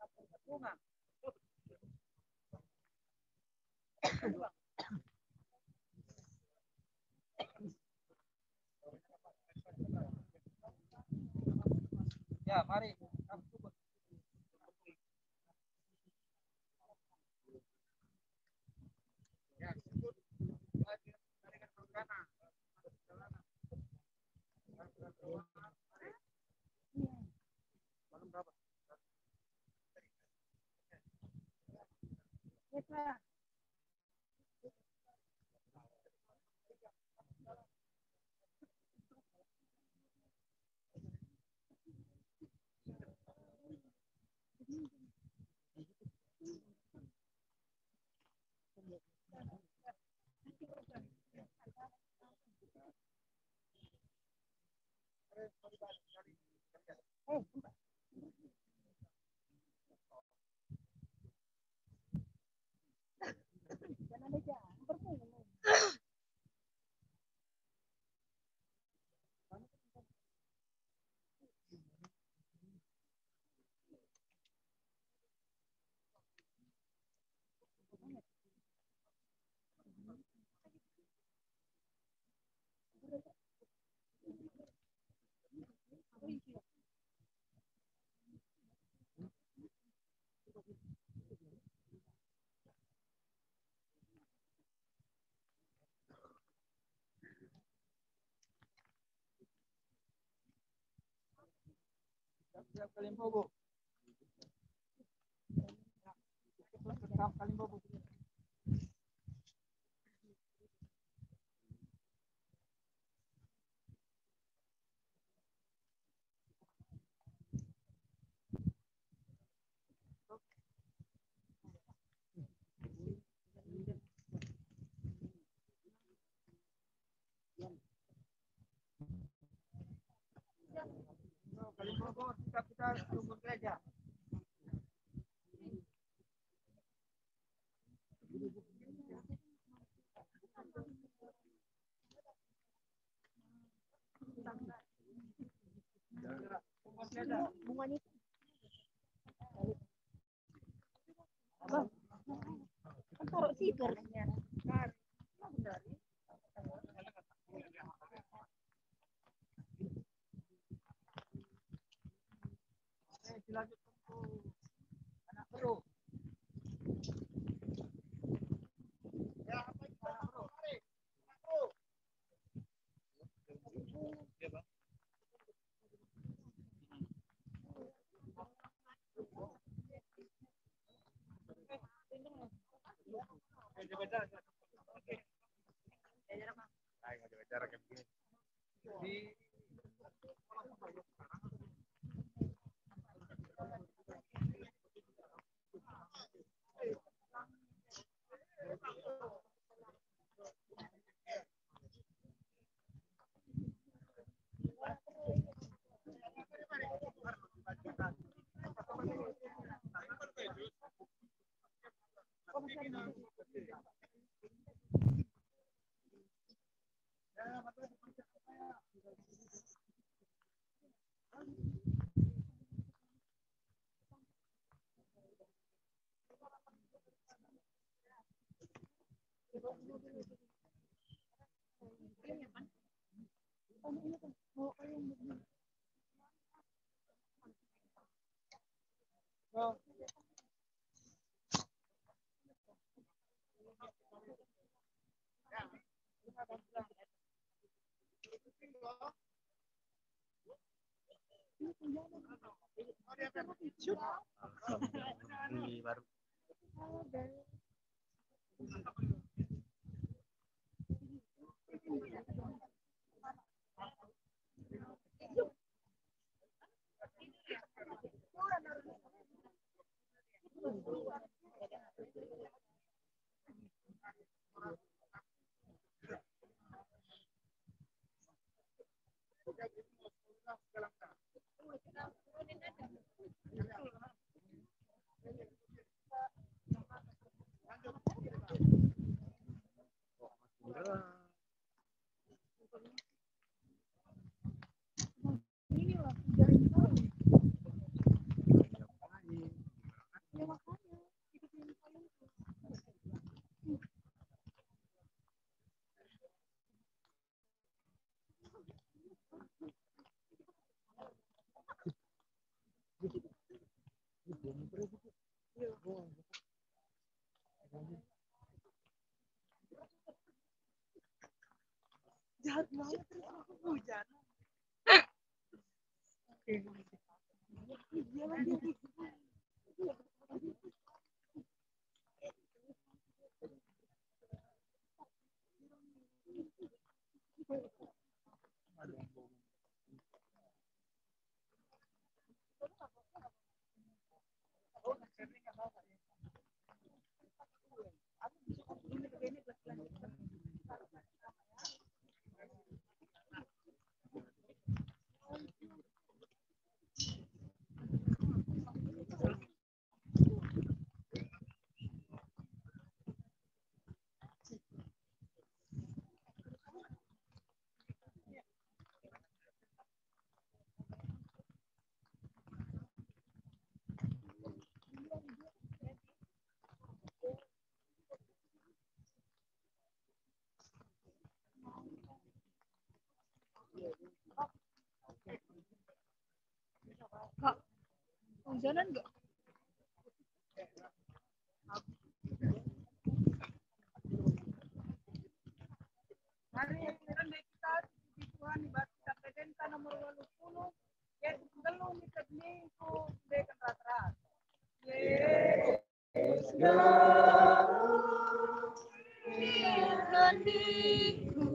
ngamburken bunga. Ya, mari. Siap, Kalimbobo. Siap, Kalimbobo. Kalimbobo, sikap kita sungguh gereja. Bunganya. Bang, kan taruh situ harusnya. Eh, dilanjutkan tuh anak bro. Ya, apa itu? Anak bro. Di warung. Jahat banget, terus aku hujan. Kak, hujanan nggak? Mari, rende kita, puji Tuhan, di bas kitab Ende nomor waluh puluh, ayat telu, nitep ningku, ndeken ras-ras. Yesus, Tuhan ningku.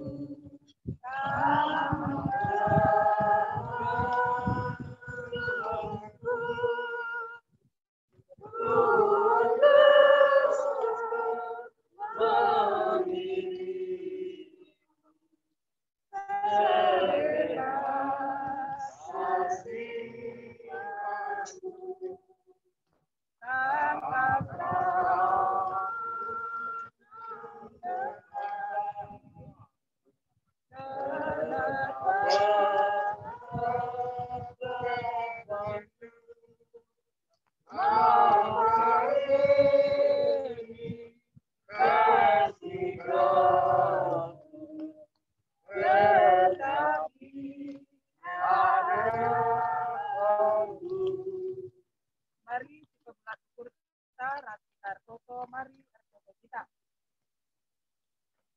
Mari kita berlaku Tarap kita ertoto, mari ertoto kita.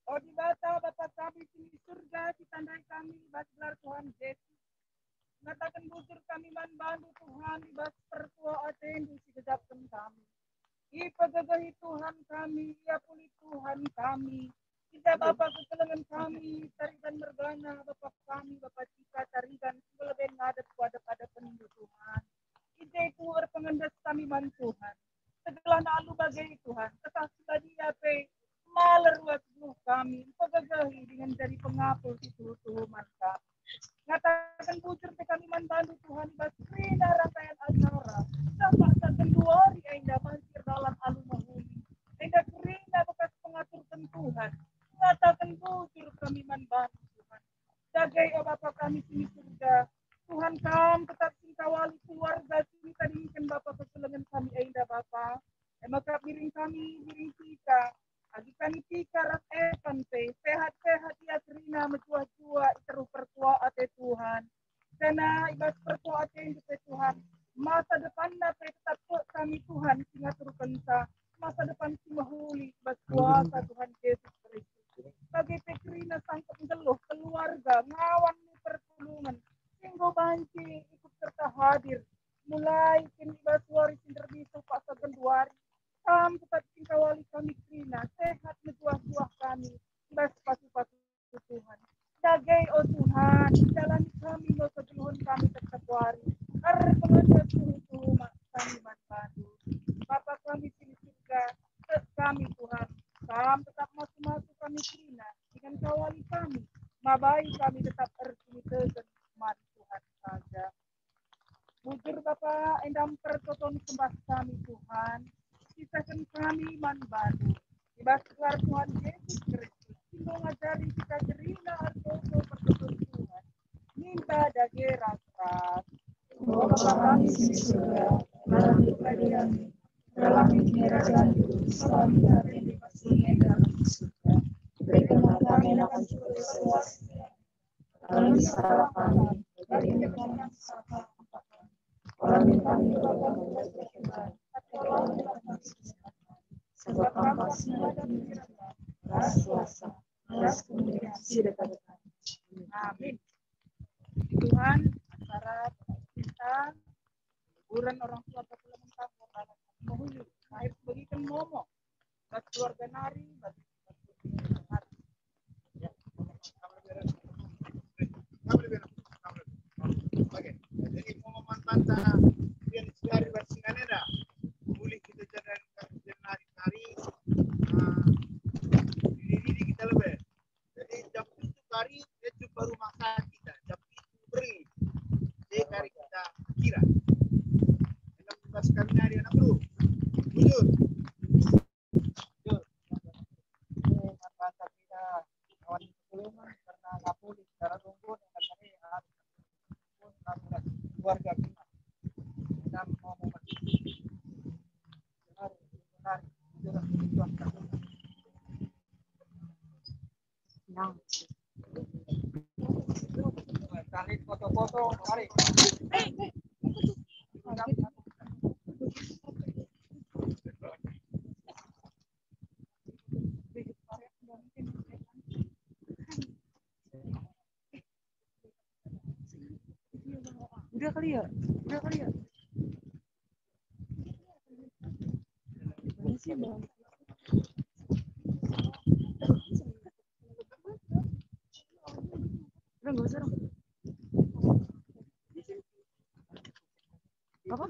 O Dibata, Bapa kami si di surga, sitandai kami i bas gelar Tuhan Jesus. Ngataken bujur kami man bandu, Tuhan, i bas pertua atendu si gegapken kami. Ipegegehi Tuhan kami, iapuli Tuhan kami. Enda Bapa kekelengen kami, tarigan mergana, Bapa kami, Bapa Cika, tarigan si leben ngadep ku adep-adepenNdu, Tuhan. I je tuhu erpengendes kami man Tuhan. Segelahna alu bage, Tuhan, Kesah Si Badia pe maler ruas geluh kami, mpegegehi dingen jadi pengapul si tuhu-tuhu man kami. Ngataken bujur pe kami man bandu, Tuhan, i bas kerina rangkaian acara. Sampai saat genduari enda banci erdalan alu mehuli. Enda kerina bekas pengaturken Tuhan. Ngataken bujur kami man bandu, Tuhan. Dage, o Bapa kami si di surga, Tuhan, Kam tetap singkawali keluarga si tadingken Bapa kekelengen kami enda, Bapa. E maka biring kami, biring Cika, agi kami Cika ras Evan pe, sehat-sehat ia kerina, mejuah-juah i teruh pertua ate, Tuhan. Janah i bas pertua atendu pe, Tuhan, masa depanna pe tetap tek kami, Tuhan, si ngaturkenca masa depan si mehuli i bas kuasa Tuhan Jesus Kristus. Bage pe kerina sangkep nggeluh keluarga, ngawan perpulungen, si enggo banci ikut serta hadir, mulai kin i bas wari si nterbisu paksa genduari, Kam tetap singkawali kami kerina, sehat mejuah-juah kami, i bas pasu-pasu Tuhan. Dage, o Tuhan, jalani kami, no kegeluhen kami tetap wari. Erpengendes tuhu-tuhu ma-, kami man bandu. Bapa kami si di surga, tek kami, Tuhan. Kam tetap masu-masu kami kerina, dingen kawali kami, mabai kami tetap erkiniteken man Tuhan saja. Bujur Bapa, enda mpertoton sembah kami, Tuhan. Kisahken kami man bandu. I bas gelar Tuhan Jesus Kristus, si enggo ngajari kita kerina ertoto pertoton Tuhan. Minta dage ras-ras. O Bapa kami si di surga, gelarNdu iberkahi, gelarNdu iberkahi, sembah kami di bas bumi enda ras di surga. Berikanlah kami makan siang kami, Ampuni salah kami, bagi kami salah kami. Ola min kami sebab Kam kuasa, ras kuasa, ras kemuliaan si dekah-dekah. Amin. Tuhan, acara kita, kuburan orang tua bagi lamun tanggung, anak mehuli, lahir sebagiken momo, bagi keluarga nari, bagi keluarga nari. Ya. Oke, jadi momo man banta, yang sekali bersingan enda, boleh kita jaga nari-nari, ah, diri-diri kita lebih. Jadi jam tujuh kari, dia jumpa rumah sakit dah. Jam tujuh beri. Dia kari kita kira. Enam belas kami nari anak bro. Bujur. Bujur. Ini mantan kita kawan sepuluh karena kapuli secara tunggu dengan tadi harus keluarga kita. Dan mau memperbaiki. Benar, benar. Bujur. Tarik foto-foto, tarik. Udah kali ya? Udah kali ya? Mana sih, Bang? Udah, nggak usah, Bang. Apa?